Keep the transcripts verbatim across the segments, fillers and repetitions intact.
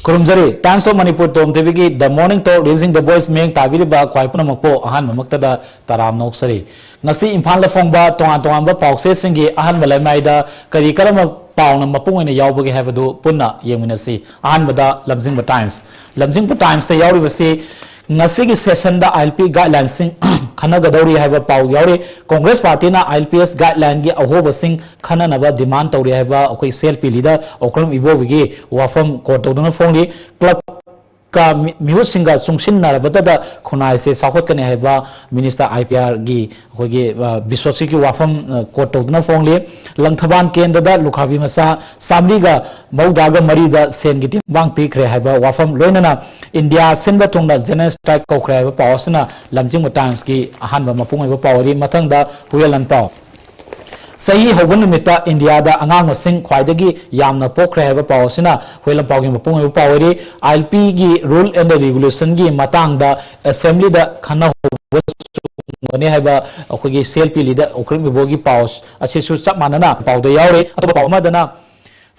ꯈꯨꯔꯨꯝꯖꯔꯤ꯫ Times of Manipur Tom ꯇꯤꯚꯤꯒꯤ The Morning Talk, Raising the Voice ꯃꯤꯠꯌꯦꯡ ꯇꯥꯕꯤꯔꯤꯕ ꯈ꯭ꯋꯥꯏ ꯄꯨꯝꯅꯃꯛꯄꯨ ꯑꯍꯥꯟꯕꯃꯛꯇꯗ ꯇꯔꯥꯝꯅ ꯑꯣꯛꯆꯔꯤ꯫ ꯉꯁꯤ ꯏꯝꯐꯥꯜꯗ ꯐꯣꯡꯕ ꯇꯣꯉꯥꯟ ꯇꯣꯉꯥꯟꯕ ꯄꯥꯎꯆꯦꯁꯤꯡꯒꯤ ꯑꯍꯥꯟꯕ ꯂꯩꯃꯥꯏꯗ ꯀꯔꯤ ꯀꯔꯝꯕ ꯄꯥꯎꯅ ꯃꯄꯨꯡ ꯑꯣꯏꯅ ꯌꯥꯎꯕꯒꯦ ꯍꯥꯏꯕꯗꯨ ꯄꯨꯟꯅ ꯌꯦꯡꯃꯤꯟꯅꯁꯤ꯫ ꯑꯍꯥꯟꯕꯗ ꯂꯝꯖꯤꯡꯕ Times꯫ ꯂꯝꯖꯤꯡꯕ Timesꯇ ꯌꯥꯎꯔꯤꯕꯁꯤ ꯉꯁꯤꯒꯤ sessionꯗ ILP guidelinesꯁꯤꯡ ꯈꯟꯅꯒꯗꯧꯔꯤ ꯍꯥꯏꯕ ꯄꯥꯎ ꯌꯥꯎꯔꯤ꯫ Congress partyꯅ ILPS guidelineꯒꯤ ꯑꯍꯣꯕꯁꯤꯡ ꯈꯟꯅꯅꯕ demand ꯇꯧꯔꯤ ꯍꯥꯏꯕ ꯑꯩꯈꯣꯏ CLP leader ꯑꯣꯀ꯭ꯔꯝ ꯏꯕꯣꯕꯤꯒꯤ ꯋꯥꯐꯝ quote ꯇꯧꯗꯨꯅ ꯐꯣꯡꯂꯤ꯫ Club ꯀ ꯃꯤ-, ꯃꯤꯍꯨꯠꯁꯤꯡꯒ ꯆꯨꯡꯁꯤꯟꯅꯔꯕꯗꯗ ꯈꯨꯟꯅꯥꯏꯁꯦ ꯆꯥꯎꯈꯠꯀꯅꯤ ꯍꯥꯏꯕ Minister IPRꯒꯤ ꯑꯩꯈꯣꯏꯒꯤ, ꯑ, ꯕꯤꯁ꯭ꯋꯖꯤꯠꯀꯤ ꯋꯥꯐꯝ, ꯑ, quote ꯇꯧꯗꯨꯅ ꯐꯣꯡꯂꯤ꯫ ꯂꯪꯊꯕꯥꯜ ꯀꯦꯟꯗ꯭ꯔꯗ ꯂꯨꯈ꯭ꯔꯥꯕꯤ ꯃꯆꯥ ꯆꯥꯃꯔꯤꯒ ꯃꯧꯗ꯭ꯔꯥꯒ ꯃꯔꯤꯗ ꯁꯦꯟꯒꯤ ꯇꯦꯡꯕꯥꯡ ꯄꯤꯈ꯭ꯔꯦ ꯍꯥꯏꯕ ꯋꯥꯐꯝ, ꯂꯣꯏꯅꯅ ꯏꯟꯗꯤꯌꯥ ꯁꯤꯟꯕ ꯊꯨꯡꯅ general strike ꯀꯧꯈ꯭ꯔꯦ ꯍꯥꯏꯕ ꯄꯥꯎ ꯑꯁꯤꯅ ꯂꯝꯖꯤꯡꯕ Timesꯀꯤ ꯑꯍꯥꯟꯕ ꯃꯄꯨꯡ ꯑꯣꯏꯕ ꯄꯥꯎ ꯑꯣꯏꯔꯤ꯫ ꯃꯊꯪꯗ ꯍꯨꯏꯌꯦꯟ ꯂꯥꯟꯄꯥꯎ꯫ ꯆꯍꯤ ꯍꯧꯕ ꯅꯨꯃꯤꯠꯇ ꯏꯟꯗꯤꯌꯥꯗ ꯑꯉꯥꯡ ꯃꯁꯤꯡ ꯈ꯭ꯋꯥꯏꯗꯒꯤ ꯌꯥꯝꯅ ꯄꯣꯛꯈ꯭ꯔꯦ ꯍꯥꯏꯕ ꯄꯥꯎ ꯑꯁꯤꯅ ꯍꯨꯏꯌꯦꯟ ꯂꯥꯟꯄꯥꯎꯒꯤ ꯃꯄꯨꯡ ꯑꯣꯏꯕ ꯄꯥꯎ ꯑꯣꯏꯔꯤ꯫ ILPꯒꯤ rule and regulationꯒꯤ ꯃꯇꯥꯡꯗ assemblyꯗ ꯈꯟꯅꯍꯧꯕ ꯆꯨꯝꯒꯅꯤ ꯍꯥꯏꯕ ꯑꯩꯈꯣꯏꯒꯤ CLP leader ꯑꯣꯀ꯭ꯔꯝ ꯏꯕꯣꯕꯤꯒꯤ ꯄꯥꯎ ꯑꯁꯤꯁꯨ ꯆꯞ ꯃꯥꯟꯅꯅ ꯄꯥꯎꯗ ꯌꯥꯎꯔꯤ꯫ ꯑꯇꯣꯞꯄ ꯄꯥꯎ ꯑꯃꯗꯅ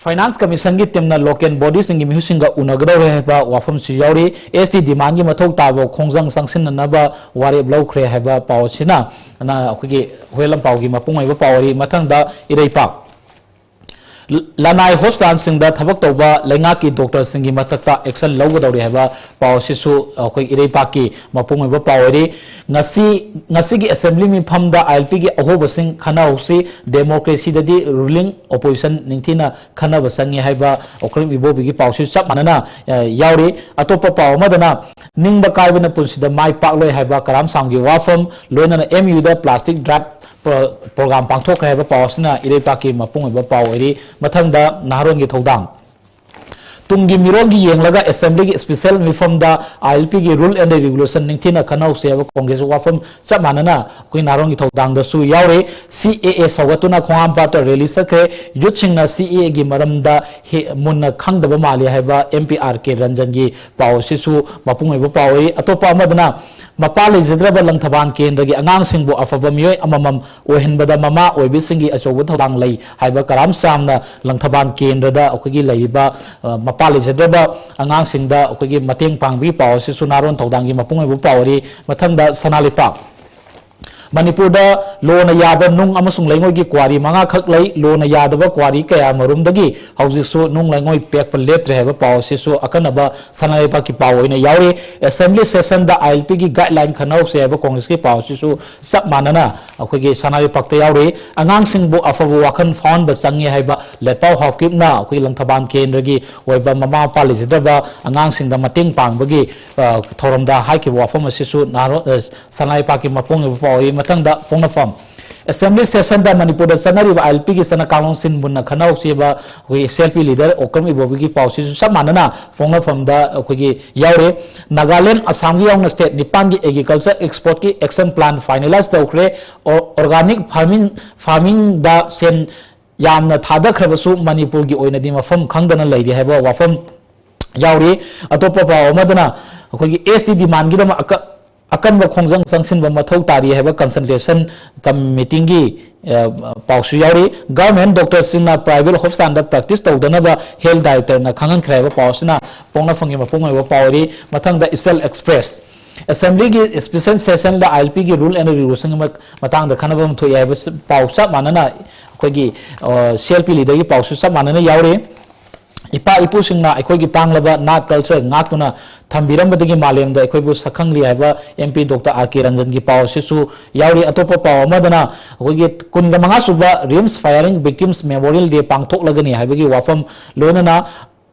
Finance Commissionꯒꯤ teamꯅ local bodyꯁꯤꯡꯒꯤ ꯃꯤꯍꯨꯠꯁꯤꯡꯒ ꯎꯅꯒꯗꯧꯔꯦ ꯍꯥꯏꯕ ꯋꯥꯐꯝꯁꯨ ꯌꯥꯎꯔꯤ꯫ ST demandꯒꯤ ꯃꯊꯧ ꯇꯥꯕ ꯈꯣꯡꯖꯪ ꯆꯪꯁꯤꯟꯅꯅꯕ ꯋꯥꯔꯦꯞ ꯂꯧꯈ꯭ꯔꯦ ꯍꯥꯏꯕ ꯄꯥꯎ ꯑꯁꯤꯅ ꯑꯩꯈꯣꯏꯒꯤ ꯍꯨꯏꯌꯦꯟ ꯂꯥꯟꯄꯥꯎꯒꯤ ꯃꯄꯨꯡ ꯑꯣꯏꯕ ꯄꯥꯎ ꯑꯣꯏꯔꯤ꯫ ꯃꯊꯪꯗ ꯏꯔꯩꯄꯥꯛ꯫ ꯂ-, ꯂꯅꯥꯏ hospitalꯁꯤꯡꯗ ꯊꯕꯛ ꯇꯧꯕ ꯂꯩꯉꯥꯛꯀꯤ doctorꯁꯤꯡꯒꯤ ꯃꯊꯛꯇ action ꯂꯧꯒꯗꯧꯔꯤ ꯍꯥꯏꯕ ꯄꯥꯎ ꯑꯁꯤꯁꯨ ꯑꯩꯈꯣꯏ ꯏꯔꯩꯄꯥꯛꯀꯤ ꯃꯄꯨꯡ ꯑꯣꯏꯕ ꯄꯥꯎ ꯑꯣꯏꯔꯤ꯫ ꯉꯁꯤ, ꯉꯁꯤꯒꯤ assembly ꯃꯤꯐꯝꯗ ILPꯒꯤ ꯑꯍꯣꯕꯁꯤꯡ ꯈꯟꯅꯍꯧꯁꯤ, democracyꯗꯗꯤ ruling opposition ꯅꯤꯡꯊꯤꯅ ꯈꯟꯅꯕ ꯆꯪꯉꯤ ꯍꯥꯏꯕ ꯑꯣꯀ꯭ꯔꯝ ꯏꯕꯣꯕꯤꯒꯤ ꯄꯥꯎꯁꯨ ꯆꯞ ꯃꯥꯟꯅꯅ, ꯑ, ꯌꯥꯎꯔꯤ꯫ ꯑꯇꯣꯞꯄ ꯄꯥꯎ ꯑꯃꯗꯅ ꯅꯤꯡꯕ ꯀꯥꯏꯕꯅ ꯄꯨꯟꯁꯤꯗ ꯃꯥꯏ ꯄꯥꯛꯂꯣꯏ ꯍꯥꯏꯕ ꯀꯔꯥꯝ ꯁꯥꯝꯒꯤ ꯋꯥꯐꯝ, ꯂꯣꯏꯅꯅ MUꯗ plastic drive pro-, program ꯄꯥꯡꯊꯣꯛꯈ꯭ꯔꯦ ꯍꯥꯏꯕ ꯄꯥꯎ ꯑꯁꯤꯅ ꯏꯔꯩꯄꯥꯛꯀꯤ ꯃꯄꯨꯡ ꯑꯣꯏꯕ ꯄꯥꯎ ꯑꯣꯏꯔꯤ꯫ ꯃꯊꯪꯗ ꯅꯍꯥꯔꯣꯜꯒꯤ ꯊꯧꯗꯥꯡ꯫ ꯇꯨꯡꯒꯤ ꯃꯤꯔꯣꯜꯒꯤ ꯌꯦꯡꯂꯒ assemblyꯒꯤ special ꯃꯤꯐꯝꯗ ILPꯒꯤ rule and regulation ꯅꯤꯡꯊꯤꯅ ꯈꯟꯅꯍꯧꯁꯤ ꯍꯥꯏꯕ Congressꯀꯤ ꯋꯥꯐꯝ ꯆꯞ ꯃꯥꯟꯅꯅ ꯑꯩꯈꯣꯏ ꯅꯍꯥꯔꯣꯜꯒꯤ ꯊꯧꯗꯥꯡꯗꯁꯨ ꯌꯥꯎꯔꯤ꯫ CAA ꯁꯧꯒꯠꯇꯨꯅ ꯈꯣꯡꯍꯥꯝꯄꯥꯠꯇ rally ꯆꯠꯈ꯭ꯔꯦ꯫ Youthꯁꯤꯡꯅ CAAꯒꯤ ꯃꯔꯝꯗ ꯍꯦ-, ꯃꯨꯟꯅ ꯈꯪꯗꯕ ꯃꯥꯜꯂꯤ ꯍꯥꯏꯕ MP R K ꯔꯟꯖꯟꯒꯤ ꯄꯥꯎ ꯑꯁꯤꯁꯨ ꯃꯄꯨꯡ ꯑꯣꯏꯕ ꯄꯥꯎ ꯑꯣꯏꯔꯤ꯫ ꯑꯇꯣꯞꯄ ꯑꯃꯗꯅ ꯃꯄꯥ ꯂꯩꯖꯗ꯭ꯔꯕ ꯂꯪꯊꯕꯥꯜ ꯀꯦꯟꯗ꯭ꯔꯒꯤ ꯑꯉꯥꯡꯁꯤꯡꯕꯨ ꯑꯐꯕ ꯃꯤꯑꯣꯏ ꯑꯃꯃꯝ ꯑꯣꯏꯍꯟꯕꯗ ꯃꯃꯥ ꯑꯣꯏꯕꯤꯁꯤꯡꯒꯤ ꯑꯆꯧꯕ ꯊꯧꯗꯥꯡ ꯂꯩ ꯍꯥꯏꯕ ꯀꯔꯥꯝ ꯁꯥꯝꯅ ꯂꯪꯊꯕꯥꯜ ꯀꯦꯟꯗ꯭ꯔꯗ ꯑꯩꯈꯣꯏꯒꯤ ꯂꯩꯔꯤꯕ, ꯑ, ꯃꯄꯥ ꯃꯄꯥ ꯂꯩꯖꯗ꯭ꯔꯕ ꯑꯉꯥꯡꯁꯤꯡꯗ ꯑꯩꯈꯣꯏꯒꯤ ꯃꯇꯦꯡ ꯄꯥꯡꯕꯒꯤ ꯄꯥꯎ ꯑꯁꯤꯁꯨ ꯅꯍꯥꯔꯣꯟ ꯊꯧꯗꯥꯡꯒꯤ ꯃꯄꯨꯡ ꯑꯣꯏꯕ ꯄꯥꯎ ꯑꯣꯏꯔꯤ꯫ ꯃꯊꯪꯗ ꯁꯅꯥ ꯂꯩꯄꯥꯛ꯫ ꯃꯅꯤꯄꯨꯔꯗ ꯂꯣꯅ ꯌꯥꯕ ꯅꯨꯡ ꯑꯃꯁꯨꯡ ꯂꯩꯉꯣꯏꯒꯤ ꯀ꯭ꯋꯥꯔꯤ ꯃꯉꯥꯈꯛ ꯂꯩ꯫ ꯂꯣꯅ ꯌꯥꯗꯕ ꯀ꯭ꯋꯥꯔꯤ ꯀꯌꯥ ꯃꯔꯨꯝꯗꯒꯤ ꯍꯧꯖꯤꯛꯁꯨ ꯅꯨꯡ ꯂꯩꯉꯣꯏ ꯄꯦꯛꯄ ꯂꯦꯞꯇ꯭ꯔꯦ ꯍꯥꯏꯕ ꯄꯥꯎ ꯑꯁꯤꯁꯨ ꯑꯀꯟꯅꯕ ꯁꯅꯥ ꯂꯩꯄꯥꯛꯀꯤ ꯄꯥꯎ ꯑꯣꯏꯅ ꯌꯥꯎꯔꯤ꯫ Assembly session the I L P ꯒꯤ guideline ꯈꯟꯅꯍꯧꯁꯦ ꯍꯥꯏꯕ ꯀꯣꯡꯒ꯭ꯔꯦꯁꯀꯤ ꯄꯥꯎ ꯑꯁꯤꯁꯨ ꯆꯞ ꯃꯥꯟꯅꯅ ꯑꯩꯈꯣꯏꯒꯤ ꯁꯅꯥ ꯂꯩꯄꯥꯛꯇ ꯌꯥꯎꯔꯤ꯫ ꯑꯉꯥꯡꯁꯤꯡꯕꯨ ꯑꯐꯕ ꯋꯥꯈꯜ ꯐꯥꯎꯍꯟꯕ ꯆꯪꯉꯤ ꯍꯥꯏꯕ ꯂꯦꯠꯄꯥꯎ ꯍꯥꯎꯀꯤꯞꯅ ꯑꯩꯈꯣꯏꯒꯤ ꯂꯪꯊꯕꯥꯜ ꯀꯦꯟꯗ꯭ꯔꯒꯤ ꯑꯣꯏꯕ ꯃꯃꯥ ꯃꯄꯥ ꯂꯩꯖꯗ꯭ꯔꯕ ꯑꯉꯥꯡꯁꯤꯡꯗ ꯃꯇꯦꯡ ꯄꯥꯡꯕꯒꯤ, ꯑ, ꯊꯧꯔꯝꯗ ꯍꯥꯏꯈꯤꯕ ꯋꯥꯐꯝ ꯑꯁꯤꯁꯨ ꯅꯍꯥꯔꯣ-, ꯑ, ꯁꯅꯥ ꯂꯩꯄꯥꯛꯀꯤ ꯃꯄꯨꯡ ꯑꯣꯏꯕ ꯄꯥꯎ ꯑꯣꯏ꯫ ꯃꯊꯪꯗ ꯄꯣꯛꯅꯐꯝ꯫ Assembly session ꯗ ꯃꯅꯤꯄꯨꯔꯗ ꯆꯠꯅꯔꯤꯕ I L P ꯒꯤ ꯆꯠꯅ ꯀꯥꯡꯂꯣꯟꯁꯤꯡ ꯃꯨꯟꯅ ꯈꯟꯅꯍꯧꯁꯤ ꯍꯥꯏꯕ ꯑꯩꯈꯣꯏꯒꯤ C L P leader Okram ꯏꯕꯣꯕꯤꯒꯤ ꯄꯥꯎꯁꯤꯁꯨ ꯆꯞ ꯃꯥꯟꯅꯅ ꯐꯣꯡꯅꯐꯝꯗ ꯑꯩꯈꯣꯏꯒꯤ ꯌꯥꯎꯔꯤ꯫ ꯅꯥꯒꯥꯂꯦꯟ, ꯑꯁꯥꯝꯒꯤ ꯌꯥꯎꯅ state ꯅꯤꯄꯥꯟꯒꯤ agriculture export ꯀꯤ action plan finalize ꯇꯧꯈ꯭ꯔꯦ꯫ ꯑꯣ-, organic farming, farming ꯗ ꯁꯦꯟ ꯌꯥꯝꯅ ꯊꯥꯗꯈ꯭ꯔꯕꯁꯨ ꯃꯅꯤꯄꯨꯔꯒꯤ ꯑꯣꯏꯅꯗꯤ ꯃꯐꯝ ꯈꯪꯗꯅ ꯂꯩꯔꯤ ꯍꯥꯏꯕ ꯋꯥꯐꯝ ꯌꯥꯎꯔꯤ꯫ ꯑꯇꯣꯞꯄ ꯄꯥꯎ ꯑꯃꯗꯅ ꯑꯩꯈꯣꯏꯒꯤ S T demand ꯒꯤꯗꯃꯛ ꯑꯀ-, ꯑꯀꯟꯕ ꯈꯣꯡꯖꯪ ꯆꯪꯁꯤꯟꯕ ꯃꯊꯧ ꯇꯥꯔꯤ ꯍꯥꯏꯕ consultation committee ꯒꯤ, ꯑ, ꯄꯥꯎꯁꯨ ꯌꯥꯎꯔꯤ꯫ Government doctor ꯁꯤꯡꯅ private hospital ꯗ practice ꯇꯧꯗꯅꯕ health director ꯅ ꯈꯪꯍꯟꯈ꯭ꯔꯦ ꯍꯥꯏꯕ ꯄꯥꯎ ꯑꯁꯤꯅ ꯄꯣꯛꯅꯐꯝꯒꯤ ꯃꯄꯨꯡ ꯑꯣꯏꯕ ꯄꯥꯎ ꯑꯣꯏꯔꯤ꯫ ꯃꯊꯪꯗ Eastern Express꯫ Assembly ꯒꯤ special session the I L P ꯒꯤ rule and regulation ꯒꯤ ꯃ-, ꯃꯇꯥꯡꯗ ꯈꯟꯅꯕ ꯑꯃ ꯊꯣꯛꯑꯦ ꯍꯥꯏꯕ ꯄꯥꯎ ꯆꯞ ꯃꯥꯟꯅꯅ ꯑꯩꯈꯣꯏꯒꯤ, ꯑ, C L P leader ꯒꯤ ꯄꯥꯎꯁꯨ ꯆꯞ ꯃꯥꯟꯅꯅ ꯌꯥꯎꯔꯤ꯫ ꯏꯄꯥ ꯏꯄꯨꯁꯤꯡꯅ ꯑꯩꯈꯣꯏꯒꯤ ꯇꯥꯡꯂꯕ ꯅꯥꯠ culture ꯉꯥꯛꯇꯨꯅ ꯊꯝꯕꯤꯔꯝꯕꯗꯒꯤ ꯃꯥꯂꯦꯝꯗ ꯑꯩꯈꯣꯏꯕꯨ ꯁꯛꯈꯪꯂꯤ ꯍꯥꯏꯕ M P doctor R K ꯔꯟꯖꯟꯒꯤ ꯄꯥꯎ ꯑꯁꯤꯁꯨ ꯌꯥꯎꯔꯤ꯫ ꯑꯇꯣꯞꯄ ꯄꯥꯎ ꯑꯃꯗꯅ ꯑꯩꯈꯣꯏꯒꯤ ꯀꯨꯟꯒ ꯃꯉꯥ ꯁꯨꯕ RIMS firing victims memorial day ꯄꯥꯡꯊꯣꯛꯂꯒꯅꯤ ꯍꯥꯏꯕꯒꯤ ꯋꯥꯐꯝ, ꯂꯣꯏꯅꯅ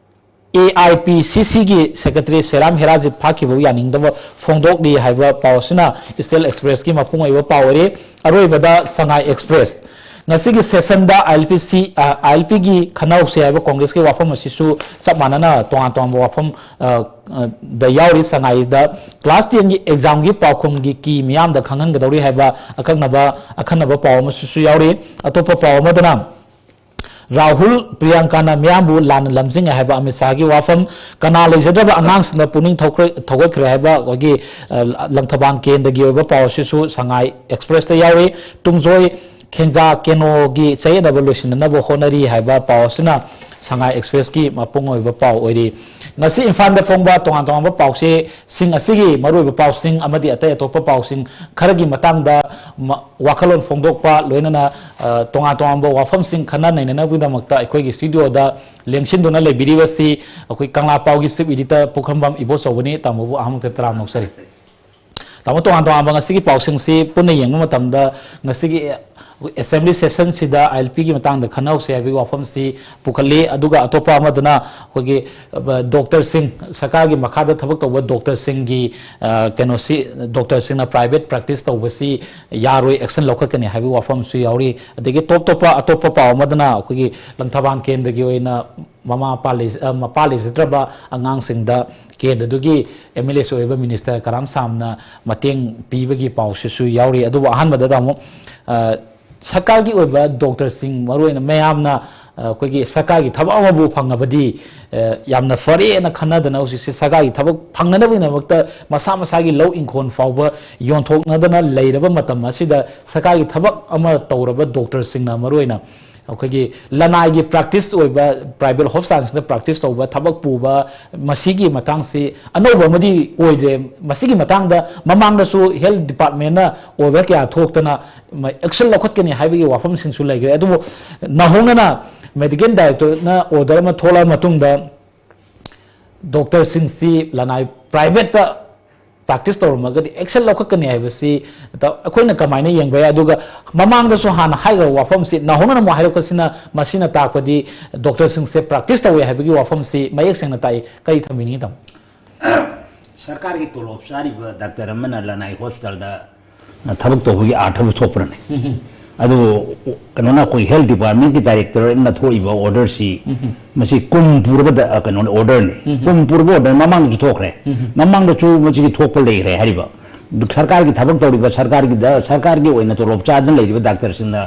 A I P C C ꯒꯤ secretary ꯁꯦꯔꯥꯝ ꯍꯦꯔꯥꯖꯤꯠ ꯐꯥꯈꯤꯕꯕꯨ ꯌꯥꯅꯤꯡꯗꯕ ꯐꯣꯡꯗꯣꯛꯂꯤ ꯍꯥꯏꯕ ꯄꯥꯎ ꯑꯁꯤꯅ Eastern Express ꯀꯤ ꯃꯄꯨꯡ ꯑꯣꯏꯕ ꯄꯥꯎ ꯑꯣꯏꯔꯤ꯫ ꯑꯔꯣꯏꯕꯗ ꯁꯉꯥꯏ Express꯫ ꯉꯁꯤꯒꯤ session the I L P C, ꯑ, I L P ꯒꯤ ꯈꯟꯅꯍꯧꯁꯤ ꯍꯥꯏꯕ ꯀꯣꯡꯒ꯭ꯔꯦꯁꯀꯤ ꯋꯥꯐꯝ ꯑꯁꯤꯁꯨ ꯆꯞ ꯃꯥꯟꯅꯅ ꯇꯣꯉꯥꯟ ꯇꯣꯉꯥꯟꯕ ꯋꯥꯐꯝ, ꯑ, ꯑ, ꯗ ꯌꯥꯎꯔꯤ꯫ ꯁꯉꯥꯏꯗ class ten ꯒꯤ exam ꯒꯤ ꯄꯥꯎꯈꯨꯝꯒꯤ key ꯃꯤꯌꯥꯝꯗ ꯈꯪꯍꯟꯒꯗꯧꯔꯤ ꯍꯥꯏꯕ ꯑꯀꯛꯅꯕ, ꯑꯈꯟꯅꯕ ꯄꯥꯎ ꯑꯃꯁꯨ ꯌꯥꯎꯔꯤ꯫ ꯑꯇꯣꯞꯄ ꯄꯥꯎ ꯑꯃꯗꯅ ꯔꯥꯍꯨꯜ ꯄ꯭ꯔꯤꯌꯥꯡꯀꯥꯅ ꯃꯤꯌꯥꯝꯕꯨ ꯂꯥꯟꯅ ꯂꯝꯖꯤꯡꯉꯦ ꯍꯥꯏꯕ ꯑꯃꯤꯠ ꯁꯥꯍꯒꯤ ꯋꯥꯐꯝ, ꯀꯅꯥ ꯂꯩꯖꯗ꯭ꯔꯕ ꯑꯉꯥꯡꯁꯤꯡꯗ ꯄꯨꯛꯅꯤꯡ ꯊꯧꯈ꯭ꯔꯦ-, ꯊꯧꯒꯠꯈ꯭ꯔꯦ ꯍꯥꯏꯕ ꯑꯩꯈꯣꯏꯒꯤ, ꯑ, ꯂꯪꯊꯕꯥꯜ ꯀꯦꯟꯗ꯭ꯔꯒꯤ ꯑꯣꯏꯕ ꯄꯥꯎ ꯑꯁꯤꯁꯨ ꯁꯉꯥꯏ Express ꯇ ꯌꯥꯎꯔꯤ꯫ ꯇꯨꯡꯖꯣꯏ ꯈꯦꯟꯖꯥ ꯀꯦꯅꯣꯒꯤ ꯆꯌꯦꯠꯅꯕ ꯂꯣꯏꯁꯤꯟꯅꯅꯕ ꯍꯣꯠꯅꯔꯤ ꯍꯥꯏꯕ ꯄꯥꯎ ꯑꯁꯤꯅ ꯁꯉꯥꯏ ꯑꯦꯛꯁꯄ꯭ꯔꯦꯁꯀꯤ ꯃꯄꯨꯡ ꯑꯣꯏꯕ ꯄꯥꯎ ꯑꯣꯏꯔꯤ꯫ ꯉꯁꯤ ꯏꯝꯐꯥꯜꯗ ꯐꯣꯡꯕ ꯇꯣꯉꯥꯟ ꯇꯣꯉꯥꯟꯕ ꯄꯥꯎꯆꯦꯁꯤꯡ ꯑꯁꯤꯒꯤ ꯃꯔꯨꯑꯣꯏꯕ ꯄꯥꯎꯁꯤꯡ ꯑꯃꯗꯤ ꯑꯇꯩ ꯑꯇꯣꯞꯄ ꯄꯥꯎꯁꯤꯡ ꯈꯔꯒꯤ ꯃꯇꯥꯡꯗ ꯃ-, ꯋꯥꯈꯜꯂꯣꯟ ꯐꯣꯡꯗꯣꯛꯄ, ꯂꯣꯏꯅꯅ, ꯑ, ꯇꯣꯉꯥꯟ ꯇꯣꯉꯥꯟꯕ ꯋꯥꯐꯝꯁꯤꯡ ꯈꯟꯅ ꯅꯩꯅꯅꯕꯒꯤꯗꯃꯛꯇ ꯑꯩꯈꯣꯏꯒꯤ ꯁ꯭ꯇꯨꯗꯤꯑꯣꯗ ꯂꯦꯡꯁꯤꯟꯗꯨꯅ ꯂꯩꯕꯤꯔꯤꯕꯁꯤ ꯑꯩꯈꯣꯏ ꯀꯪꯂꯥ ꯄꯥꯎꯒꯤ ꯆꯤꯐ ꯏꯗꯤꯇꯔ ꯄꯨꯈ꯭ꯔꯝꯕꯝ ꯏꯕꯣꯆꯧꯕꯅꯤ꯫ ꯇꯥꯃꯣꯕꯨ ꯑꯍꯥꯟꯕꯃꯛꯇ ꯇꯔꯥꯝꯅ ꯑꯣꯛꯆꯔꯤ꯫ ꯇꯥꯃꯣ, ꯇꯣꯉꯥꯟ ꯇꯣꯉꯥꯟꯕ ꯉꯁꯤꯒꯤ ꯄꯥꯎꯁꯤꯡꯁꯤ ꯄꯨꯟꯅ ꯌꯦꯡꯕ ꯃꯇꯝꯗ, ꯉꯁꯤꯒꯤ ꯑꯦꯁꯦꯝꯕ꯭ꯂꯤ ꯁꯦꯁꯟꯁꯤꯗ ꯑꯥꯏ ꯑꯦꯜ ꯄꯤꯒꯤ ꯃꯇꯥꯡꯗ ꯈꯟꯅꯍꯧꯁꯤ ꯍꯥꯏꯕꯒꯤ ꯋꯥꯐꯝꯁꯤ ꯄꯨꯈꯠꯂꯤ꯫ ꯑꯗꯨꯒ ꯑꯇꯣꯞꯄ ꯑꯃꯗꯅ ꯑꯩꯈꯣꯏꯒꯤ, ꯑ, ꯗꯣꯛꯇꯔꯁꯤꯡ, ꯁꯔꯀꯥꯔꯒꯤ ꯃꯈꯥꯗ ꯊꯕꯛ ꯇꯧꯕ ꯗꯣꯛꯇꯔꯁꯤꯡꯒꯤ, ꯑ, ꯀꯩꯅꯣꯁꯤ, ꯗꯣꯛꯇꯔꯁꯤꯡꯅ ꯄ꯭ꯔꯥꯏꯚꯦꯠ ꯄ꯭ꯔꯦꯛꯇꯤꯁ ꯇꯧꯕꯁꯤ ꯌꯥꯔꯣꯏ, ꯑꯦꯛꯁꯟ ꯂꯧꯈꯠꯀꯅꯤ ꯍꯥꯏꯕꯒꯤ ꯋꯥꯐꯝꯁꯨ ꯌꯥꯎꯔꯤ꯫ ꯑꯗꯒꯤ ꯇꯣꯞ ꯇꯣꯞꯄ ꯑꯇꯣꯞꯄ ꯄꯥꯎ ꯑꯃꯗꯅ ꯑꯩꯈꯣꯏꯒꯤ ꯂꯪꯊꯕꯥꯜ ꯀꯦꯟꯗ꯭ꯔꯒꯤ ꯑꯣꯏꯅ ꯃꯃꯥ ꯃꯄꯥ ꯂꯩ-, ꯑ, ꯃꯄꯥ ꯂꯩꯖꯗ꯭ꯔꯕ ꯑꯉꯥꯡꯁꯤꯡꯗ ꯀꯦꯟꯗ꯭ꯔꯗꯨꯒꯤ ꯑꯦꯝ ꯑꯦꯜ ꯑꯦꯁꯨ ꯑꯣꯏꯔꯤꯕ ꯃꯤꯅꯤꯁꯇꯔ ꯀꯔꯥꯝ ꯁꯥꯝꯅ ꯃꯇꯦꯡ ꯄꯤꯕꯒꯤ ꯄꯥꯎꯁꯤꯁꯨ ꯌꯥꯎꯔꯤ꯫ ꯑꯗꯨꯕꯨ ꯑꯍꯥꯟꯕꯗ ꯇꯥꯃꯣ, ꯑ, ꯁꯔꯀꯥꯔꯒꯤ ꯑꯣꯏꯕ ꯗꯣꯛꯇꯔꯁꯤꯡ, ꯃꯔꯨꯑꯣꯏꯅ ꯃꯌꯥꯝꯅ, ꯑ, ꯑꯩꯈꯣꯏꯒꯤ ꯁꯔꯀꯥꯔꯒꯤ ꯊꯕꯛ ꯑꯃꯕꯨ ꯐꯪꯉꯕꯗꯤ, ꯑ, ꯌꯥꯝꯅ ꯐꯔꯦꯅ ꯈꯟꯅꯗꯅ ꯍꯧꯖꯤꯛꯁꯤ ꯁꯔꯀꯥꯔꯒꯤ ꯊꯕꯛ ꯐꯪꯅꯅꯕꯒꯤꯗꯃꯛꯇ ꯃꯁꯥ ꯃꯁꯥꯒꯤ ꯂꯧ ꯏꯪꯈꯣꯜ ꯐꯥꯎꯕ ꯌꯣꯟꯊꯣꯛꯅꯗꯅ ꯂꯩꯔꯕ ꯃꯇꯝ ꯑꯁꯤꯗ ꯁꯔꯀꯥꯔꯒꯤ ꯊꯕꯛ ꯑꯃ ꯇꯧꯔꯕ ꯗꯣꯛꯇꯔꯁꯤꯡꯅ ꯃꯔꯨꯑꯣꯏꯅ ꯑꯩꯈꯣꯏꯒꯤ ꯂꯅꯥꯏꯒꯤ ꯄ꯭ꯔꯦꯛꯇꯤꯁ ꯑꯣꯏꯕ ꯄ꯭ꯔꯥꯏꯚꯦꯠ ꯍꯣꯁꯄꯤꯇꯥꯜꯁꯤꯡꯗ ꯄ꯭ꯔꯦꯛꯇꯤꯁ ꯇꯧꯕ, ꯊꯕꯛ ꯄꯨꯕ, ꯃꯁꯤꯒꯤ ꯃꯇꯥꯡꯁꯤ ꯑꯅꯧꯕ ꯑꯃꯗꯤ ꯑꯣꯏꯗ꯭ꯔꯦ꯫ ꯃꯁꯤꯒꯤ ꯃꯇꯥꯡꯗ ꯃꯃꯥꯡꯗꯁꯨ ꯍꯦꯜꯊ ꯗꯤꯄꯥꯔꯠꯃꯦꯟꯅ ꯑꯣꯔꯗꯔ ꯀꯌꯥ ꯊꯣꯛꯇꯅ ꯑꯦꯛꯁꯟ ꯂꯧꯈꯠꯀꯅꯤ ꯍꯥꯏꯕꯒꯤ ꯋꯥꯐꯝꯁꯤꯡꯁꯨ ꯂꯩꯈ꯭ꯔꯦ꯫ ꯑꯗꯨꯕꯨ ꯅꯧꯍꯧꯅꯅ ꯃꯦꯗꯤꯀꯦꯜ ꯗꯥꯏꯔꯦꯛꯇꯣꯔꯦꯠꯅ ꯑꯣꯔꯗꯔ ꯑꯃ ꯊꯣꯛꯂꯛꯑ ꯃꯇꯨꯡꯗ ꯗꯣꯛꯇꯔꯁꯤꯡꯁꯤ ꯂꯅꯥꯏ ꯄ꯭ꯔꯥꯏꯚꯦꯠꯇ ꯄ꯭ꯔꯦꯛꯇꯤꯁ ꯇꯧꯔꯝꯃꯒꯗꯤ ꯑꯦꯛꯁꯟ ꯂꯧꯈꯠꯀꯅꯤ ꯍꯥꯏꯕꯁꯤ ꯑꯩꯈꯣꯏꯅ ꯀꯃꯥꯏꯅ ꯌꯦꯡꯕ ꯌꯥꯏ? ꯑꯗꯨꯒ ꯃꯃꯥꯡꯗꯁꯨ ꯍꯥꯟꯅ ꯍꯥꯏꯈ꯭ꯔꯕ ꯋꯥꯐꯝꯁꯤ ꯅꯧꯍꯧꯅꯅ ꯑꯃꯨꯛ ꯍꯥꯏꯔꯛꯄꯁꯤꯅ, ꯃꯁꯤꯅ ꯇꯥꯛꯄꯗꯤ ꯗꯣꯛꯇꯔꯁꯤꯡꯁꯦ ꯄ꯭ꯔꯦꯛꯇꯤꯁ ꯇꯧꯋꯦ ꯍꯥꯏꯕꯒꯤ ꯋꯥꯐꯝꯁꯤ ꯃꯌꯦꯛ ꯁꯦꯡꯅ ꯇꯥꯛꯏ꯫ ꯀꯔꯤ ꯊꯝꯕꯤꯅꯤꯡꯉꯤ, ꯇꯥꯃꯣ? ꯁꯔꯀꯥꯔꯒꯤ ꯇꯣꯂꯣꯞ ꯆꯥꯔꯤꯕ ꯗꯥꯛꯇꯔ ꯑꯃꯅ ꯂꯅꯥꯏ ꯍꯣꯁꯄꯤꯇꯥꯜꯗ ꯊꯕꯛ ꯇꯧꯕꯒꯤ ꯑꯥꯔꯊꯕꯨ ꯊꯣꯛꯄ꯭ꯔꯅꯦ? ꯑꯗꯨ ꯀꯩꯅꯣꯅ ꯑꯩꯈꯣꯏ ꯍꯦꯜꯊ ꯗꯤꯄꯥꯔꯠꯃꯦꯟꯀꯤ ꯗꯥꯏꯔꯦꯛꯇꯔꯅ ꯊꯣꯛꯏꯕ ꯑꯣꯔꯗꯔꯁꯤ, ꯃꯁꯤ ꯀꯨꯝ ꯄꯨꯔꯕꯗ, ꯑ, ꯀꯩꯅꯣꯅꯦ, ꯑꯣꯔꯗꯔꯅꯤ꯫ ꯀꯨꯝ ꯄꯨꯔꯕ ꯑꯣꯔꯗꯔ ꯃꯃꯥꯡꯗꯁꯨ ꯊꯣꯛꯈ꯭ꯔꯦ꯫ ꯃꯃꯥꯡꯗꯁꯨ ꯃꯁꯤꯒꯤ ꯊꯣꯛꯄ ꯂꯩꯈ꯭ꯔꯦ ꯍꯥꯏꯔꯤꯕ꯫ ꯑꯗꯨ ꯁꯔꯀꯥꯔꯒꯤ ꯊꯕꯛ ꯇꯧꯔꯤꯕ, ꯁꯔꯀꯥꯔꯒꯤꯗ, ꯁꯔꯀꯥꯔꯒꯤ ꯑꯣꯏꯅ ꯇꯣꯂꯣꯞ ꯆꯥꯗꯅ ꯂꯩꯔꯤꯕ ꯗꯥꯛꯇꯔꯁꯤꯡꯅ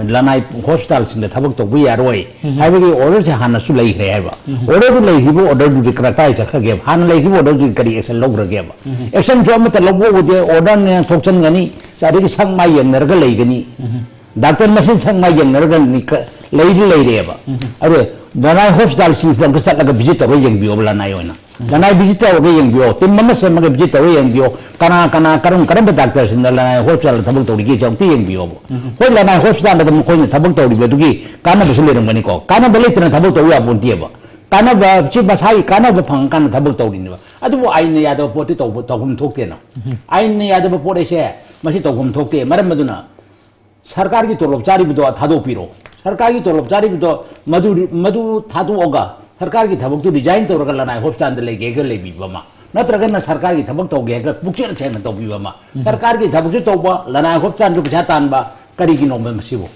ꯂꯅꯥꯏ ꯍꯣꯁꯄꯤꯇꯥꯜꯁꯤꯡꯗ ꯊꯕꯛ ꯇꯧꯕ ꯌꯥꯔꯣꯏ ꯍꯥꯏꯕꯒꯤ ꯑꯣꯔꯗꯔꯁꯦ ꯍꯥꯟꯅꯁꯨ ꯂꯩꯈ꯭ꯔꯦ ꯍꯥꯏꯕ꯫ ꯑꯣꯔꯗꯔꯗꯨ ꯂꯩꯈꯤꯕ ꯑꯣꯔꯗꯔꯗꯨꯗꯤ ꯀꯗꯥꯏ ꯆꯠꯈ꯭ꯔꯒꯦꯕ? ꯍꯥꯟꯅ ꯂꯩꯈꯤꯕ ꯑꯣꯔꯗꯔꯗꯨꯗꯤ ꯀꯔꯤ ꯑꯦꯛꯁꯟ ꯂꯧꯈ꯭ꯔꯒꯦꯕ? ꯑꯦꯛꯁꯟꯁꯨ ꯑꯃꯠꯇ ꯂꯧꯕ ꯎꯗꯦ꯫ ꯑꯣꯔꯗꯔꯅꯦꯅ ꯊꯣꯛꯆꯟꯒꯅꯤ, ꯑꯗꯒꯤ ꯁꯛ ꯃꯥꯏ ꯌꯦꯡꯅꯔꯒ ꯂꯩꯒꯅꯤ꯫ ꯗꯥꯛꯇꯔ ꯃꯁꯦꯟ ꯁꯛ ꯃꯥꯏ ꯌꯦꯡꯅꯔꯒ ꯅꯤ-, ꯀ-, ꯂꯩꯗꯤ ꯂꯩꯔꯦꯕ꯫ ꯑꯗꯨ ꯂꯅꯥꯏ ꯍꯣꯁꯄꯤꯇꯥꯜꯁꯤꯡꯁꯤꯗ ꯑꯝꯇ ꯆꯠꯂꯒ ꯚꯤꯖꯤꯠ ꯇꯧꯔꯒ ꯌꯦꯡꯕꯤꯌꯣꯕ, ꯂꯅꯥꯏ ꯑꯣꯏꯅ꯫ ꯂꯅꯥꯏ ꯚꯤꯖꯤꯠ ꯇꯧꯔꯒ ꯌꯦꯡꯕꯤꯌꯣ, ꯇꯤꯝ ꯑꯃ ꯁꯦꯝꯃꯒ ꯚꯤꯖꯤꯠ ꯇꯧꯔꯒ ꯌꯦꯡꯕꯤꯌꯣ꯫ ꯀꯅꯥ ꯀꯅꯥ, ꯀꯔꯝ ꯀꯔꯝꯕ ꯗꯥꯛꯇꯔꯁꯤꯡꯅ ꯂꯅꯥꯏ ꯍꯣꯁꯄꯤꯇꯥꯜꯗ ꯊꯕꯛ ꯇꯧꯔꯤꯒꯦꯁꯦ ꯑꯝꯇ ꯌꯦꯡꯕꯤꯌꯣꯕ꯫ ꯍꯣꯏ, ꯂꯅꯥꯏ ꯍꯣꯁꯄꯤꯇꯥꯜꯗ ꯃꯈꯣꯏꯅ ꯊꯕꯛ ꯇꯧꯔꯤꯕꯗꯨꯒꯤ ꯀꯥꯟꯅꯕꯁꯨ ꯂꯩꯔꯝꯒꯅꯤꯀꯣ, ꯀꯥꯟꯅꯕ ꯂꯩꯇꯅ ꯊꯕꯛ ꯇꯧꯕ ꯌꯥꯄꯣꯟꯇꯦꯕ꯫ ꯀꯥꯟꯅꯕꯁꯤ ꯃꯁꯥꯒꯤ ꯀꯥꯟꯅꯕ ꯐꯪꯉꯀꯥꯟꯗ ꯊꯕꯛ ꯇꯧꯔꯤꯅꯦꯕ꯫ ꯑꯗꯨꯕꯨ ꯑꯥꯏꯟꯅ ꯌꯥꯗꯕ ꯄꯣꯠꯇꯤ ꯇꯧꯕ-, ꯇꯧꯐꯝ ꯊꯣꯛꯇꯦꯅ꯫ ꯑꯥꯏꯟꯅ ꯌꯥꯗꯕ ꯄꯣꯠ ꯍꯥꯏꯁꯦ ꯃꯁꯤ ꯇꯧꯐꯝ ꯊꯣꯛꯇꯦ꯫ ꯃꯔꯝ ꯑꯗꯨꯅ ꯁꯔꯀꯥꯔꯒꯤ ꯇꯣꯂꯣꯞ ꯆꯥꯔꯤꯕꯗꯣ ꯊꯥꯗꯣꯛꯄꯤꯔꯣ꯫ ꯁꯔꯀꯥꯔꯒꯤ ꯇꯣꯂꯣꯞ ꯆꯥꯔꯤꯕꯗꯣ ꯃꯗꯨ, ꯃꯗꯨ ꯊꯥꯗꯣꯛꯑꯒ ꯁꯔꯀꯥꯔꯒꯤ ꯊꯕꯛꯇꯨ ꯔꯤꯖꯥꯏꯟ ꯇꯧꯔꯒ ꯂꯅꯥꯏ ꯍꯣꯁꯄꯤꯇꯥꯜꯗ ꯂꯩꯒꯦꯒ ꯂꯩꯕꯤꯕ ꯑꯃ, ꯅꯠꯇ꯭ꯔꯒꯅ ꯁꯔꯀꯥꯔꯒꯤ ꯊꯕꯛ ꯇꯧꯒꯦ ꯍꯥꯏꯔꯒ ꯄꯨꯛꯆꯦꯜ ꯁꯦꯡꯅ ꯇꯧꯕꯤꯕ ꯑꯃ꯫ ꯁꯔꯀꯥꯔꯒꯤ ꯊꯕꯛꯁꯨ ꯇꯧꯕ, ꯂꯅꯥꯏ ꯍꯣꯁꯄꯤꯇꯥꯜꯁꯨ ꯄꯩꯁꯥ ꯇꯥꯟꯕ, ꯀꯔꯤꯒꯤꯅꯣꯕ ꯃꯁꯤꯕꯨ?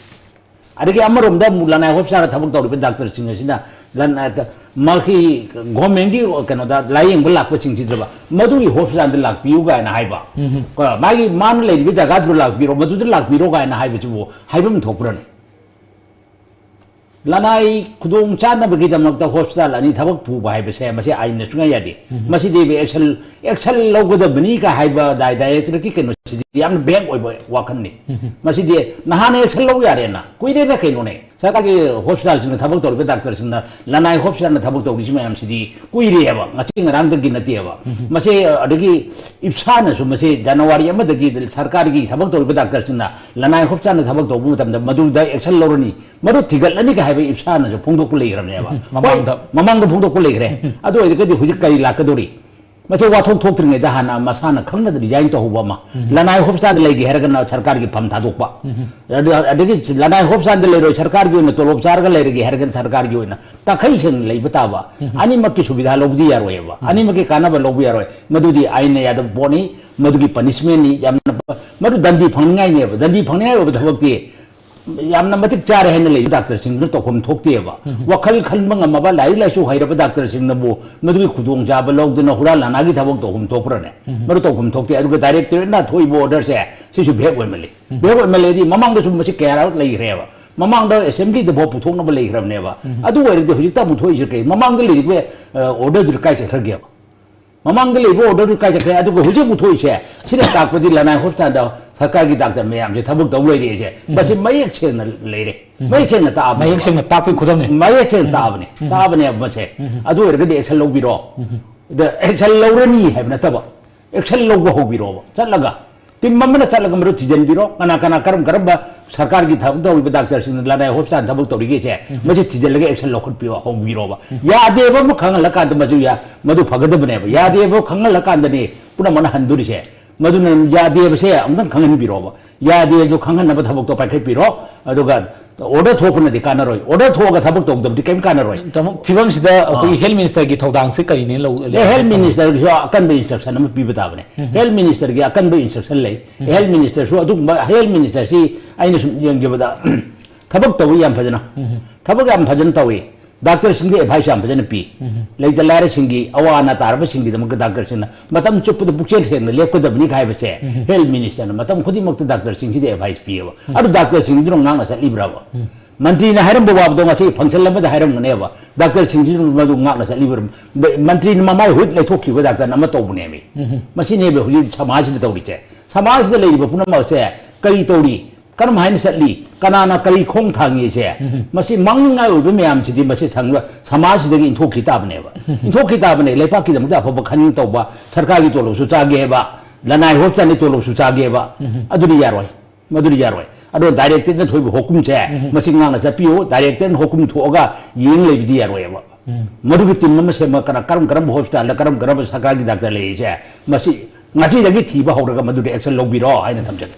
ꯑꯗꯒꯤ ꯑꯃꯔꯣꯝꯗ ꯑꯃꯨꯛ ꯂꯅꯥꯏ ꯍꯣꯁꯄꯤꯇꯥꯜꯗ ꯊꯕꯛ ꯇꯧꯔꯤꯕ ꯗꯥꯛꯇꯔꯁꯤꯡ ꯑꯁꯤꯅ ꯂꯟ-, ꯑ, ꯃꯍꯥꯛꯀꯤ ꯒꯣꯔꯃꯦꯟꯒꯤ ꯀꯩꯅꯣꯗ ꯂꯥꯌꯦꯡꯕ ꯂꯥꯛꯄꯁꯤꯡꯁꯤꯗꯕ ꯃꯗꯨꯒꯤ ꯍꯣꯁꯄꯤꯇꯥꯜꯗ ꯂꯥꯛꯄꯤꯌꯨ ꯀꯥꯏꯅ ꯍꯥꯏꯕ, ꯀꯣ, ꯃꯥꯒꯤ, ꯃꯥꯅ ꯂꯩꯔꯤꯕ ꯖꯒꯥꯗꯨꯗ ꯂꯥꯛꯄꯤꯔꯣ, ꯃꯗꯨꯗ ꯂꯥꯛꯄꯤꯔꯣ ꯀꯥꯏꯅ ꯍꯥꯏꯕꯁꯤꯕꯨ ꯍꯥꯏꯐꯝ ꯊꯣꯛꯄ꯭ꯔꯅꯦ? ꯂꯅꯥꯏ ꯈꯨꯗꯣꯡ ꯆꯥꯅꯕꯒꯤꯗꯃꯛꯇ ꯍꯣꯁꯄꯤꯇꯥꯜ ꯑꯅꯤ ꯊꯕꯛ ꯄꯨꯕ ꯍꯥꯏꯕꯁꯦ ꯃꯁꯤ ꯑꯥꯏꯟꯅ ꯁꯨꯡꯌꯥ ꯌꯥꯗꯦ꯫ ꯃꯁꯤꯗꯤ ꯑꯦꯛꯁꯟ, ꯑꯦꯛꯁꯟ ꯂꯧꯒꯗꯕꯅꯤ ꯀ ꯍꯥꯏꯕ ꯗꯥꯏ-, ꯗꯥꯏꯔꯦꯛꯇꯔꯒꯤ ꯀꯩꯅꯣꯁꯤꯗꯤ ꯌꯥꯝꯅ ꯚꯦꯒ ꯑꯣꯏꯕ ꯋꯥꯈꯜꯅꯤ꯫ ꯃꯁꯤꯗꯤ ꯅꯍꯥꯟꯅ ꯑꯦꯛꯁꯟ ꯂꯧ ꯌꯥꯔꯦꯅ, ꯀꯨꯏꯔꯦꯅ ꯀꯩꯅꯣꯅꯦ꯫ ꯁꯔꯀꯥꯔꯒꯤ ꯍꯣꯁꯄꯤꯇꯥꯜꯁꯤꯡꯗ ꯊꯕꯛ ꯇꯧꯔꯤꯕ ꯗꯥꯛꯇꯔꯁꯤꯡꯅ, ꯂꯅꯥꯏ ꯍꯣꯁꯄꯤꯇꯥꯜꯗ ꯊꯕꯛ ꯇꯧꯔꯤꯁꯤ ꯃꯌꯥꯝꯁꯤꯗꯤ ꯀꯨꯏꯔꯦꯕ, ꯉꯁꯤ ꯉꯔꯥꯡꯗꯒꯤ ꯅꯠꯇꯦꯕ꯫ ꯃꯁꯤ, ꯑꯗꯒꯤ ꯏꯞꯁꯥꯅꯁꯨ ꯃꯁꯤ ꯖꯅꯋꯥꯔꯤ ꯑꯃꯗꯒꯤ ꯁꯔꯀꯥꯔꯒꯤ ꯊꯕꯛ ꯇꯧꯔꯤꯕ ꯗꯥꯛꯇꯔꯁꯤꯡꯅ ꯂꯅꯥꯏ ꯍꯣꯁꯄꯤꯇꯥꯜꯗ ꯊꯕꯛ ꯇꯧꯕ ꯃꯇꯝꯗ ꯃꯗꯨꯗ ꯑꯦꯛꯁꯟ ꯂꯧꯔꯅꯤ, ꯃꯗꯨ ꯊꯤꯒꯠꯂꯅꯤ ꯀ ꯍꯥꯏꯕ ꯏꯞꯁꯥꯅꯁꯨ ꯐꯣꯡꯗꯣꯛꯄ ꯂꯩꯈ꯭ꯔꯕꯅꯦꯕ꯫ ꯎꯝ, ꯃꯃꯥꯡꯗ꯫ ꯍꯣꯏ, ꯃꯃꯥꯡꯗ ꯐꯣꯡꯗꯣꯛꯄ ꯂꯩꯈ꯭ꯔꯦ꯫ ꯑꯗꯨ ꯑꯣꯏꯔꯒꯗꯤ ꯍꯧꯖꯤꯛ ꯀꯔꯤ ꯂꯥꯛꯀꯗꯧꯔꯤ? ꯃꯁꯤ ꯋꯥꯊꯣꯛ ꯊꯣꯛꯇ꯭ꯔꯤꯉꯩꯗ ꯍꯥꯟꯅ ꯃꯁꯥꯅ ꯈꯪꯅ ꯔꯤꯖꯥꯏꯟ ꯇꯧꯍꯧꯕ ꯑꯃ꯫ ꯂꯅꯥꯏ ꯍꯣꯁꯄꯤꯇꯥꯜꯗ ꯂꯩꯒꯦ ꯍꯥꯏꯔꯒꯅ ꯁꯔꯀꯥꯔꯒꯤ ꯐꯝ ꯊꯥꯗꯣꯛꯄ꯫ ꯑꯗꯨ-, ꯑꯗꯒꯤ ꯂꯅꯥꯏ ꯍꯣꯁꯄꯤꯇꯥꯜꯗ ꯂꯩꯔꯣꯏ, ꯁꯔꯀꯥꯔꯒꯤ ꯑꯣꯏꯅ ꯇꯣꯂꯣꯞ ꯆꯥꯔꯒ ꯂꯩꯔꯒꯦ ꯍꯥꯏꯔꯒꯅ ꯁꯔꯀꯥꯔꯒꯤ ꯑꯣꯏꯅ ꯇꯈꯩ ꯁꯦꯡꯅ ꯂꯩꯕ ꯇꯥꯕ꯫ ꯑꯅꯤꯃꯛꯀꯤ ꯁꯨꯕꯤꯙꯥ ꯂꯧꯕꯗꯤ ꯌꯥꯔꯣꯏꯕ꯫ ꯑꯅꯤꯃꯛꯀꯤ ꯀꯥꯟꯅꯕ ꯂꯧꯕ ꯌꯥꯔꯣꯏ꯫ ꯃꯗꯨꯗꯤ ꯑꯥꯏꯟꯅ ꯌꯥꯗꯕ ꯄꯣꯠꯅꯤ꯫ ꯃꯗꯨꯒꯤ ꯄꯅꯤꯁꯃꯦꯟꯅꯤ꯫ ꯌꯥꯝꯅ ꯃꯗꯨ ꯗꯟꯗꯤ ꯐꯪꯅꯤꯡꯉꯥꯏꯅꯦꯕ꯫ ꯗꯟꯗꯤ ꯐꯪꯅꯤꯡꯉꯥꯏ ꯑꯣꯏꯕ ꯊꯕꯛꯇꯤ ꯌꯥꯝꯅ ꯃꯇꯤꯛ ꯆꯥꯔꯦ ꯍꯥꯏꯅ ꯂꯩꯕ ꯗꯥꯛꯇꯔꯁꯤꯡꯗꯨꯅ ꯇꯧꯐꯝ ꯊꯣꯛꯇꯦꯕ꯫ ꯋꯥꯈꯜ ꯈꯟꯕ ꯉꯝꯃꯕ, ꯂꯥꯏꯔꯤꯛ ꯂꯥꯏꯁꯨ ꯍꯩꯔꯕ ꯗꯥꯛꯇꯔꯁꯤꯡꯅꯕꯨ ꯃꯗꯨꯒꯤ ꯈꯨꯗꯣꯡꯆꯥꯕ ꯂꯧꯗꯨꯅ ꯍꯨꯔꯥꯟ ꯂꯥꯟꯅꯥꯒꯤ ꯊꯕꯛ ꯇꯧꯐꯝ ꯊꯣꯛꯄ꯭ꯔꯅꯦ? ꯃꯗꯨ ꯇꯧꯐꯝ ꯊꯣꯛꯇꯦ꯫ ꯑꯗꯨꯒ ꯗꯥꯏꯔꯦꯛꯇꯣꯔꯦꯠꯅ ꯊꯣꯛꯏꯕ ꯑꯣꯔꯗꯔꯁꯦ ꯁꯤꯁꯨ ꯚꯦꯛ ꯑꯣꯏꯃꯜꯂꯤ꯫ ꯚꯦꯛ ꯑꯣꯏꯃꯜꯂꯦꯗꯤ ꯃꯃꯥꯡꯗꯁꯨ ꯃꯁꯤ ꯀꯌꯥꯔꯛ ꯂꯩꯈ꯭ꯔꯦꯕ꯫ ꯃꯃꯥꯡꯗ ꯑꯦꯁꯦꯝꯕ꯭ꯂꯤꯗ ꯐꯥꯎ ꯄꯨꯊꯣꯛꯅꯕ ꯂꯩꯈ꯭ꯔꯕꯅꯦꯕ꯫ ꯑꯗꯨ ꯑꯣꯏꯔꯗꯤ ꯍꯧꯖꯤꯛꯇ ꯑꯃꯨꯛ ꯊꯣꯛꯏꯁꯦ ꯀꯩ? ꯃꯃꯥꯡꯗ ꯂꯩꯔꯤꯕ, ꯑ, ꯑꯣꯔꯗꯔꯗꯨꯗꯤ ꯀꯥꯏ ꯆꯠꯈ꯭ꯔꯒꯦꯕ? ꯃꯃꯥꯡꯗ ꯂꯩꯕ ꯑꯣꯔꯗꯔꯗꯨ ꯀꯥꯏ ꯆꯠꯈ꯭ꯔꯦ? ꯑꯗꯨꯒ ꯍꯧꯖꯤꯛ ꯑꯃꯨꯛ ꯊꯣꯛꯏꯁꯦ, ꯁꯤꯅ ꯇꯥꯛꯄꯗꯤ ꯂꯅꯥꯏ ꯍꯣꯁꯄꯤꯇꯥꯜꯗ ꯁꯔꯀꯥꯔꯒꯤ ꯗꯥꯛꯇꯔ ꯃꯌꯥꯝꯁꯦ ꯊꯕꯛ ꯇꯧ ꯂꯩꯔꯛꯏꯁꯦ, ꯃꯁꯤ ꯃꯌꯦꯛ ꯁꯦꯡꯅ ꯂꯩꯔꯦ꯫ ꯃꯌꯦꯛ ꯁꯦꯡꯅ ꯇꯥꯛꯑꯕꯅꯦ꯫ ꯃꯌꯦꯛ ꯁꯦꯡꯅ ꯇꯥꯛꯄꯒꯤ ꯈꯨꯗꯝꯅꯤ꯫ ꯃꯌꯦꯛ ꯁꯦꯡꯅ ꯇꯥꯛꯑꯕꯅꯦ꯫ ꯇꯥꯛꯑꯕꯅꯦꯕ ꯃꯁꯦ꯫ ꯑꯗꯨ ꯑꯣꯏꯔꯒꯗꯤ action ꯂꯧꯕꯤꯔꯣ꯫ ꯑꯗ action ꯂꯧꯔꯅꯤ ꯍꯥꯏꯕ ꯅꯠꯇꯕ, action ꯂꯧꯕ ꯍꯧꯕꯤꯔꯣꯕ꯫ ꯆꯠꯂꯒ, team ꯑꯃꯅ ꯆꯠꯂꯒ ꯃꯗꯨ ꯊꯤꯖꯤꯟꯕꯤꯔꯣ꯫ ꯀꯅꯥ ꯀꯅꯥ, ꯀꯔꯝ ꯀꯔꯝꯕ ꯁꯔꯀꯥꯔꯒꯤ ꯊꯕꯛ ꯇꯧꯔꯤꯕ ꯗꯥꯛꯇꯔꯁꯤꯡꯅ, ꯂꯅꯥꯏ ꯍꯣꯁꯄꯤꯇꯥꯜ ꯊꯕꯛ ꯇꯧꯔꯤꯒꯦꯁꯦ, ꯃꯁꯤ ꯊꯤꯖꯤꯜꯂꯒ action ꯂꯧꯈꯠꯄꯤꯌꯣ, ꯍꯧꯕꯤꯔꯣꯕ꯫ ꯌꯥꯗꯦꯕ ꯑꯃ ꯈꯪꯍꯜꯂꯀꯥꯟꯗ ꯃꯗꯨ ꯌꯥ-, ꯃꯗꯨ ꯐꯒꯗꯕꯅꯦꯕ꯫ ꯌꯥꯗꯦꯕ ꯈꯪꯍꯜꯂꯀꯥꯟꯗꯅꯤ ꯄꯨꯝꯅꯃꯛꯅ ꯍꯟꯗꯣꯔꯤꯁꯦ꯫ ꯃꯗꯨꯅ ꯌꯥꯗꯦꯕꯁꯦ ꯑꯃꯨꯛꯇꯪ ꯈꯪꯍꯟꯕꯤꯔꯣꯕ꯫ ꯌꯥꯗꯦ ꯑꯗꯨ ꯈꯪꯍꯟꯅꯕ ꯊꯕꯛꯇꯣ ꯄꯥꯏꯈꯠꯄꯤꯔꯣ꯫ ꯑꯗꯨꯒ order ꯊꯣꯛꯄꯅꯗꯤ ꯀꯥꯟꯅꯔꯣꯏ꯫ Order ꯊꯣꯛꯑꯒ ꯊꯕꯛ ꯇꯧꯗꯕꯗꯤ ꯀꯔꯤꯝ ꯀꯥꯟꯅꯔꯣꯏ꯫ ꯇꯥꯃꯣ, ꯐꯤꯕꯝꯁꯤꯗ ꯑꯩꯈꯣꯏꯒꯤ health ministerꯒꯤ ꯊꯧꯗꯥꯡꯁꯤ ꯀꯔꯤꯅꯦ ꯂꯧ- ꯑꯦ, health ministerꯒꯤꯁꯨ ꯑꯀꯟꯕ instruction ꯑꯃ ꯄꯤꯕ ꯇꯥꯕꯅꯦ꯫ Health ministerꯒꯤ ꯑꯀꯟꯕ instruction ꯂꯩ꯫ Health ministerꯁꯨ ꯑꯗꯨꯒꯨꯝꯕ, health ministerꯁꯤ ꯑꯩꯅ ꯁꯨꯝ ꯌꯦꯡꯖꯕꯗ ꯊꯕꯛ ꯇꯧꯕ ꯌꯥꯝ ꯐꯖꯅ, ꯊꯕꯛ ꯌꯥꯝ ꯐꯖꯅ ꯇꯧꯏ꯫ ꯗꯥꯛꯇꯔꯁꯤꯡꯗ advice ꯌꯥꯝ ꯐꯖꯅ ꯄꯤ꯫ ꯂꯩꯇ ꯂꯥꯏꯔꯁꯤꯡꯒꯤ, ꯑꯋꯥ ꯑꯅꯥ ꯇꯥꯔꯕꯁꯤꯡꯒꯤꯗꯃꯛꯇ ꯗꯥꯛꯇꯔꯁꯤꯡꯅ ꯃꯇꯝ ꯆꯨꯞꯄꯗ ꯄꯨꯛꯆꯦꯜ ꯁꯦꯡꯅ ꯂꯦꯞꯀꯗꯕꯅꯤ ꯍꯥꯏꯕꯁꯦ health ministerꯅ ꯃꯇꯝ ꯈꯨꯗꯤꯡꯃꯛꯇ ꯗꯥꯛꯇꯔꯁꯤꯡꯁꯤꯗ advice ꯄꯤꯌꯦꯕ꯫ ꯑꯗꯨ ꯗꯥꯛꯇꯔꯁꯤꯡꯗꯨꯅ ꯉꯥꯛꯅ ꯆꯠꯂꯤꯕ꯭ꯔꯕ? ꯃꯟꯇ꯭ꯔꯤꯅ ꯍꯥꯏꯔꯝꯕ ꯋꯥꯕꯗꯣ ꯉꯁꯤ function ꯑꯃꯗ ꯍꯥꯏꯔꯝꯒꯅꯦꯕ, ꯗꯥꯛꯇꯔꯁꯤꯡꯁꯤꯅ ꯃꯗꯨ ꯉꯥꯛꯅ ꯆꯠꯂꯤꯕ꯭ꯔꯥ? ꯃꯟꯇ꯭ꯔꯤꯅ ꯃꯃꯥꯏ ꯍꯨꯠ ꯂꯩꯊꯣꯛꯈꯤꯕ ꯗꯥꯛꯇꯔꯅ ꯑꯃ ꯇꯧꯕꯅꯦꯃꯤ꯫ ꯃꯁꯤꯅꯦꯕ ꯍꯧꯖꯤꯛ ꯁꯃꯥꯖꯁꯤꯗ ꯇꯧꯔꯤꯁꯦ꯫ ꯁꯃꯥꯖꯁꯤꯗ ꯂꯩꯔꯤꯕ ꯄꯨꯝꯅꯃꯛꯁꯦ ꯀꯔꯤ ꯇꯧꯔꯤ? ꯀꯔꯝ ꯍꯥꯏꯅ ꯆꯠꯂꯤ? ꯀꯅꯥꯅ ꯀꯔꯤ ꯈꯣꯡ ꯊꯥꯡꯉꯤꯁꯦ? ꯃꯁꯤ ꯃꯥꯡꯅꯤꯡꯉꯥꯏ ꯑꯣꯏꯕ ꯃꯌꯥꯝꯁꯤꯗꯤ ꯃꯁꯤ ꯁꯪ-, ꯁꯃꯥꯖꯁꯤꯗꯒꯤ ꯏꯟꯊꯣꯛꯈꯤ ꯇꯥꯕꯅꯦꯕ꯫ ꯏꯟꯊꯣꯛꯈꯤ ꯇꯥꯕꯅꯦ꯫ ꯂꯩꯄꯥꯛꯀꯤꯗꯃꯛꯇ ꯑꯐꯕ ꯈꯟ ꯇꯧꯕ, ꯁꯔꯀꯥꯔꯒꯤ ꯇꯣꯂꯣꯞꯁꯨ ꯆꯥꯒꯦꯕ, ꯂꯅꯥꯏ ꯍꯣꯁꯄꯤꯇꯥꯜꯒꯤ ꯇꯣꯂꯣꯞꯁꯨ ꯆꯥꯒꯦꯕ꯫ ꯑꯗꯨꯗꯤ ꯌꯥꯔꯣꯏ꯫ ꯃꯗꯨꯗꯤ ꯌꯥꯔꯣꯏ꯫ ꯑꯗꯣ directorꯅ ꯊꯣꯛꯏꯕ ꯍꯣꯀꯨꯝꯁꯦ ꯃꯁꯤ ꯉꯥꯛꯅ ꯆꯠꯄꯤꯌꯨ꯫ Directorꯅ ꯍꯣꯀꯨꯝ ꯊꯣꯛꯑꯒ ꯌꯦꯡ ꯂꯩꯕꯗꯤ ꯌꯥꯔꯣꯏꯕ꯫ ꯃꯗꯨꯒꯤ team ꯑꯃ ꯁꯦꯝꯃ ꯀꯅꯥ-, ꯀꯔꯝ ꯀꯔꯝꯕ ꯍꯣꯁꯄꯤꯇꯥꯜꯗ ꯀꯔꯝ ꯀꯔꯝꯕ ꯁꯔꯀꯥꯔꯒꯤ ꯗꯥꯛꯇꯔ ꯂꯩꯔꯤꯁꯦ, ꯃꯁꯤ ꯉꯁꯤꯗꯒꯤ ꯊꯤꯕ ꯍꯧꯔꯒ ꯃꯗꯨꯗ action ꯂꯧꯕꯤꯔꯣ ꯍꯥꯏꯅ ꯊꯝꯖꯒꯦ꯫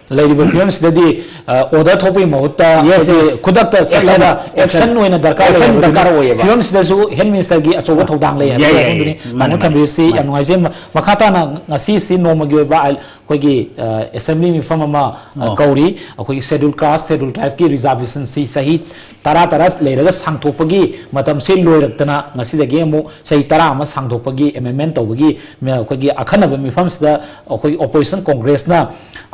ꯂꯩꯔꯤꯕ ꯐꯤꯕꯝꯁꯤꯗꯗꯤ ꯑ, order ꯊꯣꯛꯄꯒꯤ ꯃꯍꯨꯠꯇ Yes, ꯑꯩꯈꯣꯏꯒꯤ yes. ꯈꯨꯗꯛꯇ ꯆꯠꯂꯒ Action, action ꯑꯣꯏꯅ ꯗꯔꯀꯥꯔ action ꯂꯩ ꯍꯥꯏꯕꯗꯨꯅꯤ꯫ ꯗꯔꯀꯥꯔ ꯑꯣꯏꯌꯦꯕ꯫ ꯐꯤꯕꯝꯁꯤꯗꯁꯨ health ministerꯒꯤ ꯑꯆꯧꯕ ꯊꯧꯗꯥꯡ ꯂꯩ ꯍꯥꯏꯕ ꯌꯥꯏ, ꯌꯥꯏ, ꯋꯥꯐꯝꯗꯨꯅꯤ ꯌꯥꯏ꯫ ꯃꯥꯅꯦ, ꯇꯥꯃꯣ ꯃꯥꯅꯦ, ꯊꯝꯕꯤꯔꯤꯁꯤ꯫ ꯃꯥꯅꯦ, ꯌꯥꯝ ꯃꯥꯅꯦ꯫ ꯅꯨꯡꯉꯥꯏꯖꯩ꯫ ꯃ-, ꯃꯈꯥ ꯇꯥꯅ ꯉꯁꯤꯁꯤ ꯅꯣꯡꯃꯒꯤ ꯑꯣꯏꯕ ꯑꯩ-, ꯑꯩꯈꯣꯏꯒꯤ ꯑ, assembly ꯃꯤꯐꯝ ꯑꯃ ꯑ, ꯑꯣ꯫ ꯀꯧꯔꯤ꯫ ꯑꯩꯈꯣꯏꯒꯤ schedule caste, schedule tribeꯀꯤ reservationꯁꯤ ꯆꯍꯤ ꯇꯔꯥ ꯇꯔꯥ ꯂꯩꯔꯒ ꯁꯥꯡꯊꯣꯛꯄꯒꯤ ꯃꯇꯝꯁꯤ ꯂꯣꯏꯔꯛꯇꯅ ꯉꯁꯤꯗꯒꯤ ꯑꯃꯨꯛ ꯆꯍꯤ ꯇꯔꯥ ꯑꯃ ꯁꯥꯡꯗꯣꯛꯄꯒꯤ amendment ꯇꯧꯕꯒꯤ ꯃ-, ꯑꯩꯈꯣꯏꯒꯤ ꯑꯈꯟꯅꯕ ꯃꯤꯐꯝꯁꯤꯗ ꯑꯩꯈꯣꯏ opposition congressꯅ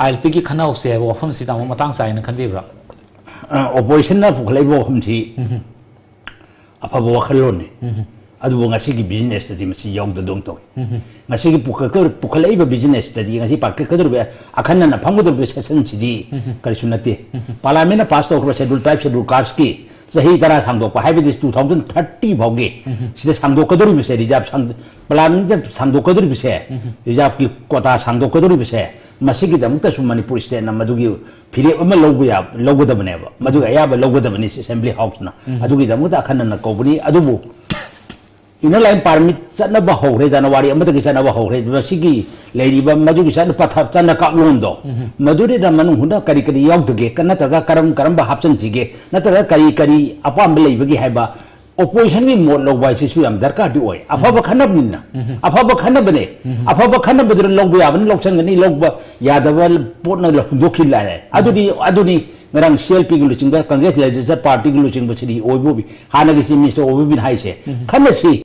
ILPꯒꯤ ꯈꯟꯅꯍꯧꯁꯦ ꯍꯥꯏꯕ ꯋꯥꯐꯝꯁꯤ ꯇꯥꯃꯣ ꯃꯇꯥꯡ ꯆꯥꯏꯅ ꯈꯟꯕꯤꯕ꯭ꯔꯥ? ꯑ, oppositionꯅ ꯄꯨꯈꯠꯂꯛꯏꯕ ꯋꯥꯐꯝꯁꯤ ꯑꯐꯕ ꯋꯥꯈꯜꯂꯣꯟꯅꯤ꯫ ꯑꯗꯨꯕꯨ ꯉꯁꯤꯒꯤ ꯕꯤꯖꯤꯅꯦꯁꯇꯗꯤ ꯃꯁꯤ ꯌꯥꯎꯗꯗꯧꯅ ꯇꯧꯏ꯫ ꯉꯁꯤꯒꯤ ꯄꯨꯈꯠꯀ-, ꯄꯨꯈꯠꯂꯛꯏꯕ ꯕꯤꯖꯤꯅꯦꯁꯇꯗꯤ ꯉꯁꯤ ꯄꯥꯡꯈꯠꯀꯗꯧꯔꯤꯕ, ꯑꯈꯟꯅꯅ ꯐꯝꯒꯗꯧꯔꯤꯕ ꯁꯦꯁꯟꯁꯤꯗꯤ ꯀꯔꯤꯁꯨ ꯅꯠꯇꯦ꯫ ꯄꯥꯔꯂꯥꯃꯦꯟꯅ ꯄꯥꯁ ꯇꯧꯈ꯭ꯔꯕ ꯁꯦꯗꯨꯜ ꯇ꯭ꯔꯥꯏꯕ, ꯁꯦꯗꯨꯜ ꯀꯥꯁꯀꯤ ꯆꯍꯤ ꯇꯔꯥ ꯁꯥꯡꯗꯣꯛꯄ ꯍꯥꯏꯕꯗꯤ ꯇꯨ ꯊꯥꯎꯖꯟ ꯊꯥꯔꯇꯤ ꯐꯥꯎꯒꯤ ꯁꯤꯗ ꯁꯥꯡꯗꯣꯛꯀꯗꯧꯔꯤꯕꯁꯦ, ꯔꯤꯖꯥꯔꯕ ꯁꯥꯡ-, ꯄꯥꯔꯂꯥꯃꯦꯟꯗ ꯁꯥꯡꯗꯣꯛꯀꯗꯧꯔꯤꯕꯁꯦ, ꯔꯤꯖꯥꯔꯕꯀꯤ ꯀꯣꯇꯥ ꯁꯥꯡꯗꯣꯛꯀꯗꯧꯔꯤꯕꯁꯦ, ꯃꯁꯤꯒꯤꯗꯃꯛꯇꯁꯨ ꯃꯅꯤꯄꯨꯔ ꯁ꯭ꯇꯦꯠꯅ ꯃꯗꯨꯒꯤ ꯐꯤꯔꯦꯞ ꯑꯃ ꯂꯧꯕ ꯌꯥ-, ꯂꯧꯒꯗꯕꯅꯦꯕ, ꯃꯗꯨꯒꯤ ꯑꯌꯥꯕ ꯂꯧꯒꯗꯕꯅꯤ ꯑꯦꯁꯦꯝꯕ꯭ꯂꯤ ꯍꯥꯎꯁꯅ꯫ ꯑꯗꯨꯒꯤꯗꯃꯛꯇ ꯑꯈꯟꯅꯅ ꯀꯧꯕꯅꯤ꯫ ꯑꯗꯨꯕꯨ ꯏꯟꯅꯔ ꯂꯥꯏꯟ ꯄꯥꯔꯃꯤꯠ ꯆꯠꯅꯕ ꯍꯧꯈ꯭ꯔꯦ, ꯖꯅꯋꯥꯔꯤ ꯑꯃꯗꯒꯤ ꯆꯠꯅꯕ ꯍꯧꯈ꯭ꯔꯦ꯫ ꯃꯁꯤꯒꯤ ꯂꯩꯔꯤꯕ ꯃꯗꯨꯒꯤ ꯆꯠꯅ ꯄꯊꯥꯞ, ꯆꯠꯅ ꯀꯥꯡꯂꯣꯟꯗꯣ, ꯃꯗꯨꯗ ꯃꯅꯨꯡ ꯍꯨꯠꯅ ꯀꯔꯤ ꯀꯔꯤ ꯌꯥꯎꯗꯒꯦ, ꯀ-, ꯅꯠꯇ꯭ꯔꯒ ꯀꯔꯝ ꯀꯔꯝꯕ ꯍꯥꯞꯆꯤꯟꯁꯤꯒꯦ, ꯅꯠꯇ꯭ꯔꯒ ꯀꯔꯤ ꯀꯔꯤ ꯑꯄꯥꯝꯕ ꯂꯩꯕꯒꯦ ꯍꯥꯏꯕ ꯑꯣꯄꯣꯖꯤꯁꯟꯒꯤ ꯃꯣꯠ ꯂꯧꯕ ꯍꯥꯏꯁꯤꯁꯨ ꯌꯥꯝ ꯗꯔꯀꯥꯔꯗꯤ ꯑꯣꯏ꯫ ꯑꯐꯕ ꯈꯟꯅꯕꯅꯤꯅ, ꯑꯐꯕ ꯈꯟꯅꯕꯗꯨꯅ ꯂꯧꯕ ꯌꯥꯕꯅ ꯂꯧꯁꯟꯒꯅꯤ, ꯂꯧꯕ ꯌꯥꯗꯕ ꯄꯣꯠꯅ ꯍꯨꯟꯗꯣꯛꯈꯤ ꯂꯥꯛꯑꯦ꯫ ꯑꯗꯨꯗꯤ, ꯑꯗꯨꯅꯤ ꯉꯔꯥꯡ ꯁꯤ ꯑꯦꯜ ꯄꯤꯒꯤ ꯂꯨꯆꯤꯡꯕ, ꯀꯪꯒ꯭ꯔꯦꯁ ꯂꯦꯖꯤꯁꯂꯦꯆꯔ ꯄꯥꯔꯇꯤꯒꯤ ꯂꯨꯆꯤꯡꯕ ꯁ꯭ꯔꯤ ꯑꯣꯏꯕꯧꯕꯤ, ꯍꯥꯟꯅꯒꯤ ꯆꯤꯐ ꯃꯤꯅꯤꯁꯇꯔ ꯑꯣꯏꯕꯧꯕꯤꯅ ꯍꯥꯏꯁꯦ, ꯈꯟꯅꯁꯤ,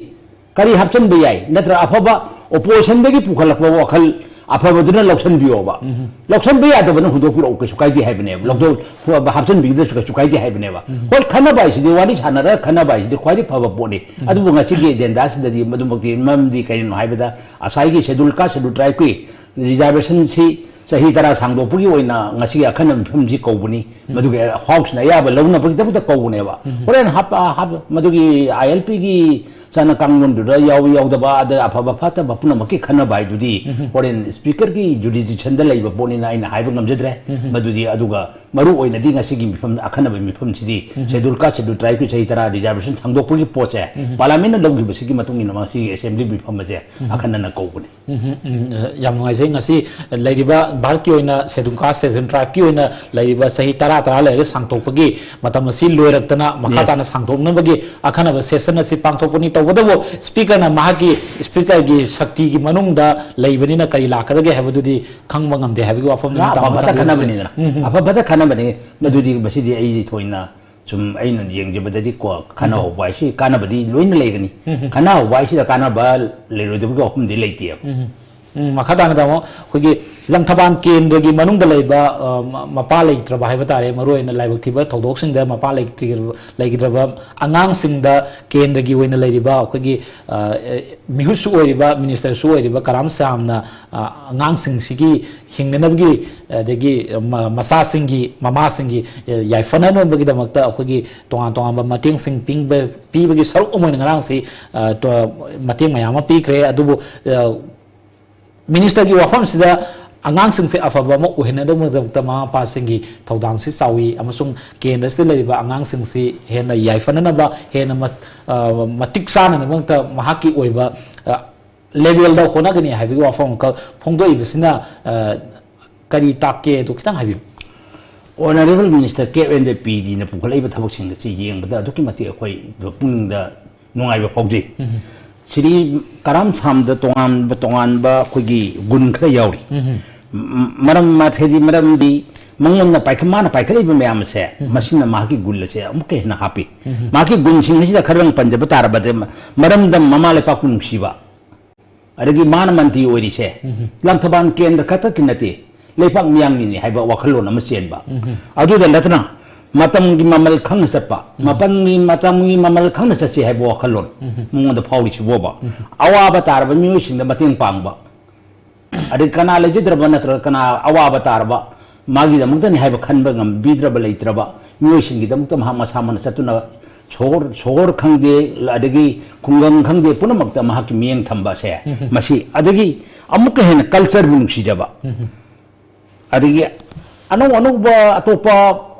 ꯀꯔꯤ ꯍꯥꯞꯆꯤꯟꯕ ꯌꯥꯏ, ꯅꯠꯇ꯭ꯔ ꯑꯐꯕ ꯑꯣꯄꯣꯖꯤꯁꯟꯗꯒꯤ ꯄꯨꯈꯠꯂꯛꯄ ꯋꯥꯈꯜ ꯑꯐꯕꯗꯨꯅ ꯂꯧꯁꯤꯟꯕꯤꯌꯣꯕ꯫ ꯂꯧꯁꯤꯟꯕ ꯌꯥꯗꯕꯅ ꯍꯨꯟꯗꯣꯛꯄꯤꯔꯛꯎ, ꯀꯩꯁꯨ ꯀꯥꯏꯗꯦ ꯍꯥꯏꯕꯅꯦꯕ꯫ ꯂꯧꯊꯣꯛ-, ꯍꯥꯞꯆꯤꯟꯕꯤꯒꯗ꯭ꯔꯁꯨ ꯀꯩꯁꯨ ꯀꯥꯏꯗꯦ ꯍꯥꯏꯕꯅꯦꯕ꯫ ꯍꯣꯏ, ꯈꯟꯅꯕ ꯍꯥꯏꯁꯤꯗꯤ, ꯋꯥꯔꯤ ꯁꯥꯟꯅꯔꯒ ꯈꯟꯅꯕ ꯍꯥꯏꯁꯤꯗꯤ ꯈ꯭ꯋꯥꯏꯗꯒꯤ ꯐꯕ ꯄꯣꯠꯅꯤ꯫ ꯑꯗꯨꯕꯨ ꯉꯁꯤꯒꯤ ꯑꯦꯖꯦꯟꯗꯥꯁꯤꯗꯗꯤ ꯃꯗꯨꯃꯛꯇꯤ, ꯃꯔꯝꯗꯤ ꯀꯔꯤꯅꯣ ꯍꯥꯏꯕꯗ, ꯉꯁꯥꯏꯒꯤ ꯁꯦꯗꯨꯜ ꯀꯥꯁ, ꯁꯦꯗꯨꯜ ꯇ꯭ꯔꯥꯏꯕꯀꯤ ꯔꯤꯖꯥꯔꯕꯦꯁꯟꯁꯤ ꯆꯍꯤ ꯇꯔꯥ ꯁꯥꯡꯗꯣꯛꯄꯒꯤ ꯑꯣꯏꯅ ꯉꯁꯤꯒꯤ ꯑꯈꯟꯅꯕ ꯃꯤꯐꯝꯁꯤ ꯀꯧꯕꯅꯤ꯫ ꯃꯗꯨꯒꯤ ꯍꯥꯎꯁꯅ ꯑꯌꯥꯕ ꯂꯧꯅꯕꯒꯤꯗꯃꯛꯇ ꯀꯧꯕꯅꯦꯕ꯫ ꯍꯣꯔꯦꯟ ꯍꯥꯞ-, ꯍꯥꯞ-, ꯃꯗꯨꯒꯤ ꯑꯥꯏ ꯑꯦꯜ ꯄꯤꯒꯤ ꯆꯠꯅ ꯀꯥꯡꯂꯣꯟꯗꯨꯗ ꯌꯥꯎꯏ ꯌꯥꯎꯗꯕ, ꯑꯗ ꯑꯐꯕ ꯐꯠꯇꯕ ꯄꯨꯝꯅꯃꯛꯀꯤ ꯈꯟꯅꯕ ꯍꯥꯏꯗꯨꯗꯤ ꯍꯣꯔꯦꯟ ꯁ꯭ꯄꯤꯀꯔꯒꯤ ꯖꯨꯔꯤꯗꯤꯛꯁꯟꯗ ꯂꯩꯕ ꯄꯣꯠꯅꯤꯅ ꯑꯩꯅ ꯍꯥꯏꯕ ꯉꯝꯖꯗ꯭ꯔꯦ꯫ ꯃꯗꯨꯗꯤ ꯑꯗꯨꯒ ꯃꯔꯨ ꯑꯣꯏꯅꯗꯤ ꯉꯁꯤꯒꯤ ꯃꯤꯐꯝ, ꯑꯈꯟꯅꯕ ꯃꯤꯐꯝꯁꯤꯗꯤ ꯁꯦꯗꯨꯜ ꯀꯥꯁ, ꯁꯦꯗꯨꯜ ꯇ꯭ꯔꯥꯏꯕꯀꯤ ꯆꯍꯤ ꯇꯔꯥ ꯔꯤꯖꯥꯔꯕꯦꯁꯟ ꯁꯥꯡꯗꯣꯛꯄꯒꯤ ꯄꯣꯠꯁꯦ ꯄꯥꯔꯂꯥꯃꯦꯟꯅ ꯂꯧꯈꯤꯕꯁꯤꯒꯤ ꯃꯇꯨꯡ ꯏꯟꯅ ꯃꯁꯤꯒꯤ ꯑꯦꯁꯦꯝꯕ꯭ꯂꯤ ꯃꯤꯐꯝ ꯑꯁꯦ ꯑꯈꯟꯅꯅ ꯀꯧꯕꯅꯤ꯫ ꯎꯝ, ꯎꯝ, ꯌꯥꯝ ꯅꯨꯡꯉꯥꯏꯖꯩ꯫ ꯉꯁꯤ ꯂꯩꯔꯤꯕ ꯚꯥꯔꯠꯀꯤ ꯑꯣꯏꯅ ꯁꯦꯗꯨꯜ ꯀꯥꯁ, ꯁꯦꯗꯨꯜ ꯇ꯭ꯔꯥꯏꯕꯀꯤ ꯑꯣꯏꯅ ꯂꯩꯔꯤꯕ ꯆꯍꯤ ꯇꯔꯥ, ꯇꯔꯥ ꯂꯩꯔꯒ ꯁꯥꯡꯗꯣꯛꯄꯒꯤ ꯃꯇꯝ ꯑꯁꯤ ꯂꯣꯏꯔꯛꯇꯅ ꯃꯈꯥ ꯌꯦꯁ꯫ ꯇꯥꯅ ꯁꯥꯡꯗꯣꯛꯅꯕꯒꯤ ꯑꯈꯟꯅꯕ ꯁꯦꯁꯟ ꯑꯁꯤ ꯄꯥꯡꯊꯣꯛꯄꯅꯤ꯫ ꯇꯧꯕꯇꯕꯨ ꯁ꯭ꯄꯤꯀꯔꯅ ꯃꯍꯥꯛꯀꯤ ꯁ꯭ꯄꯤꯀꯔꯒꯤ ꯁꯛꯇꯤꯒꯤ ꯃꯅꯨꯡꯗ ꯂꯩꯕꯅꯤꯅ ꯀꯔꯤ ꯂꯥꯛꯀꯗꯒꯦ ꯍꯥꯏꯕꯗꯨꯗꯤ ꯈꯪꯕ ꯉꯝꯗꯦ ꯍꯥꯏꯕꯒꯤ ꯋꯥꯐꯝꯗꯨꯅꯤ ꯇꯥꯃꯣꯅ ꯑꯐꯕꯗ ꯊꯝꯕꯤꯔꯤꯕꯁꯤ꯫ ꯈꯟꯅꯕꯅꯤꯗꯅ꯫ ꯎꯝ, ꯎꯝ꯫ ꯑꯐꯕꯗ ꯈꯟꯅꯕꯅꯤ꯫ ꯃꯗꯨꯗꯤ ꯃꯁꯤꯗꯤ ꯑꯩ ꯊꯣꯏꯅ ꯁꯨꯝ ꯑꯩꯅ ꯌꯦꯡꯖꯕꯗꯗꯤ ꯀꯣ, ꯈꯟꯅꯍꯧꯕ ꯍꯥꯏꯁꯤ ꯀꯥꯟꯅꯕꯗꯤ ꯂꯣꯏꯅ ꯂꯩꯒꯅꯤ꯫ ꯎꯝ, ꯎꯝ꯫ ꯈꯟꯅꯍꯧꯕ ꯍꯥꯏꯁꯤꯗ ꯀꯥꯟꯅꯕ ꯂꯩꯔꯣꯏꯗꯕꯒꯤ ꯋꯥꯐꯝꯗꯤ ꯂꯩꯇꯦꯕ꯫ ꯎꯝ, ꯎꯝ꯫ ꯎꯝ, ꯃꯈꯥ ꯇꯥꯅ ꯇꯥꯃꯣ, ꯑꯩꯈꯣꯏꯒꯤ ꯂꯪꯊꯕꯥꯜ ꯀꯦꯟꯗ꯭ꯔꯒꯤ ꯃꯅꯨꯡꯗ ꯂꯩꯕ, ꯑ, ꯃ-, ꯃꯄꯥ ꯂꯩꯇ꯭ꯔꯕ ꯍꯥꯏꯕ ꯇꯥꯔꯦ, ꯃꯔꯨꯑꯣꯏꯅ ꯂꯥꯏꯕꯛ ꯊꯤꯕ ꯊꯧꯗꯣꯛꯁꯤꯡꯗ ꯃꯄꯥ ꯂꯩꯇ꯭ꯔꯤ-, ꯂꯩꯈꯤꯗ꯭ꯔꯕ ꯑꯉꯥꯡꯁꯤꯡꯗ ꯀꯦꯟꯗ꯭ꯔꯒꯤ ꯑꯣꯏꯅ ꯂꯩꯔꯤꯕ ꯑꯩꯈꯣꯏꯒꯤ, ꯑ, ꯑꯦ, ꯃꯤꯍꯨꯠꯁꯨ ꯑꯣꯏꯔꯤꯕ, ꯃꯤꯅꯤꯁꯇꯔꯁꯨ ꯑꯣꯏꯔꯤꯕ ꯀꯔꯥꯝ ꯁꯥꯝꯅ, ꯑ, ꯑꯉꯥꯡꯁꯤꯡꯁꯤꯒꯤ ꯍꯤꯡꯅꯅꯕꯒꯤ, ꯑꯗꯒꯤ ꯃ-, ꯃꯆꯥꯁꯤꯡꯒꯤ, ꯃꯃꯥꯁꯤꯡꯒꯤ, ꯑ, ꯌꯥꯏꯐꯅꯅꯕꯒꯤꯗꯃꯛꯇ ꯑꯩꯈꯣꯏꯒꯤ ꯇꯣꯉꯥꯟ ꯇꯣꯉꯥꯟꯕ ꯃꯇꯦꯡꯁꯤꯡ ꯄꯤꯕ-, ꯄꯤꯕꯒꯤ ꯁꯔꯨꯛ ꯑꯃ ꯑꯣꯏꯅ ꯉꯔꯥꯡꯁꯤ, ꯑ, ꯇꯣ-, ꯃꯇꯦꯡ ꯃꯌꯥꯝ ꯑꯃ ꯄꯤꯈ꯭ꯔꯦ꯫ ꯑꯗꯨꯕꯨ, ꯑ, ꯃꯤꯅꯤꯁꯇꯔꯒꯤ ꯋꯥꯐꯝꯁꯤꯗ ꯑꯉꯥꯡꯁꯤꯡꯁꯦ ꯑꯐꯕ ꯑꯃ ꯑꯣꯏꯍꯟꯅꯕꯒꯤꯗꯃꯛꯇ ꯃꯃꯥ ꯃꯄꯥꯁꯤꯡꯒꯤ ꯊꯧꯗꯥꯡꯁꯤ ꯆꯥꯎꯏ ꯑꯃꯁꯨꯡ ꯀꯦꯟꯗ꯭ꯔꯁꯤꯗ ꯂꯩꯔꯤꯕ ꯑꯉꯥꯡꯁꯤꯡꯁꯤ ꯍꯦꯟꯅ ꯌꯥꯏꯐꯅꯅꯕ, ꯍꯦꯟꯅ ꯃ-, ꯑ, ꯃꯇꯤꯛ ꯆꯥꯅꯅꯕꯒꯤꯗꯃꯛꯇ ꯃꯍꯥꯛꯀꯤ ꯑꯣꯏꯕ, ꯑ, ꯂꯦꯚꯦꯜꯗ ꯍꯣꯠꯅꯒꯅꯤ ꯍꯥꯏꯕꯒꯤ ꯋꯥꯐꯝ ꯑꯃꯈꯛ ꯐꯣꯡꯗꯣꯛꯏꯕꯁꯤꯅ, ꯑ, ꯀꯔꯤ ꯇꯥꯛꯀꯦ ꯑꯗꯨ ꯈꯤꯇꯪ ꯍꯥꯏꯕꯤꯌꯨ꯫ Honourable Minister ꯀꯦꯞ ꯑꯦꯟ ꯗꯦ ꯄꯤ ꯗꯤꯅ ꯄꯨꯈꯠꯂꯛꯏꯕ ꯊꯕꯛꯁꯤꯡ ꯑꯁꯤ ꯌꯦꯡꯕꯗ ꯑꯗꯨꯛꯀꯤ ꯃꯇꯤꯛ ꯑꯩꯈꯣꯏ ꯄꯨꯛꯅꯤꯡꯗ ꯅꯨꯡꯉꯥꯏꯕ ꯐꯥꯎꯖꯩ꯫ ꯁ꯭ꯔꯤ ꯀꯔꯥꯝ ꯁꯥꯝꯗ ꯇꯣꯉꯥꯟꯕ ꯇꯣꯉꯥꯟꯕ ꯑꯩꯈꯣꯏꯒꯤ ꯒꯨꯟ ꯈꯔ ꯌꯥꯎꯔꯤ꯫ ꯃ-, ꯃꯔꯝ ꯃꯥꯊꯦꯗꯤ ꯃꯔꯝꯗꯤ ꯃꯉꯣꯟꯗ ꯄꯥꯏꯈꯠ-, ꯃꯥꯅ ꯄꯥꯏꯈꯠꯂꯛꯏꯕ ꯃꯌꯥꯝ ꯑꯁꯦ ꯃꯁꯤꯅ ꯃꯍꯥꯛꯀꯤ ꯒꯨꯟ ꯑꯁꯦ ꯑꯃꯨꯛꯀ ꯍꯦꯟꯅ ꯍꯥꯞꯄꯤ꯫ ꯃꯍꯥꯛꯀꯤ ꯒꯨꯟꯁꯤꯡ ꯑꯁꯤꯗ ꯈꯔꯗꯪ ꯄꯟꯖꯕ ꯇꯥꯔꯕꯗ ꯃ-, ꯃꯔꯝꯗꯝ ꯃꯃꯥ ꯂꯩꯄꯥꯛꯄꯨ ꯅꯨꯡꯁꯤꯕ, ꯑꯗꯒꯤ ꯃꯥꯅ ꯃꯟꯇ꯭ꯔꯤ ꯑꯣꯏꯔꯤꯁꯦ ꯂꯪꯊꯕꯥꯜ ꯀꯦꯟꯗ꯭ꯔ ꯈꯛꯇꯛꯀꯤ ꯅꯠꯇꯦ, ꯂꯩꯄꯥꯛ ꯃꯤꯌꯥꯝꯒꯤꯅꯤ ꯍꯥꯏꯕ ꯋꯥꯈꯜꯂꯣꯟ ꯑꯃ ꯆꯦꯟꯕ꯫ ꯑꯗꯨꯗ ꯅꯠꯇꯅ ꯃꯇꯝꯒꯤ ꯃꯃꯜ ꯈꯪꯅ ꯆꯠꯄ, ꯃꯇꯝꯒꯤ, ꯃꯇꯝꯒꯤ ꯃꯃꯜ ꯈꯪꯅ ꯆꯠꯁꯤ ꯍꯥꯏꯕ ꯋꯥꯈꯜꯂꯣꯟ ꯃꯉꯣꯟꯗ ꯐꯥꯎꯔꯤꯁꯤꯕꯣꯕ꯫ ꯑꯋꯥꯕ ꯇꯥꯔꯕ ꯃꯤꯑꯣꯏꯁꯤꯡꯗ ꯃꯇꯦꯡ ꯄꯥꯡꯕ, ꯑꯗꯩ ꯀꯅꯥ ꯂꯩꯖꯗ꯭ꯔꯕ ꯅꯠꯇ꯭ꯔꯒ ꯀꯅꯥ ꯑꯋꯥꯕ ꯇꯥꯔꯕ, ꯃꯥꯒꯤꯗꯃꯛꯇꯅꯤ ꯍꯥꯏꯕ ꯈꯟꯕ ꯉꯝꯕꯤꯗ꯭ꯔꯕ ꯂꯩꯇ꯭ꯔꯕ ꯃꯤꯑꯣꯏꯁꯤꯡꯒꯤꯗꯃꯛꯇ ꯃꯍꯥꯛ ꯃꯁꯥꯃꯛꯅ ꯆꯠꯇꯨꯅ ꯁꯣꯍꯣꯔ, ꯁꯣꯍꯣꯔ ꯈꯪꯗꯦ, ꯑꯗꯒꯤ ꯈꯨꯡꯒꯪ ꯈꯪꯗꯦ, ꯄꯨꯝꯅꯃꯛꯇ ꯃꯍꯥꯛꯀꯤ ꯃꯤꯠꯌꯦꯡ ꯊꯝꯕ ꯑꯁꯦ ꯃꯁꯤ, ꯑꯗꯒꯤ ꯑꯃꯨꯛꯀ ꯍꯦꯟꯅ ꯀꯜꯆꯔꯕꯨ ꯅꯨꯡꯁꯤꯖꯕ, ꯑꯗꯒꯤ ꯑꯅꯧ ꯑꯅꯧꯕ ꯑꯇꯣꯞꯄ,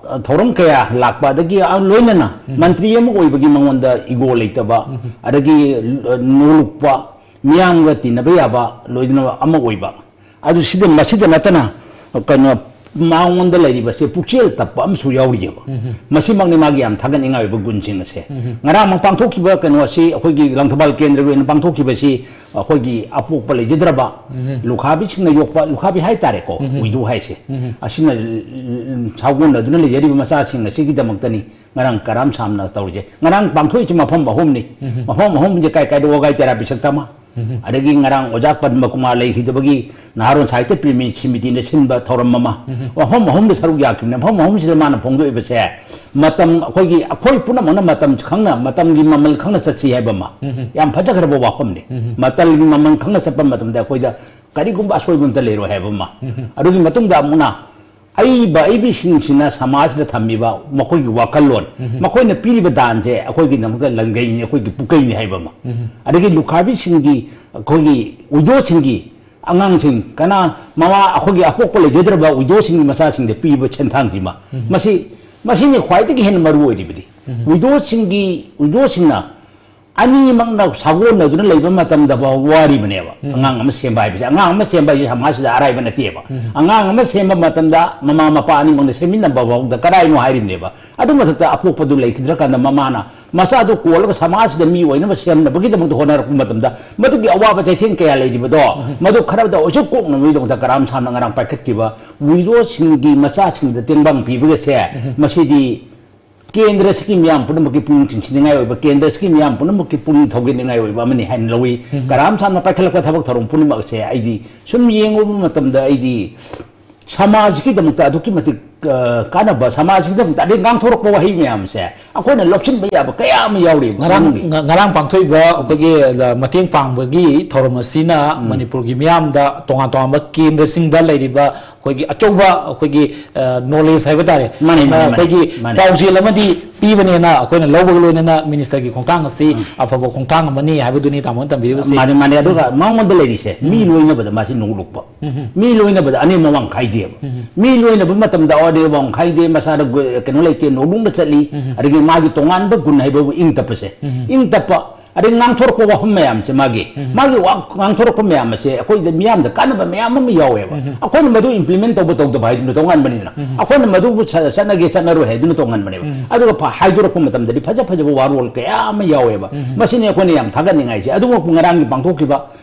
ꯑ, ꯊꯧꯔꯝ ꯀꯌꯥ ꯂꯥꯛꯄ, ꯑꯗꯒꯤ, ꯑ, ꯂꯣꯏꯅꯅ ꯃꯟꯇ꯭ꯔꯤ ꯑꯃ ꯑꯣꯏꯕꯒꯤ ꯃꯉꯣꯟꯗ ꯏꯒꯣ ꯂꯩꯇꯕ, ꯑꯗꯒꯤ, ꯑ, ꯅꯣꯂꯨꯛꯄ, ꯃꯤꯌꯥꯝꯒ ꯇꯤꯟꯅꯕ ꯌꯥꯕ ꯂꯣꯏꯅꯃꯛ ꯑꯃ ꯑꯣꯏꯕ꯫ ꯑꯗꯨ ꯁꯤꯗ, ꯃꯁꯤꯗ ꯅꯠꯇꯅ ꯀꯩꯅꯣ, ꯃꯉꯣꯟꯗ ꯂꯩꯔꯤꯕꯁꯦ ꯄꯨꯛꯆꯦꯜ ꯇꯞꯄ ꯑꯃꯁꯨ ꯌꯥꯎꯔꯤꯑꯕ꯫ ꯃꯁꯤꯃꯛꯅꯤ ꯃꯥꯒꯤ ꯌꯥꯝ ꯊꯥꯒꯠꯅꯤꯡꯉꯥꯏ ꯑꯣꯏꯕ ꯒꯨꯟꯁꯤꯡ ꯑꯁꯦ꯫ ꯉꯔꯥꯡꯃꯛ ꯄꯥꯡꯊꯣꯛꯈꯤꯕ ꯀꯩꯅꯣ ꯑꯁꯤ, ꯑꯩꯈꯣꯏꯒꯤ ꯂꯪꯊꯕꯥꯜ ꯀꯦꯟꯗ꯭ꯔꯒꯤ ꯑꯣꯏꯅ ꯄꯥꯡꯊꯣꯛꯈꯤꯕꯁꯤ, ꯑꯩꯈꯣꯏꯒꯤ ꯑꯄꯣꯛꯄ ꯂꯩꯖꯗ꯭ꯔꯕ ꯂꯨꯈꯥꯕꯤꯁꯤꯡꯅ ꯌꯣꯛꯄ ꯂꯨꯈꯥꯕꯤ ꯍꯥꯏꯇꯥꯔꯦꯀꯣ, ꯋꯤꯗꯣ ꯍꯥꯏꯁꯦ, ꯑꯁꯤꯅ ꯁꯥꯒꯣꯟꯅꯗꯨꯅ ꯂꯩꯖꯔꯤꯕ ꯃꯆꯥꯁꯤꯡ ꯑꯁꯤꯒꯤꯗꯃꯛꯇꯅꯤ ꯉꯔꯥꯡ ꯀꯔꯥꯝ ꯁꯥꯝꯅ ꯇꯧꯔꯤꯁꯦ꯫ ꯉꯔꯥꯡ ꯄꯥꯡꯊꯣꯛꯏꯁꯤ ꯃꯐꯝ ꯑꯍꯨꯝꯅꯤ꯫ ꯃꯐꯝ ꯑꯍꯨꯝꯁꯦ ꯀꯥꯏ ꯀꯥꯏꯗ ꯋꯥꯒꯥꯏ ꯇꯦꯔꯥ ꯄꯤꯁꯛ ꯇꯃ? ꯑꯗꯒꯤ ꯉꯔꯥꯡ ꯑꯣꯖꯥ ꯄꯗꯃ ꯀꯨꯃꯥꯔ ꯂꯩꯈꯤꯗꯕꯒꯤ ꯅꯍꯥꯔꯣꯜ ꯁꯥꯍꯤꯇ꯭ꯌ ꯄ꯭ꯔꯦꯃꯤ ꯁꯤꯃꯤꯇꯤꯅ ꯁꯤꯟꯕ ꯊꯧꯔꯝ ꯑꯃ, ꯋꯥꯐꯝ ꯑꯍꯨꯝꯗ ꯁꯔꯨꯛ ꯌꯥꯈꯤꯕꯅꯤ꯫ ꯋꯥꯐꯝ ꯑꯍꯨꯝꯁꯤꯗ ꯃꯥꯅ ꯐꯣꯡꯗꯣꯛꯏꯕꯁꯦ, ꯃꯇꯝ ꯑꯩꯈꯣꯏꯒꯤ, ꯑꯩꯈꯣꯏ ꯄꯨꯝꯅꯃꯛꯅ ꯃꯇꯝ ꯈꯪꯅ, ꯃꯇꯝꯒꯤ ꯃꯃꯜ ꯈꯪꯅ ꯆꯠꯁꯤ ꯍꯥꯏꯕ ꯑꯃ, ꯌꯥꯝ ꯐꯖꯈ꯭ꯔꯕ ꯋꯥꯐꯝꯅꯤ꯫ ꯃꯇꯝꯒꯤ ꯃꯃꯜ ꯈꯪꯅ ꯆꯠꯄ ꯃꯇꯝꯗ ꯑꯩꯈꯣꯏꯗ ꯀꯔꯤꯒꯨꯝꯕ ꯑꯁꯣꯏꯕ ꯑꯝꯇ ꯂꯩꯔꯣꯏ ꯍꯥꯏꯕ ꯑꯃ꯫ ꯑꯗꯨꯒꯤ ꯃꯇꯨꯡꯗ ꯑꯃꯨꯛꯅ ꯑꯏꯕ ꯑꯏꯕꯤꯁꯤꯡꯁꯤꯅ ꯁꯃꯥꯖꯁꯤꯗ ꯊꯝꯃꯤꯕ ꯃꯈꯣꯏꯒꯤ ꯋꯥꯈꯜꯂꯣꯟ, ꯃꯈꯣꯏꯅ ꯄꯤꯔꯤꯕ ꯗꯥꯟꯁꯦ ꯑꯩꯈꯣꯏꯒꯤꯗꯃꯛꯇ ꯂꯪꯒꯩꯅꯤ, ꯑꯩꯈꯣꯏꯒꯤ ꯄꯨꯀꯩꯅꯤ ꯍꯥꯏꯕ ꯑꯃ꯫ ꯑꯗꯒꯤ ꯂꯨꯈ꯭ꯔꯥꯕꯤꯁꯤꯡꯒꯤ, ꯑꯩꯈꯣꯏꯒꯤ ꯋꯤꯗꯣꯁꯤꯡꯒꯤ ꯑꯉꯥꯡꯁꯤꯡ, ꯀꯅꯥ ꯃꯃꯥ, ꯑꯩꯈꯣꯏꯒꯤ ꯑꯄꯣꯛꯄ ꯂꯩꯖꯗ꯭ꯔꯕ ꯋꯤꯗꯣꯁꯤꯡꯒꯤ ꯃꯆꯥꯁꯤꯡꯗ ꯄꯤꯕ ꯁꯦꯟꯊꯥꯡꯁꯤꯃ, ꯃꯁꯤ, ꯃꯁꯤꯅꯤ ꯈ꯭ꯋꯥꯏꯗꯒꯤ ꯍꯦꯟꯅ ꯃꯔꯨ ꯑꯣꯏꯔꯤꯕꯗꯤ꯫ ꯋꯤꯗꯣꯁꯤꯡꯒꯤ, ꯋꯤꯗꯣꯁꯤꯡꯅ ꯑꯅꯤꯃꯛꯅ ꯁꯥꯒꯣꯟꯅꯗꯨꯅ ꯂꯩꯕ ꯃꯇꯝꯗ ꯐꯥꯎ ꯋꯥꯔꯤꯕꯅꯦꯕ꯫ ꯑꯉꯥꯡ ꯑꯃ ꯁꯦꯝꯕ ꯍꯥꯏꯕꯁꯦ, ꯑꯉꯥꯡ ꯑꯃ ꯁꯦꯝꯕ ꯍꯥꯏꯁꯦ ꯁꯃꯥꯖꯁꯤꯗ ꯑꯔꯥꯏꯕ ꯅꯠꯇꯦꯕ꯫ ꯑꯉꯥꯡ ꯑꯃ ꯁꯦꯝꯕ ꯃꯇꯝꯗ ꯃꯃꯥ ꯃꯄꯥ ꯑꯅꯤꯃꯛꯅ ꯁꯦꯝꯃꯤꯟꯅꯕ ꯐꯥꯎꯗ ꯀꯗꯥꯏꯅꯣ ꯍꯥꯏꯔꯤꯕꯅꯦꯕ꯫ ꯑꯗꯨ ꯃꯊꯛꯇ ꯑꯄꯣꯛꯄꯗꯨ ꯂꯩꯈꯤꯗ꯭ꯔꯀꯥꯟꯗ ꯃꯃꯥꯅ ꯃꯆꯥꯗꯨ ꯀꯣꯜꯂꯒ ꯁꯃꯥꯖꯁꯤꯗ ꯃꯤ ꯑꯣꯏꯅꯕ ꯁꯦꯝꯅꯕꯒꯤꯗꯃꯛꯇ ꯍꯣꯠꯅꯔꯛꯄ ꯃꯇꯝꯗ, ꯃꯗꯨꯒꯤ ꯑꯋꯥꯕ ꯆꯩꯊꯦꯡ ꯀꯌꯥ ꯂꯩꯔꯤꯕꯗꯣ, ꯃꯗꯨ ꯈꯔꯗ ꯑꯣꯏꯁꯨ ꯀꯣꯛꯅꯕꯒꯤꯗꯃꯛꯇ ꯀꯔꯥꯝ ꯁꯥꯝꯅ ꯉꯔꯥꯡ ꯄꯥꯏꯈꯠꯈꯤꯕ ꯋꯤꯗꯣꯁꯤꯡꯒꯤ ꯃꯆꯥꯁꯤꯡꯗ ꯇꯦꯡꯕꯥꯡ ꯄꯤꯕꯒꯁꯦ, ꯃꯁꯤꯗꯤ ꯀꯦꯟꯗ꯭ꯔꯁꯤꯒꯤ ꯃꯤꯌꯥꯝ ꯄꯨꯝꯅꯃꯛꯀꯤ ꯄꯨꯛꯅꯤꯡ ꯆꯤꯡꯁꯤꯟꯅꯤꯡꯉꯥꯏ ꯑꯣꯏꯕ, ꯀꯦꯟꯗ꯭ꯔꯁꯤꯒꯤ ꯃꯤꯌꯥꯝ ꯄꯨꯝꯅꯃꯛꯀꯤ ꯄꯨꯛꯅꯤꯡ ꯊꯧꯒꯠꯅꯤꯡꯉꯥꯏ ꯑꯣꯏꯕ ꯑꯃꯅꯤ ꯍꯥꯏꯅ ꯂꯧꯏ꯫ ꯀꯔꯥꯝ ꯁꯥꯝꯅ ꯄꯥꯏꯈꯠꯂꯛꯄ ꯊꯕꯛ ꯊꯧꯔꯝ ꯄꯨꯝꯅꯃꯛ ꯑꯁꯦ ꯑꯩꯗꯤ ꯁꯨꯝ ꯌꯦꯡꯉꯨꯕ ꯃꯇꯝꯗ ꯑꯩꯗꯤ ꯁꯃꯥꯖꯀꯤꯗꯃꯛꯇ ꯑꯗꯨꯛꯀꯤ ꯃꯇꯤꯛ, ꯑ, ꯀꯥꯟꯅꯕ, ꯁꯃꯥꯖꯀꯤꯗꯃꯛꯇ ꯑꯗꯩ ꯉꯥꯡꯊꯣꯔꯛꯄ ꯋꯥꯍꯩ ꯃꯌꯥꯝꯁꯦ ꯑꯩꯈꯣꯏꯅ ꯂꯧꯁꯤꯟꯕ ꯌꯥꯕ ꯀꯌꯥ ꯑꯃ ꯌꯥꯎꯔꯤꯕ ꯉꯔꯥꯡ, ꯃꯅꯨꯡꯒꯤ꯫ ꯉ-, ꯉꯔꯥꯡ ꯄꯥꯡꯊꯣꯛꯏꯕ ꯑꯩꯈꯣꯏꯒꯤ, ꯑ, ꯃꯇꯦꯡ ꯄꯥꯡꯕꯒꯤ ꯊꯧꯔꯝ ꯑꯁꯤꯅ ꯃꯅꯤꯄꯨꯔꯒꯤ ꯃꯤꯌꯥꯝꯗ ꯇꯣꯉꯥꯟ ꯇꯣꯉꯥꯟꯕ ꯀꯦꯟꯗ꯭ꯔꯁꯤꯡꯗ ꯂꯩꯔꯤꯕ ꯑꯩꯈꯣꯏꯒꯤ ꯑꯆꯧꯕ ꯑꯩꯈꯣꯏꯒꯤ, ꯑ, knowledge ꯍꯥꯏꯕ ꯇꯥꯔꯦ꯫ ꯃꯥꯅꯦ, ꯃꯥꯅꯦ, ꯃꯥꯅꯦ, ꯑꯩꯈꯣꯏꯒꯤ ꯃꯥꯅꯦ꯫ ꯄꯥꯎꯖꯦꯜ ꯑꯃꯗꯤ ꯄꯤꯕꯅꯦꯅ ꯑꯩꯈꯣꯏꯅ ꯂꯧꯕꯒ ꯂꯣꯏꯅꯅ ministerꯒꯤ ꯈꯣꯡꯊꯥꯡ ꯑꯁꯤ ꯑꯐꯕ ꯈꯣꯡꯊꯥꯡ ꯑꯃꯅꯤ ꯍꯥꯏꯕꯗꯨꯅꯤ ꯇꯥꯃꯣꯅ ꯇꯝꯕꯤꯔꯤꯕꯁꯤ꯫ ꯃꯥꯅꯦ, ꯃꯥꯅꯦ꯫ ꯑꯗꯨꯒ ꯃꯉꯣꯟꯗ ꯂꯩꯔꯤꯁꯦ, ꯃꯤ ꯂꯣꯏꯅꯕꯗ ꯃꯥꯁꯤ ꯅꯣꯡꯂꯨꯛꯄ꯫ ꯃꯤ ꯂꯣꯏꯅꯕꯗ ꯑꯅꯦꯝꯕ ꯋꯥꯡ ꯈꯥꯏꯗꯦꯕ꯫ ꯃꯤ ꯂꯣꯏꯅꯕ ꯃꯇꯝꯗ ꯑꯅꯦꯝꯕ ꯋꯥꯡ ꯈꯥꯏꯗꯦ, ꯃꯁꯥꯗ ꯒꯨ-, ꯀꯩꯅꯣ ꯂꯩꯇꯦ, ꯅꯣꯡꯂꯨꯛꯅ ꯆꯠꯂꯤ꯫ ꯑꯗꯒꯤ ꯃꯥꯒꯤ ꯇꯣꯉꯥꯟꯕ ꯒꯨꯟ ꯍꯥꯏꯕꯕꯨ ꯏꯪ ꯇꯞꯄꯁꯦ꯫ ꯏꯪ ꯇꯞꯄ, ꯑꯗꯩ ꯉꯥꯡꯊꯣꯔꯛꯄ ꯋꯥꯐꯝ ꯃꯌꯥꯝꯁꯦ ꯃꯥꯒꯤ, ꯃꯥꯒꯤ ꯋꯥ ꯉꯥꯡꯊꯣꯔꯛꯄ ꯃꯌꯥꯝ ꯑꯁꯦ ꯑꯩꯈꯣꯏꯗ ꯃꯤꯌꯥꯝꯗ ꯀꯥꯟꯅꯕ ꯃꯌꯥꯝ ꯑꯃ ꯌꯥꯎꯋꯦꯕ꯫ ꯑꯩꯈꯣꯏꯅ ꯃꯗꯨ implement ꯇꯧꯕ ꯇꯧꯗꯕ ꯍꯥꯏꯗꯨꯅ ꯇꯣꯉꯥꯟꯕꯅꯤꯗꯅ꯫ ꯑꯩꯈꯣꯏꯅ ꯃꯗꯨꯕꯨ ꯆ-, ꯆꯠꯅꯒꯦ ꯆꯠꯅꯔꯣꯏ ꯍꯥꯏꯗꯨꯅ ꯇꯣꯉꯥꯟꯕꯅꯦꯕ꯫ ꯑꯗꯨꯒ ꯐ-, ꯍꯥꯏꯗꯣꯔꯛꯄ ꯃꯇꯝꯗꯗꯤ ꯐꯖ ꯐꯖꯕ ꯋꯥꯔꯣꯜ ꯀꯌꯥ ꯑꯃ ꯌꯥꯎꯋꯦꯕ꯫ ꯃꯁꯤꯅꯤ ꯑꯩꯈꯣꯏꯅ ꯌꯥꯝ ꯊꯥꯒꯠꯅꯤꯡꯉꯥꯏꯁꯦ꯫ ꯑꯗꯨꯃꯛꯄꯨ ꯉꯔꯥꯡꯒꯤ ꯄꯥꯡꯊꯣꯛꯈꯤꯕ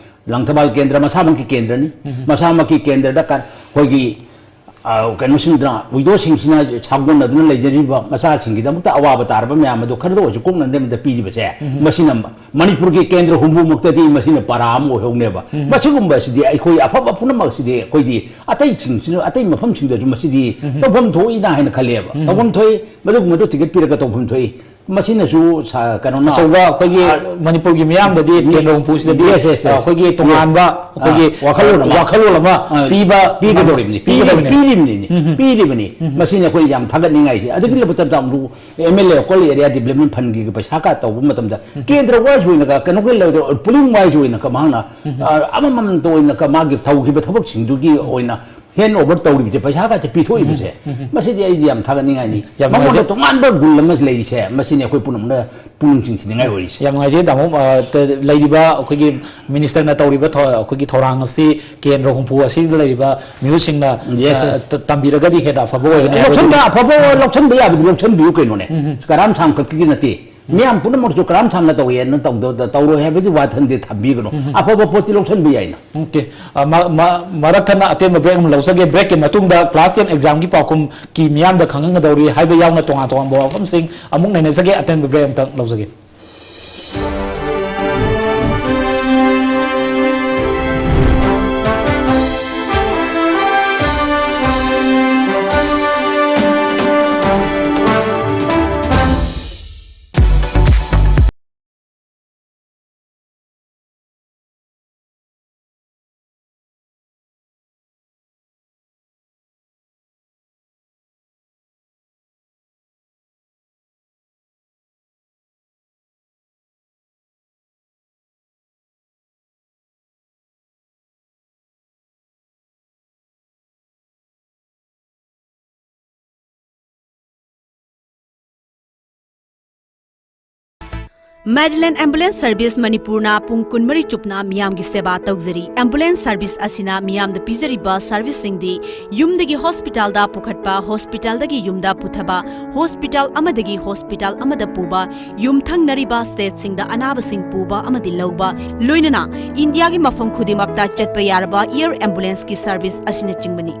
ꯂꯪꯊꯕꯥꯜ ꯀꯦꯟꯗ꯭ꯔ ꯃꯁꯥꯃꯛꯀꯤ ꯀꯦꯟꯗ꯭ꯔꯅꯤ꯫ ꯃꯁꯥꯃꯛꯀꯤ ꯀꯦꯟꯗ꯭ꯔꯗ ꯀ-, ꯑꯩꯈꯣꯏꯒꯤ ꯑ, ꯀꯩꯅꯣꯁꯤꯡꯗꯨꯅ, ꯋꯤꯗꯣꯁꯤꯡꯁꯤꯅ ꯁꯥꯒꯣꯟꯅꯗꯨꯅ ꯂꯩꯖꯔꯤꯕ ꯃꯆꯥꯁꯤꯡꯒꯤꯗꯃꯛꯇ ꯑꯋꯥꯕ ꯇꯥꯔꯕ ꯃꯌꯥꯝ ꯑꯗꯨ ꯈꯔꯗ ꯑꯣꯏꯔꯁꯨ ꯀꯣꯛꯅꯅꯕꯗ ꯄꯤꯔꯤꯕꯁꯦ, ꯎꯝ꯫ ꯃꯁꯤꯅ ꯃꯅꯤꯄꯨꯔꯒꯤ ꯀꯦꯟꯗ꯭ꯔ ꯍꯨꯝꯐꯨꯃꯛꯇꯗꯤ ꯃꯁꯤꯅ ꯄꯔꯥ ꯑꯃ ꯑꯣꯏꯍꯧꯅꯦꯕ꯫ ꯎꯝ꯫ ꯃꯁꯤꯒꯨꯝꯕꯁꯤꯗꯤ ꯑꯩꯈꯣꯏ ꯑꯐꯕ ꯄꯨꯝꯅꯃꯛꯁꯤꯗꯤ ꯑꯩꯈꯣꯏꯗꯤ ꯑꯇꯩꯁꯤꯡꯁꯤꯅ, ꯑꯇꯩ ꯃꯐꯝꯁꯤꯡꯗꯁꯨ ꯃꯁꯤꯗꯤ ꯎꯝ꯫ ꯇꯧꯐꯝ ꯊꯣꯛꯏꯅ ꯍꯥꯏꯅ ꯈꯜꯂꯦꯕ꯫ ꯎꯝ꯫ ꯇꯧꯐꯝ ꯊꯣꯛꯏ, ꯃꯗꯨꯒꯨꯝꯕꯗꯨ ꯇꯤꯀꯦꯠ ꯄꯤꯔꯒ ꯇꯧꯐꯝ ꯊꯣꯛꯏ꯫ ꯃꯁꯤꯅꯁꯨ ꯁ-, ꯀꯩꯅꯣꯅ ꯑꯆꯧꯕ ꯑꯩꯈꯣꯏꯒꯤ ꯑ, ꯃꯅꯤꯄꯨꯔꯒꯤ ꯃꯤꯌꯥꯝꯗꯗꯤ ꯀꯦꯟꯗ꯭ꯔ ꯍꯨꯝꯐꯨꯁꯤꯗꯗꯤ, yes, yes, yes, ꯑ, ꯑꯩꯈꯣꯏꯒꯤ yes꯫ ꯇꯣꯉꯥꯟꯕ ꯑ, ꯑꯩꯈꯣꯏꯒꯤ ꯋꯥꯈꯜꯂꯣꯟ ꯑꯃ, ꯋꯥꯈꯜꯂꯣꯟ ꯑꯃ ꯑ, ꯄꯤꯕ ꯄꯤꯒꯗꯧꯔꯤꯕꯅꯤ, ꯄꯤꯒꯗꯧꯔꯤꯕꯅꯤ, ꯄꯤꯒꯗꯧꯔꯤꯕꯅꯤ꯫ ꯄꯤꯔꯤꯕꯅꯤ, ꯎꯝ꯫ ꯄꯤꯔꯤꯕꯅꯤ꯫ ꯎꯝ꯫ ꯃꯁꯤꯅꯤ ꯑꯩꯈꯣꯏ ꯌꯥꯝ ꯊꯥꯒꯠꯅꯤꯡꯉꯥꯏꯁꯦ꯫ ꯑꯗꯨꯒꯤ ꯃꯇꯝꯗ ꯑꯃꯨꯛ M L A local area development fund ꯒꯤ ꯄꯩꯁꯥ ꯀꯥ ꯇꯧꯕ ꯃꯇꯝꯗ ꯎꯝ꯫ ꯀꯦꯟꯗ꯭ꯔ wise ꯑꯣꯏꯅꯒ ꯀꯩꯅꯣꯒꯤ ꯂꯩꯔꯦ, pooling wise ꯑꯣꯏꯅꯒ ꯃꯍꯥꯛꯅ, ꯎꯝ꯫ ꯑ, ꯑꯃꯃꯝꯇ ꯑꯣꯏꯅꯒ ꯃꯥꯒꯤ ꯇꯧꯈꯤꯕ ꯊꯕꯛꯁꯤꯡꯗꯨꯒꯤ ꯑꯣꯏꯅ hand over ꯇꯧꯔꯤꯕꯁꯦ, ꯄꯩꯁꯥ ꯈꯛꯇ ꯄꯤꯊꯣꯛꯏꯕꯁꯦ, ꯎꯝ, ꯎꯝ꯫ ꯃꯁꯤꯗꯤ ꯑꯩꯗꯤ ꯌꯥꯝ ꯊꯥꯒꯠꯅꯤꯡꯉꯥꯏꯅꯤ꯫ ꯌꯥꯝ ꯃꯉꯣꯟꯗ ꯅꯨꯡꯉꯥꯏꯖꯩ꯫ ꯇꯣꯉꯥꯟꯕ ꯒꯨꯟ ꯑꯃ ꯂꯩꯔꯤꯁꯦ, ꯃꯁꯤꯅꯤ ꯑꯩꯈꯣꯏ ꯄꯨꯝꯅꯃꯛꯅ ꯄꯨꯛꯅꯤꯡ ꯆꯤꯡꯁꯤꯟꯅꯤꯡꯉꯥꯏ ꯑꯣꯏꯔꯤꯁꯦ꯫ ꯌꯥꯝ ꯅꯨꯡꯉꯥꯏꯖꯩ, ꯇꯥꯃꯣ꯫ ꯑ, ꯇ-, ꯂꯩꯔꯤꯕ ꯑꯩꯈꯣꯏꯒꯤ minister ꯅ ꯇꯧꯔꯤꯕ ꯊꯧ-, ꯑꯩꯈꯣꯏꯒꯤ ꯊꯧꯔꯥꯡ ꯑꯁꯤ ꯀꯦꯟꯗ꯭ꯔ ꯍꯨꯝꯐꯨ ꯑꯁꯤꯗ ꯂꯩꯔꯤꯕ ꯃꯤꯑꯣꯏꯁꯤꯡꯅ, ꯌꯦꯁ, ꯑ, ꯌꯦꯁ꯫ ꯇ-, ꯇꯝꯕꯤꯔꯒꯗꯤ ꯍꯦꯟꯅ ꯑꯐꯕ ꯑꯣꯏꯒꯅꯤ ꯍꯥꯏꯕꯗꯨ꯫ ꯂꯧꯁꯤꯟꯕ ꯑꯐꯕ, ꯂꯧꯁꯤꯟꯕ ꯌꯥꯕꯗꯤ ꯂꯧꯁꯤꯟꯕꯤꯌꯨ ꯀꯩꯅꯣꯅꯦ꯫ ꯎꯝ, ꯎꯝ꯫ ꯀꯔꯥꯝ ꯁꯥꯡ ꯈꯛꯀꯤ ꯅꯠꯇꯦ꯫ ꯃꯤꯌꯥꯝ ꯄꯨꯝꯅꯃꯛꯁꯨ ꯀꯔꯥꯝ ꯁꯥꯡꯅ ꯇꯧꯋꯦꯅ ꯇꯧꯗ-, ꯇꯧꯔꯣꯏ ꯍꯥꯏꯕꯒꯤ ꯋꯥꯈꯜꯗꯤ ꯊꯝꯕꯤꯒꯅꯨ꯫ ꯎꯝ, ꯎꯝ꯫ ꯑꯐꯕ ꯄꯣꯠꯇꯤ ꯂꯧꯁꯤꯟꯕ ꯌꯥꯏꯅ꯫ ꯑꯣꯀꯦ꯫ ꯑ, ꯃ-, ꯃ-, ꯃꯔꯛ ꯊꯠꯅ ꯑꯇꯦꯟꯕ break ꯑꯃ ꯂꯧꯖꯒꯦ꯫ Break ꯀꯤ ꯃꯇꯨꯡꯗ class ten exam ꯒꯤ ꯄꯥꯎꯈꯨꯝꯒꯤ ꯃꯤꯌꯥꯝꯗ ꯈꯪꯍꯟꯒꯗꯧꯔꯤ ꯍꯥꯏꯕ ꯌꯥꯎꯅ ꯇꯣꯉꯥꯟ ꯇꯣꯉꯥꯟꯕ ꯋꯥꯐꯝꯁꯤꯡ ꯑꯃꯨꯛ ꯅꯩꯅꯖꯒꯦ꯫ ꯑꯇꯦꯟꯕ break ꯑꯃꯇꯪ ꯂꯧꯖꯒꯦ꯫ Madeline Ambulance Service ꯃꯅꯤꯄꯨꯔꯅ ꯄꯨꯡ ꯀꯨꯟꯃꯔꯤ ꯆꯨꯞꯅ ꯃꯤꯌꯥꯝꯒꯤ ꯁꯦꯕꯥ ꯇꯧꯖꯔꯤ꯫ Ambulance service ꯑꯁꯤꯅ ꯃꯤꯌꯥꯝꯗ ꯄꯤꯖꯔꯤꯕ service ꯁꯤꯡꯗꯤ ꯌꯨꯝꯗꯒꯤ hospital ꯗ ꯄꯨꯈꯠꯄ, hospital ꯗꯒꯤ ꯌꯨꯝꯗ ꯄꯨꯊꯕ, hospital ꯑꯃꯗꯒꯤ hospital ꯑꯃꯗ ꯄꯨꯕ, ꯌꯨꯝꯊꯪꯅꯔꯤꯕ state ꯁꯤꯡꯗ ꯑꯅꯥꯕꯁꯤꯡ ꯄꯨꯕ ꯑꯃꯗꯤ ꯂꯧꯕ, ꯂꯣꯏꯅꯅ ꯏꯟꯗꯤꯌꯥꯒꯤ ꯃꯐꯝ ꯈꯨꯗꯤꯡꯃꯛꯇ ꯆꯠꯄ ꯌꯥꯔꯕ air ambulance ꯀꯤ service ꯑꯁꯤꯅꯆꯤꯡꯕꯅꯤ꯫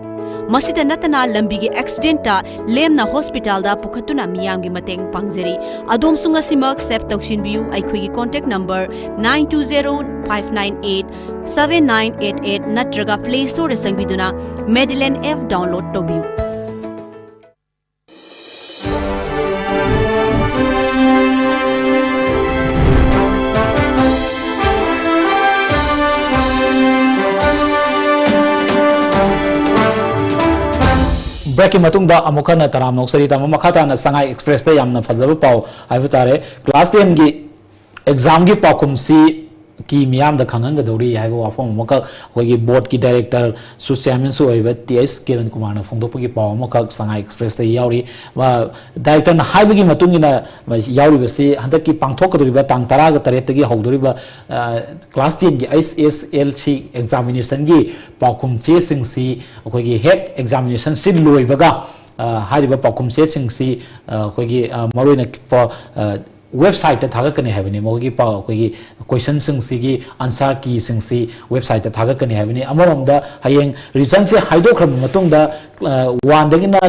ꯃꯁꯤꯗ ꯅꯠꯇꯅ ꯂꯝꯕꯤꯒꯤ ꯑꯦꯛꯁꯤꯗꯦꯟꯇ ꯂꯦꯝꯅ ꯍꯣꯁꯄꯤꯇꯥꯜꯗ ꯄꯨꯈꯠꯇꯨꯅ ꯃꯤꯌꯥꯝꯒꯤ ꯃꯇꯦꯡ ꯄꯥꯡꯖꯔꯤ꯫ ꯑꯗꯣꯝꯁꯨ ꯉꯁꯤꯃꯛ ꯁꯦꯚ ꯇꯧꯁꯤꯟꯕꯤꯌꯨ꯫ ꯑꯩꯈꯣꯏꯒꯤ contact number nine two zero five nine eight seven nine eight eight ꯅꯠꯇ꯭ꯔꯒ Play Storeꯗ ꯆꯪꯕꯤꯗꯨꯅ Medilane App download ꯇꯧꯕꯤꯌꯨ꯫ ꯕ꯭ꯔꯦꯛꯀꯤ ꯃꯇꯨꯡꯗ ꯑꯃꯨꯛ ꯍꯟꯅ ꯇꯔꯥꯝꯅ ꯑꯣꯛꯆꯔꯤ꯫ ꯇꯥꯃꯣ, ꯃꯈꯥ ꯇꯥꯅ ꯁꯉꯥꯏ ꯑꯦꯛꯁꯄ꯭ꯔꯦꯁꯇ ꯌꯥꯝꯅ ꯐꯖꯕ ꯄꯥꯎ ꯍꯥꯏꯕ ꯇꯥꯔꯦ, ꯀ꯭ꯂꯥꯁ ꯇꯦꯟꯒꯤ ꯑꯦꯛꯖꯥꯝꯒꯤ ꯄꯥꯎꯈꯨꯝꯁꯤ ꯀꯤ ꯃꯤꯌꯥꯝꯗ ꯈꯪꯍꯟꯒꯗꯧꯔꯤ ꯍꯥꯏꯕ ꯋꯥꯐꯝ ꯑꯃꯈꯛ ꯑꯩꯈꯣꯏꯒꯤ ꯕꯣꯔꯗꯀꯤ ꯗꯥꯏꯔꯦꯛꯇꯔꯁꯨ ꯆꯤꯌꯥꯔꯃꯦꯟꯁꯨ ꯑꯣꯏꯕ ꯇꯤ ꯑꯩꯆ ꯀꯤꯔꯟ ꯀꯨꯃꯥꯔꯅ ꯐꯣꯡꯗꯣꯛꯄꯒꯤ ꯄꯥꯎ ꯑꯃꯈꯛ ꯁꯉꯥꯏ ꯑꯦꯛꯁꯄ꯭ꯔꯦꯁꯇ ꯌꯥꯎꯔꯤ꯫ ꯑ, ꯗꯥꯏꯔꯦꯛꯇꯔꯅ ꯍꯥꯏꯕꯒꯤ ꯃꯇꯨꯡ ꯏꯟꯅ ꯌꯥꯎꯔꯤꯕꯁꯤ ꯍꯟꯗꯛꯀꯤ ꯄꯥꯡꯊꯣꯛꯀꯗꯧꯔꯤꯕ ꯇꯥꯡ ꯇꯔꯥꯒ ꯇꯔꯦꯠꯇꯒꯤ ꯍꯧꯗꯧꯔꯤꯕ, ꯑ, ꯀ꯭ꯂꯥꯁ ꯇꯦꯟꯒꯤ ꯑꯩꯆ ꯑꯦꯁ ꯑꯦꯜ ꯁꯤ ꯑꯦꯛꯖꯥꯃꯤꯅꯦꯁꯟꯒꯤ ꯄꯥꯎꯈꯨꯝ ꯆꯦꯁꯤꯡꯁꯤ ꯑꯩꯈꯣꯏꯒꯤ ꯍꯦꯛ ꯑꯦꯛꯖꯥꯃꯤꯅꯦꯁꯟꯁꯤ ꯂꯣꯏꯕꯒ, ꯑ, ꯍꯥꯏꯔꯤꯕ ꯄꯥꯎꯈꯨꯝ ꯆꯦꯁꯤꯡꯁꯤ, ꯑ, ꯑꯩꯈꯣꯏꯒꯤ, ꯑ, ꯃꯔꯨꯑꯣꯏꯅ ꯄ-, ꯑ, ꯋꯦꯕꯁꯥꯏꯠꯇ ꯊꯥꯒꯠꯀꯅꯤ ꯍꯥꯏꯕꯅꯤ꯫ ꯃꯈꯣꯏꯒꯤ ꯄ-, ꯑꯩꯈꯣꯏꯒꯤ ꯀꯣꯏꯁꯟꯁꯤꯡꯁꯤꯒꯤ ꯑꯟꯁꯥꯔ ꯀꯤꯁꯤꯡꯁꯤ ꯋꯦꯕꯁꯥꯏꯠꯇ ꯊꯥꯒꯠꯀꯅꯤ ꯍꯥꯏꯕꯅꯤ꯫ ꯑꯃꯔꯣꯝꯗ ꯍꯌꯦꯡ ꯔꯤꯖꯜꯁꯦ ꯍꯥꯏꯗꯣꯛꯈ꯭ꯔꯕ ꯃꯇꯨꯡꯗ, ꯑ, ꯋꯥꯟꯗꯒꯤꯅ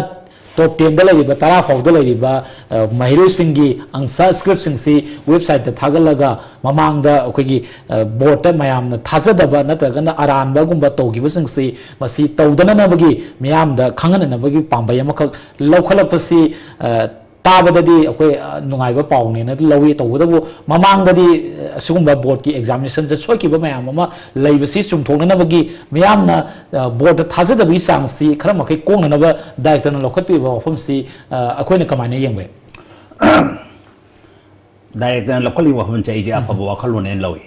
ꯇꯣꯞ ꯇꯦꯟꯗ ꯂꯩꯔꯤꯕ, ꯇꯔꯥ ꯐꯥꯎꯗ ꯂꯩꯔꯤꯕ, ꯑ, ꯃꯍꯩꯔꯣꯏꯁꯤꯡꯒꯤ ꯑꯟꯁꯥꯔ ꯁ꯭ꯀ꯭ꯔꯤꯞꯁꯤꯡꯁꯤ ꯋꯦꯕꯁꯥꯏꯠꯇ ꯊꯥꯒꯠꯂꯒ ꯃꯃꯥꯡꯗ ꯑꯩꯈꯣꯏꯒꯤ, ꯑ, ꯕꯣꯔꯗꯇ ꯃꯌꯥꯝꯅ ꯊꯥꯖꯗꯕ ꯅꯠꯇ꯭ꯔꯒꯅ ꯑꯔꯥꯟꯕꯒꯨꯝꯕ ꯇꯧꯈꯤꯕꯁꯤꯡꯁꯤ ꯃꯁꯤ ꯇꯧꯗꯅꯅꯕꯒꯤ ꯃꯤꯌꯥꯝꯗ ꯈꯪꯍꯟꯅꯅꯕꯒꯤ ꯄꯥꯝꯕꯩ ꯑꯃꯈꯛ ꯂꯧꯈꯠꯂꯛꯄꯁꯤ, ꯑ, ꯇꯥꯕꯗꯗꯤ ꯑꯩꯈꯣꯏ, ꯑ, ꯅꯨꯡꯉꯥꯏꯕ ꯄꯥꯎꯅꯦꯅ ꯂꯧꯏ꯫ ꯇꯧꯕꯇꯕꯨ ꯃꯃꯥꯡꯗꯗꯤ, ꯑ, ꯑꯁꯤꯒꯨꯝꯕ ꯕꯣꯔꯗꯀꯤ ꯑꯦꯛꯖꯥꯃꯤꯅꯦꯁꯟꯁꯦ ꯁꯣꯏꯈꯤꯕ ꯃꯌꯥꯝ ꯑꯃ ꯂꯩꯕꯁꯤ ꯆꯨꯝꯊꯣꯛꯅꯅꯕꯒꯤ ꯃꯤꯌꯥꯝꯅ, ꯑ, ꯕꯣꯔꯗꯇ ꯊꯥꯖꯗꯕꯒꯤ ꯆꯥꯡꯁꯤ ꯈꯔ ꯃꯈꯩ ꯀꯣꯛꯅꯅꯕ ꯗꯥꯏꯔꯦꯛꯇꯔꯅ ꯂꯧꯈꯠꯄꯤꯕ ꯋꯥꯐꯝꯁꯤ, ꯑ, ꯑꯩꯈꯣꯏꯅ ꯀꯃꯥꯏꯅ ꯌꯦꯡꯕ ꯌꯥꯏ? ꯗꯥꯏꯔꯦꯛꯇꯔꯅ ꯂꯧꯈꯠꯂꯤꯕ ꯋꯥꯐꯝꯁꯦ ꯑꯩꯗꯤ ꯑꯐꯕ ꯋꯥꯈꯜꯂꯣꯟꯅꯦꯅ ꯂꯧꯏ꯫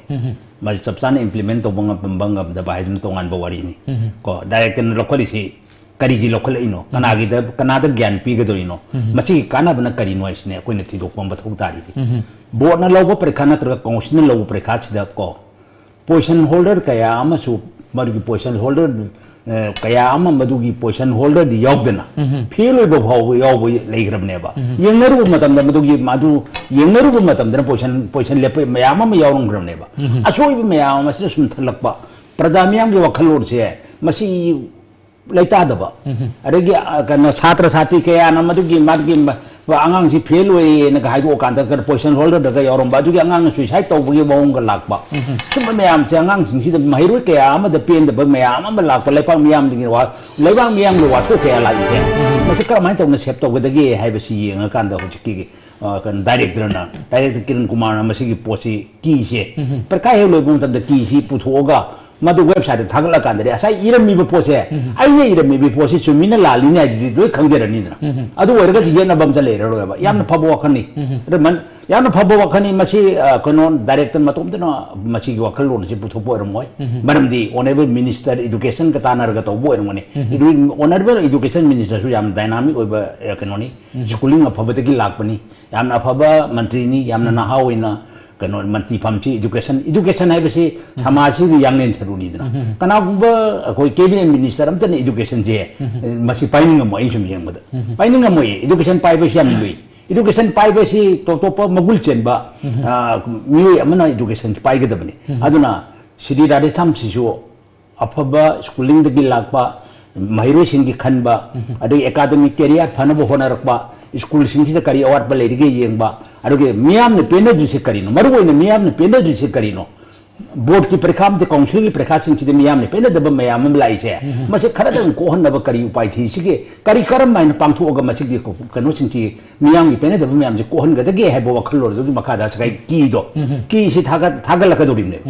ꯃꯁꯤ ꯆꯞ ꯆꯥꯅ ꯏꯝꯄ꯭ꯂꯤꯃꯦꯟ ꯇꯧꯕ ꯉꯝꯕ ꯉꯝꯗꯕ ꯍꯥꯏꯗꯨꯅ ꯇꯣꯉꯥꯟꯕ ꯋꯥꯔꯤꯅꯤ꯫ ꯀꯣ, ꯗꯥꯏꯔꯦꯛꯇꯔꯅ ꯂꯧꯈꯠꯂꯤꯁꯤ ꯀꯔꯤꯒꯤ ꯂꯧꯈꯠꯂꯛꯏꯅꯣ? ꯀꯅꯥꯒꯤꯗ, ꯀꯅꯥꯗ ꯒ꯭ꯌꯥꯟ ꯄꯤꯒꯗꯧꯔꯤꯅꯣ? ꯃꯁꯤꯒꯤ ꯀꯥꯟꯅꯕꯅ ꯀꯔꯤꯅꯣ ꯍꯥꯏꯁꯤꯅꯦ ꯑꯩꯈꯣꯏꯅ ꯊꯤꯗꯣꯛꯄ ꯃꯊꯧ ꯇꯥꯔꯤꯗꯤ꯫ ꯕꯣꯔꯗꯅ ꯂꯧꯕ ꯄꯔꯤꯈꯥ ꯅꯠꯇ꯭ꯔꯒ ꯀꯥꯎꯟꯁꯤꯜꯅ ꯂꯧꯕ ꯄꯔꯤꯈꯥꯁꯤꯗ ꯀꯣ, ꯄꯣꯖꯤꯁꯟ ꯍꯣꯜꯗꯔ ꯀꯌꯥ ꯑꯃꯁꯨ ꯃꯗꯨꯒꯤ ꯄꯣꯖꯤꯁꯟ ꯍꯣꯜꯗꯔ, ꯑ, ꯀꯌꯥ ꯑꯃ ꯃꯗꯨꯒꯤ ꯄꯣꯖꯤꯁꯟ ꯍꯣꯜꯗꯔꯗꯤ ꯌꯥꯎꯗꯅ ꯐꯦꯜ ꯑꯣꯏꯕ ꯐꯥꯎꯕ ꯌꯥꯎꯕ ꯂꯩꯈ꯭ꯔꯕꯅꯦꯕ꯫ ꯌꯦꯡꯅꯔꯨꯕ ꯃꯇꯝꯗ ꯃꯗꯨꯒꯤ, ꯃꯗꯨ ꯌꯦꯡꯅꯔꯨꯕ ꯃꯇꯝꯗꯅ ꯄꯣꯖꯤꯁꯟ, ꯄꯣꯖꯤꯁꯟ ꯂꯦꯞꯄ ꯃꯌꯥꯝ ꯑꯃ ꯌꯥꯎꯔꯝꯈ꯭ꯔꯕꯅꯦꯕ꯫ ꯑꯁꯣꯏꯕ ꯃꯌꯥꯝ ꯑꯃꯁꯤꯅ ꯁꯨꯝ ꯊꯜꯂꯛꯄ, ꯄ꯭ꯔꯖꯥ ꯃꯤꯌꯥꯝꯒꯤ ꯋꯥꯈꯜꯂꯣꯟꯁꯦ ꯃꯁꯤ ꯂꯩꯇꯥꯗꯕ, ꯑꯗꯒꯤ ꯑ, ꯀꯩꯅꯣ, ꯁꯥꯇ꯭ꯔ ꯁꯥꯇ꯭ꯔꯤ ꯀꯌꯥꯅ ꯃꯗꯨꯒꯤ ꯃꯥꯒꯤ ꯃ-, ꯑꯉꯥꯡꯁꯤ ꯐꯦꯜ ꯑꯣꯏꯌꯦꯅꯒ ꯍꯥꯏꯗꯣꯛꯑꯀꯥꯟꯗ ꯀꯩꯅꯣ, ꯄꯣꯖꯤꯁꯟ ꯍꯣꯜꯗꯔꯗꯒ ꯌꯥꯎꯔꯝꯕ ꯑꯗꯨꯒꯤ ꯑꯉꯥꯡꯅ ꯁꯨꯏꯁꯥꯏꯠ ꯇꯧꯕꯒꯤ ꯃꯑꯣꯡꯒ ꯂꯥꯛꯄ, ꯁꯨꯝꯕ ꯃꯌꯥꯝꯁꯦ ꯑꯉꯥꯡꯁꯤꯡꯁꯤꯗ ꯃꯍꯩꯔꯣꯏ ꯀꯌꯥ ꯑꯃꯗ ꯄꯦꯟꯗꯕ ꯃꯌꯥꯝ ꯑꯃ ꯂꯥꯛꯄ, ꯂꯩꯕꯥꯛ ꯃꯤꯌꯥꯝꯗꯒꯤ ꯋꯥ-, ꯂꯩꯕꯥꯛ ꯃꯤꯌꯥꯝꯒꯤ ꯋꯥꯊꯣꯛ ꯀꯌꯥ ꯂꯥꯛꯏꯁꯦ, ꯃꯁꯤ ꯀꯔꯝꯍꯥꯏꯅ ꯇꯧꯅ ꯁꯦꯞ ꯇꯧꯒꯗꯒꯦ ꯍꯥꯏꯕꯁꯤ ꯌꯦꯡꯉꯀꯥꯟꯗ ꯍꯧꯖꯤꯛꯀꯤ, ꯑ, ꯀꯩꯅꯣ, ꯗꯥꯏꯔꯦꯛꯇꯔꯅ, ꯗꯥꯏꯔꯦꯛꯇꯔ ꯀꯤꯔꯟ ꯀꯨꯃꯥꯔꯅ ꯃꯁꯤꯒꯤ ꯄꯣꯠꯁꯤ, ꯀꯤꯁꯦ ꯄꯔꯤꯈꯥ ꯍꯦꯛ ꯂꯣꯏꯕ ꯃꯇꯝꯗ ꯀꯤꯁꯤ ꯄꯨꯊꯣꯛꯑꯒ ꯃꯗꯨ ꯋꯦꯕꯁꯥꯏꯠꯇ ꯊꯥꯒꯠꯂꯀꯥꯟꯗꯗꯤ ꯉꯁꯥꯏ ꯏꯔꯝꯃꯤꯕ ꯄꯣꯠꯁꯦ, ꯑꯩꯅ ꯏꯔꯝꯃꯤꯕ ꯄꯣꯠꯁꯤ ꯆꯨꯝꯃꯤꯅ ꯂꯥꯜꯂꯤꯅꯦ ꯍꯥꯏꯗꯨꯗꯤ ꯂꯣꯏ ꯈꯪꯖꯔꯅꯤꯗꯅ꯫ ꯑꯗꯨ ꯑꯣꯏꯔꯒꯗꯤ ꯌꯦꯠꯅꯕ ꯑꯝꯇ ꯂꯩꯔꯔꯣꯏꯕ꯫ ꯌꯥꯝꯅ ꯐꯕ ꯋꯥꯈꯜꯅꯤ꯫ ꯑꯗꯨ ꯃꯟ-, ꯌꯥꯝꯅ ꯐꯕ ꯋꯥꯈꯜꯅꯤ꯫ ꯃꯁꯤ, ꯑ, ꯀꯩꯅꯣ, ꯗꯥꯏꯔꯦꯛꯇꯔ ꯃꯇꯣꯝꯇꯅ ꯃꯁꯤꯒꯤ ꯋꯥꯈꯜꯂꯣꯟ ꯑꯁꯤ ꯄꯨꯊꯣꯛꯄ ꯑꯣꯏꯔꯝꯃꯣꯏ꯫ ꯃꯔꯝꯗꯤ ꯑꯣꯅꯔꯦꯕꯜ ꯃꯤꯅꯤꯁꯇꯔ ꯏꯗꯨꯀꯦꯁꯟꯒ ꯇꯥꯟꯅꯔꯒ ꯇꯧꯕ ꯑꯣꯏꯔꯝꯒꯅꯤ꯫ ꯏꯗꯨ-, ꯑꯣꯅꯔꯦꯕꯜ ꯏꯗꯨꯀꯦꯁꯟ ꯃꯤꯅꯤꯁꯇꯔꯁꯨ ꯌꯥꯝ ꯗꯥꯏꯅꯥꯃꯤꯛ ꯑꯣꯏꯕ, ꯑ, ꯀꯩꯅꯣꯅꯤ꯫ ꯁ꯭ꯀꯨꯂꯤꯡ ꯑꯐꯕꯗꯒꯤ ꯂꯥꯛꯄꯅꯤ꯫ ꯌꯥꯝꯅ ꯑꯐꯕ ꯃꯟꯇ꯭ꯔꯤꯅꯤ꯫ ꯌꯥꯝꯅ ꯅꯍꯥ ꯑꯣꯏꯅ ꯀꯩꯅꯣ, ꯃꯟꯇ꯭ꯔꯤ ꯐꯝꯁꯤ, ꯏꯗꯨꯀꯦꯁꯟ, ꯏꯗꯨꯀꯦꯁꯟ ꯍꯥꯏꯕꯁꯤ ꯁꯃꯥꯖꯁꯤꯒꯤ ꯌꯥꯡꯂꯦꯟ ꯁꯔꯨꯅꯤꯗꯅ꯫ ꯀꯅꯥꯒꯨꯝꯕ ꯑꯩꯈꯣꯏ ꯀꯦꯕꯤꯅꯦꯠ ꯃꯤꯅꯤꯁꯇꯔ ꯑꯝꯇꯅ ꯏꯗꯨꯀꯦꯁꯟꯁꯦ, ꯃꯁꯤ ꯄꯥꯏꯅꯤꯡꯉꯝꯃꯣꯏ꯫ ꯑꯩꯅ ꯁꯨꯝ ꯌꯦꯡꯕꯗ ꯄꯥꯏꯅꯤꯡꯉꯝꯃꯣꯏꯌꯦ꯫ ꯏꯗꯨꯀꯦꯁꯟ ꯄꯥꯏꯕꯁꯤ ꯌꯥꯝ ꯂꯨꯏ꯫ ꯏꯗꯨꯀꯦꯁꯟ ꯄꯥꯏꯕꯁꯤ ꯇꯣꯞ ꯇꯣꯞꯄ ꯃꯒꯨꯟ ꯆꯦꯟꯕ, ꯑ, ꯃꯤꯑꯣꯏ ꯑꯃꯅ ꯏꯗꯨꯀꯦꯁꯟ ꯄꯥꯏꯒꯗꯕꯅꯤ꯫ ꯑꯗꯨꯅ ꯁꯤꯗꯤ ꯔꯥꯙꯦꯁ꯭ꯌꯥꯝꯁꯤꯁꯨ ꯑꯐꯕ ꯁ꯭ꯀꯨꯂꯤꯡꯗꯒꯤ ꯂꯥꯛꯄ, ꯃꯍꯩꯔꯣꯏꯁꯤꯡꯒꯤ ꯈꯟꯕ, ꯑꯗꯒꯤ ꯑꯦꯀꯥꯗꯃꯤꯛ ꯀꯦꯔꯤꯌꯔ ꯐꯅꯕ ꯍꯣꯠꯅꯔꯛꯄ, ꯁ꯭ꯀꯨꯜꯁꯤꯡꯁꯤꯗ ꯀꯔꯤ ꯑꯋꯥꯠꯄ ꯂꯩꯔꯤꯒꯦ ꯌꯦꯡꯕ, ꯑꯗꯨꯒ ꯃꯤꯌꯥꯝꯅ ꯄꯦꯟꯅꯗ꯭ꯔꯤꯁꯤ ꯀꯔꯤꯅꯣ, ꯃꯔꯨ ꯑꯣꯏꯅ ꯃꯤꯌꯥꯝꯅ ꯄꯦꯟꯅꯗ꯭ꯔꯤꯁꯤ ꯀꯔꯤꯅꯣ? ꯕꯣꯔꯗꯀꯤ ꯄꯔꯤꯈꯥ ꯑꯃꯗꯤ ꯀꯥꯎꯟꯁꯤꯜꯒꯤ ꯄꯔꯤꯈꯥꯁꯤꯡꯁꯤꯗ ꯃꯤꯌꯥꯝꯅ ꯄꯦꯟꯅꯗꯕ ꯃꯌꯥꯝ ꯑꯃ ꯂꯥꯛꯏꯁꯦ, ꯃꯁꯤ ꯈꯔꯗꯪ ꯀꯣꯛꯍꯟꯅꯕ ꯀꯔꯤ ꯎꯄꯥꯏ ꯊꯤꯁꯤꯒꯦ? ꯀꯔꯤ, ꯀꯔꯝ ꯍꯥꯏꯅ ꯄꯥꯡꯊꯣꯛꯑꯒ ꯃꯁꯤꯒꯤ ꯀꯩꯅꯣꯁꯤꯡꯁꯤ, ꯃꯤꯌꯥꯝꯒꯤ ꯄꯦꯟꯅꯗꯕ ꯃꯌꯥꯝꯁꯤ ꯀꯣꯛꯍꯟꯒꯗꯒꯦ ꯍꯥꯏꯕ ꯋꯥꯈꯜꯂꯣꯟ ꯑꯗꯨꯒꯤ ꯃꯈꯥꯗ ꯉꯁꯥꯏ ꯀꯤꯗꯣ, ꯀꯤꯁꯤ ꯊꯥꯒꯠ-, ꯊꯥꯒꯠꯂꯛꯀꯗꯧꯔꯤꯕꯅꯦꯕ꯫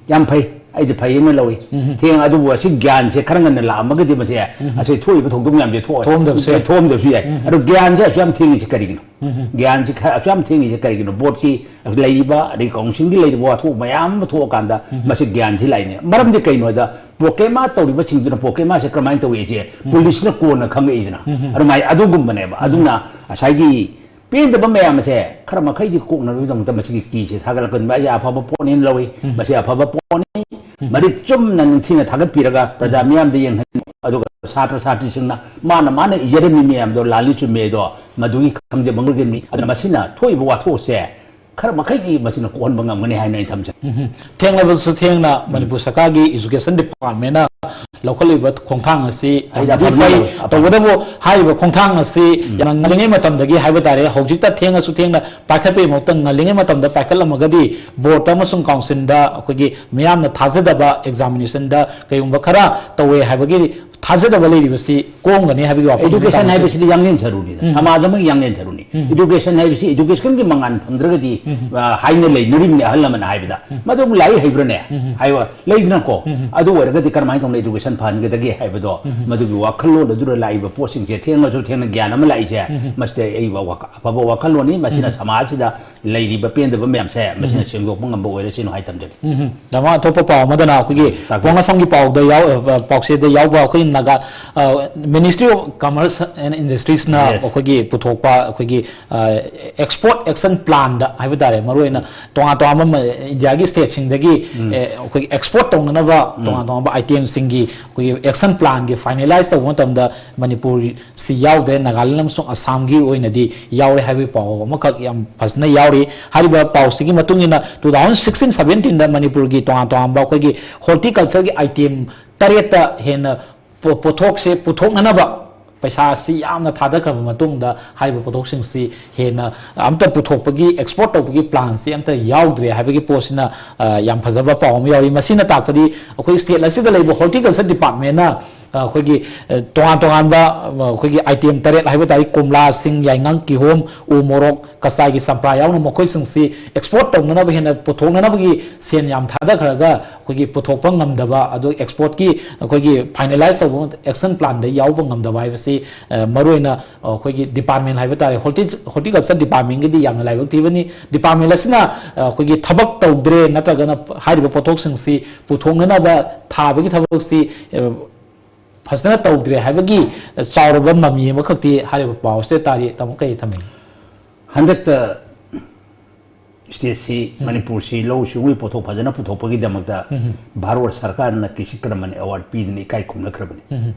ꯌꯥꯝ ꯐꯩ, ꯑꯩꯁꯦ ꯐꯩꯌꯦꯅ ꯂꯧꯏ꯫ ꯊꯦꯡ-, ꯑꯗꯨꯕꯨ ꯑꯁꯤ ꯒ꯭ꯌꯥꯟꯁꯦ ꯈꯔ ꯉꯟꯅ ꯂꯥꯛꯑꯝꯃꯒꯗꯤ ꯃꯁꯦ ꯑꯁꯤ ꯊꯣꯛꯏꯕ ꯊꯧꯗꯣꯛ ꯃꯌꯥꯝꯁꯦ ꯊꯣꯛꯑ-, ꯊꯣꯛꯑꯝꯗꯕꯁꯨ ꯌꯥꯏ꯫ ꯊꯣꯛꯑꯝꯗꯕꯁꯨ ꯌꯥꯏ꯫ ꯑꯗꯣ ꯒ꯭ꯌꯥꯟꯁꯦ ꯑꯁꯨꯛ ꯌꯥꯝ ꯊꯦꯡꯉꯤꯁꯦ ꯀꯔꯤꯒꯤꯅꯣ? ꯒ꯭ꯌꯥꯟꯁꯤ ꯈꯔ ꯑꯁꯨꯛ ꯌꯥꯝ ꯊꯦꯡꯉꯤꯁꯦ ꯀꯔꯤꯒꯤꯅꯣ? ꯕꯣꯔꯗꯀꯤ ꯂꯩꯔꯤꯕ, ꯑꯗꯩ ꯀꯥꯎꯟꯁꯤꯜꯒꯤ ꯂꯩꯔꯤꯕ ꯋꯥꯊꯣꯛ ꯃꯌꯥꯝ ꯑꯃ ꯊꯣꯛꯑꯀꯥꯟꯗ ꯃꯁꯤ ꯒ꯭ꯌꯥꯟꯁꯤ ꯂꯥꯛꯏꯅꯦ꯫ ꯃꯔꯝꯗꯤ ꯀꯩꯅꯣ ꯍꯥꯏꯗ, ꯄ꯭ꯔꯣꯀꯦꯃꯥ ꯇꯧꯔꯤꯕꯁꯤꯡꯗꯨꯅ ꯄ꯭ꯔꯣꯀꯦꯃꯥꯁꯦ ꯀꯔꯝꯍꯥꯏꯅ ꯇꯧꯏ ꯍꯥꯏꯁꯦ ꯄꯨꯂꯤꯁꯅ ꯀꯣꯟꯅ ꯈꯪꯉꯛꯏꯗꯅ꯫ ꯑꯗꯨꯃꯥꯏꯅ ꯑꯗꯨꯒꯨꯝꯕꯅꯦꯕ꯫ ꯑꯗꯨꯅ ꯉꯁꯥꯏꯒꯤ ꯄꯦꯟꯗꯕ ꯃꯌꯥꯝ ꯑꯁꯦ ꯈꯔ ꯃꯈꯩꯗꯤ ꯀꯣꯛꯅꯕꯒꯤꯗꯃꯛꯇ ꯃꯁꯤꯒꯤ ꯀꯤꯁꯦ ꯊꯥꯒꯠꯂꯛꯄꯅꯤ꯫ ꯑꯩ ꯑꯐꯕ ꯄꯣꯠꯅꯦꯅ ꯂꯧꯏ꯫ ꯃꯁꯤ ꯑꯐꯕ ꯄꯣꯠꯅꯤ꯫ ꯃꯔꯤꯛ ꯆꯨꯝꯅ ꯅꯤꯡꯊꯤꯅ ꯊꯥꯒꯠꯄꯤꯔꯒ ꯄ꯭ꯔꯖꯥ ꯃꯤꯌꯥꯝꯗ ꯌꯦꯡꯍꯟ-, ꯑꯗꯨꯒ ꯁꯥꯇ꯭ꯔ ꯁꯥꯇ꯭ꯔꯤꯁꯤꯡꯅ ꯃꯥꯅ, ꯃꯥꯅ ꯏꯖꯔꯝꯃꯤ ꯃꯌꯥꯝꯗꯣ ꯂꯥꯜꯂꯤ ꯆꯨꯝꯃꯦꯗꯣ ꯃꯗꯨꯒꯤ ꯈꯪꯖꯕ ꯉꯝꯒꯅꯤ꯫ ꯑꯗꯨꯅ ꯃꯁꯤꯅ ꯊꯣꯛꯏꯕ ꯋꯥꯊꯣꯛꯁꯦ ꯈꯔ ꯃꯈꯩꯗꯤ ꯃꯁꯤꯅ ꯀꯣꯛꯍꯟꯕ ꯉꯝꯒꯅꯤ ꯍꯥꯏꯅ ꯑꯩ ꯊꯝꯖꯩ꯫ ꯎꯝ꯫ ꯊꯦꯡꯂꯕꯁꯨ ꯊꯦꯡꯅ ꯃꯅꯤꯄꯨꯔ ꯁꯔꯀꯥꯔꯒꯤ education department ꯅ ꯂꯧꯈꯠꯂꯤꯕ ꯈꯣꯡꯊꯥꯡ ꯑꯁꯤ ꯑꯩ ꯌꯥꯝꯅꯗꯤ ꯑꯐꯕ ꯐꯩ꯫ ꯂꯧꯋꯦ, ꯑꯐꯕ꯫ ꯇꯧꯕꯇꯕꯨ ꯍꯥꯏꯔꯤꯕ ꯈꯣꯡꯊꯥꯡ ꯑꯁꯤ ꯌꯥꯝꯅ ꯉꯜꯂꯤꯉꯩ ꯃꯇꯝꯗꯒꯤ ꯍꯥꯏꯕ ꯇꯥꯔꯦ, ꯍꯧꯖꯤꯛꯇ ꯊꯦꯡꯉꯁꯨ ꯊꯦꯡꯅ ꯄꯥꯏꯈꯠꯄꯒꯤ ꯃꯍꯨꯠꯇ ꯉꯜꯂꯤꯉꯩ ꯃꯇꯝꯗ ꯄꯥꯏꯈꯠꯂꯝꯃꯒꯗꯤ board ꯑꯃꯁꯨꯡ council ꯗ ꯑꯩꯈꯣꯏꯒꯤ ꯃꯤꯌꯥꯝꯅ ꯊꯥꯖꯗꯕ examination ꯗ ꯀꯩꯒꯨꯝꯕ ꯈꯔ ꯇꯧꯋꯦ ꯍꯥꯏꯕꯒꯤ ꯊꯥꯖꯗꯕ ꯂꯩꯔꯤꯕꯁꯤ ꯀꯣꯝꯒꯅꯤ ꯍꯥꯏꯕꯒꯤ ꯋꯥꯐꯝ education ꯃꯇꯥꯡꯗ ꯍꯥꯏꯕꯁꯤꯗꯤ ꯌꯥꯡꯂꯦꯟ ꯁꯔꯨꯅꯤꯗ, ꯁꯃꯥꯖ ꯑꯃꯒꯤ ꯌꯥꯡꯂꯦꯟ ꯁꯔꯨꯅꯤ꯫ Education ꯍꯥꯏꯕꯁꯤ education ꯒꯤ ꯃꯉꯥꯜ ꯐꯪꯗ꯭ꯔꯒꯗꯤ, ꯑ, ꯍꯥꯏꯅ ꯂꯩꯅꯔꯤꯕꯅꯤ ꯑꯍꯜ ꯂꯃꯟ ꯍꯥꯏꯕꯗ꯫ ꯃꯗꯨꯕꯨ ꯂꯥꯏꯔꯤꯛ ꯍꯩꯕ꯭ꯔꯅꯦ? ꯍꯥꯏꯕ ꯂꯩꯗꯅꯀꯣ꯫ ꯑꯗꯨ ꯑꯣꯏꯔꯒꯗꯤ ꯀꯔꯝꯍꯥꯏꯅ ꯇꯧꯅ education ꯐꯍꯟꯒꯗꯒꯦ ꯍꯥꯏꯕꯗꯣ, ꯃꯗꯨꯒꯤ ꯋꯥꯈꯜꯂꯣꯟ ꯑꯗꯨꯗ ꯂꯥꯛꯏꯕ ꯄꯣꯠꯁꯤꯡꯁꯦ ꯊꯦꯡꯉꯁꯨ ꯊꯦꯡꯅ ꯒ꯭ꯌꯥꯟ ꯑꯃ ꯂꯥꯛꯏꯁꯦ, ꯃꯁꯤꯗ ꯑꯩ ꯋꯥꯈ-, ꯑꯐꯕ ꯋꯥꯈꯜꯂꯣꯟꯅꯤ꯫ ꯃꯁꯤꯅ ꯁꯃꯥꯖꯁꯤꯗ ꯂꯩꯔꯤꯕ ꯄꯦꯟꯗꯕ ꯃꯌꯥꯝꯁꯦ ꯃꯁꯤꯅ ꯁꯦꯡꯗꯣꯛꯄ ꯉꯝꯕ ꯑꯣꯏꯔꯁꯅꯨ ꯍꯥꯏ ꯊꯝꯖꯒꯦ꯫ ꯎꯝ꯫ ꯇꯥꯃꯣ, ꯑꯇꯣꯞꯄ ꯄꯥꯎ ꯑꯃꯗꯅ ꯑꯩꯈꯣꯏꯒꯤ ꯇꯥꯛꯄꯤꯌꯨ꯫ ꯄꯣꯡꯂꯥꯐꯝꯒꯤ ꯄꯥꯎꯗ ꯌꯥꯎ-, ꯑ, ꯄꯥꯎꯆꯦꯗ ꯌꯥꯎꯕ ꯑꯩꯈꯣꯏ ꯅꯥꯒꯥ, ꯑ, Ministry of Commerce and Industries ꯅ Yes. ꯑꯩꯈꯣꯏꯒꯤ ꯄꯨꯊꯣꯛꯄ ꯑꯩꯈꯣꯏꯒꯤ, ꯑ, export action plan ꯗ ꯍꯥꯏꯕ ꯇꯥꯔꯦ, ꯃꯔꯨꯑꯣꯏꯅ ꯇꯣꯉꯥꯟ ꯇꯣꯉꯥꯟꯕ ꯃ-, ꯏꯟꯗꯤꯌꯥꯒꯤ state ꯁꯤꯡꯗꯒꯤ, ꯑꯦ, ꯑꯩꯈꯣꯏꯒꯤ export ꯇꯧꯅꯅꯕ ꯇꯣꯉꯥꯟ ꯇꯣꯉꯥꯟꯕ item ꯁꯤꯡꯒꯤ ꯑꯩꯈꯣꯏꯒꯤ action plan ꯒꯤ finalize ꯇꯧꯕ ꯃꯇꯝꯗ ꯃꯅꯤꯄꯨꯔ ꯁꯤ ꯌꯥꯎꯗ꯭ꯔꯦ, ꯅꯥꯒꯥꯂꯦꯟ ꯑꯃꯁꯨꯡ ꯑꯁꯥꯝꯒꯤ ꯑꯣꯏꯅꯗꯤ ꯌꯥꯎꯔꯦ ꯍꯥꯏꯕꯒꯤ ꯄꯥꯎ ꯑꯃꯈꯛ ꯌꯥꯝ ꯐꯖꯅ ꯌꯥꯎꯔꯤ꯫ ꯍꯥꯏꯔꯤꯕ ꯄꯥꯎꯁꯤꯒꯤ ꯃꯇꯨꯡ ꯏꯟꯅ two thousand sixteen seventeen ꯗ ꯃꯅꯤꯄꯨꯔꯒꯤ ꯇꯣꯉꯥꯟ ꯇꯣꯉꯥꯟꯕ ꯑꯩꯈꯣꯏꯒꯤ horticulture ꯒꯤ item ꯇꯔꯦꯠꯇ ꯍꯦꯟꯅ ꯄꯣ-, ꯄꯣꯠꯊꯣꯛꯁꯦ ꯄꯨꯊꯣꯛꯅꯅꯕ ꯄꯩꯁꯥꯁꯤ ꯌꯥꯝꯅ ꯊꯥꯗꯈ꯭ꯔꯕ ꯃꯇꯨꯡꯗ ꯍꯥꯏꯔꯤꯕ ꯄꯣꯠꯊꯣꯛꯁꯤꯡꯁꯤ ꯍꯦꯟꯅ ꯑꯝꯇ ꯄꯨꯊꯣꯛꯄꯒꯤ, export ꯇꯧꯕꯒꯤ plan ꯁꯤ ꯑꯝꯇ ꯌꯥꯎꯗ꯭ꯔꯦ ꯍꯥꯏꯕꯒꯤ ꯄꯣꯠꯁꯤꯅ, ꯑ, ꯌꯥꯝ ꯐꯖꯕ ꯄꯥꯎ ꯑꯃ ꯌꯥꯎꯔꯤ꯫ ꯃꯁꯤꯅ ꯇꯥꯛꯄꯗꯤ ꯑꯩꯈꯣꯏ state ꯑꯁꯤꯗ ꯂꯩꯕ horticulture department ꯅ ꯑ, ꯑꯩꯈꯣꯏꯒꯤ, ꯑ, ꯇꯣꯉꯥꯟ ꯇꯣꯉꯥꯟꯕ, ꯑ, ꯑꯩꯈꯣꯏꯒꯤ item ꯇꯔꯦꯠ ꯍꯥꯏꯕ ꯇꯥꯔꯦ, ꯀꯣꯝꯂꯥꯁꯤꯡ, ꯌꯥꯏꯉꯪ, ꯀꯤꯍꯣꯝ, ꯎ ꯃꯣꯔꯣꯛ, ꯀꯆꯥꯏꯒꯤ ꯆꯝꯄ꯭ꯔꯥ ꯌꯥꯎꯅ ꯃꯈꯣꯏꯁꯤꯡꯁꯤ export ꯇꯧꯅꯅꯕ, ꯍꯦꯟꯅ ꯄꯨꯊꯣꯛꯅꯅꯕꯒꯤ ꯁꯦꯟ ꯌꯥꯝ ꯊꯥꯗꯈ꯭ꯔꯒ ꯑꯩꯈꯣꯏꯒꯤ ꯄꯨꯊꯣꯛꯄ ꯉꯝꯗꯕ, ꯑꯗꯨ export ꯀꯤ ꯑꯩꯈꯣꯏꯒꯤ finalize ꯇꯧꯕ action plan ꯗ ꯌꯥꯎꯕ ꯉꯝꯗꯕ ꯍꯥꯏꯕꯁꯤ, ꯑ, ꯃꯔꯨꯑꯣꯏꯅ, ꯑ, ꯑꯩꯈꯣꯏꯒꯤ department ꯍꯥꯏꯕ ꯇꯥꯔꯦ, horti-, horticulture department ꯒꯤꯗꯤ ꯌꯥꯝꯅ ꯂꯥꯏꯕꯛ ꯊꯤꯕꯅꯤ꯫ Department ꯑꯁꯤꯅ, ꯑ, ꯑꯩꯈꯣꯏꯒꯤ ꯊꯕꯛ ꯇꯧꯗ꯭ꯔꯦ ꯅꯠꯇ꯭ꯔꯒꯅ ꯍꯥꯏꯔꯤꯕ ꯄꯣꯠꯊꯣꯛꯁꯤꯡꯁꯤ ꯄꯨꯊꯣꯛꯅꯅꯕ ꯊꯥꯕꯒꯤ ꯊꯕꯛꯁꯤ, ꯑ, ꯐꯖꯅ ꯇꯧꯗ꯭ꯔꯦ ꯍꯥꯏꯕꯒꯤ ꯆꯥꯎꯔꯕ ꯃꯃꯤ ꯑꯃꯈꯛꯇꯤ ꯍꯥꯏꯔꯤꯕ ꯄꯥꯎ ꯑꯁꯤꯗ ꯇꯥꯔꯤ꯫ ꯇꯥꯃꯣ, ꯀꯩ ꯊꯝꯕꯤꯅꯤ? ꯍꯟꯗꯛꯇ ꯁ꯭ꯇꯦꯠꯁꯤ, ꯃꯅꯤꯄꯨꯔꯁꯤ ꯂꯧꯎ ꯁꯤꯡꯎꯒꯤ ꯄꯣꯠꯊꯣꯛ ꯐꯖꯅ ꯄꯨꯊꯣꯛꯄꯒꯤꯗꯃꯛꯇ ꯚꯥꯔꯠ ꯁꯔꯀꯥꯔꯅ ꯀ꯭ꯔꯤꯁꯤ ꯀ꯭ꯔꯃꯟ ꯑꯦꯋꯥꯔꯗ ꯄꯤꯗꯨꯅ ꯏꯀꯥꯏ ꯈꯨꯝꯅꯈ꯭ꯔꯕꯅꯤ꯫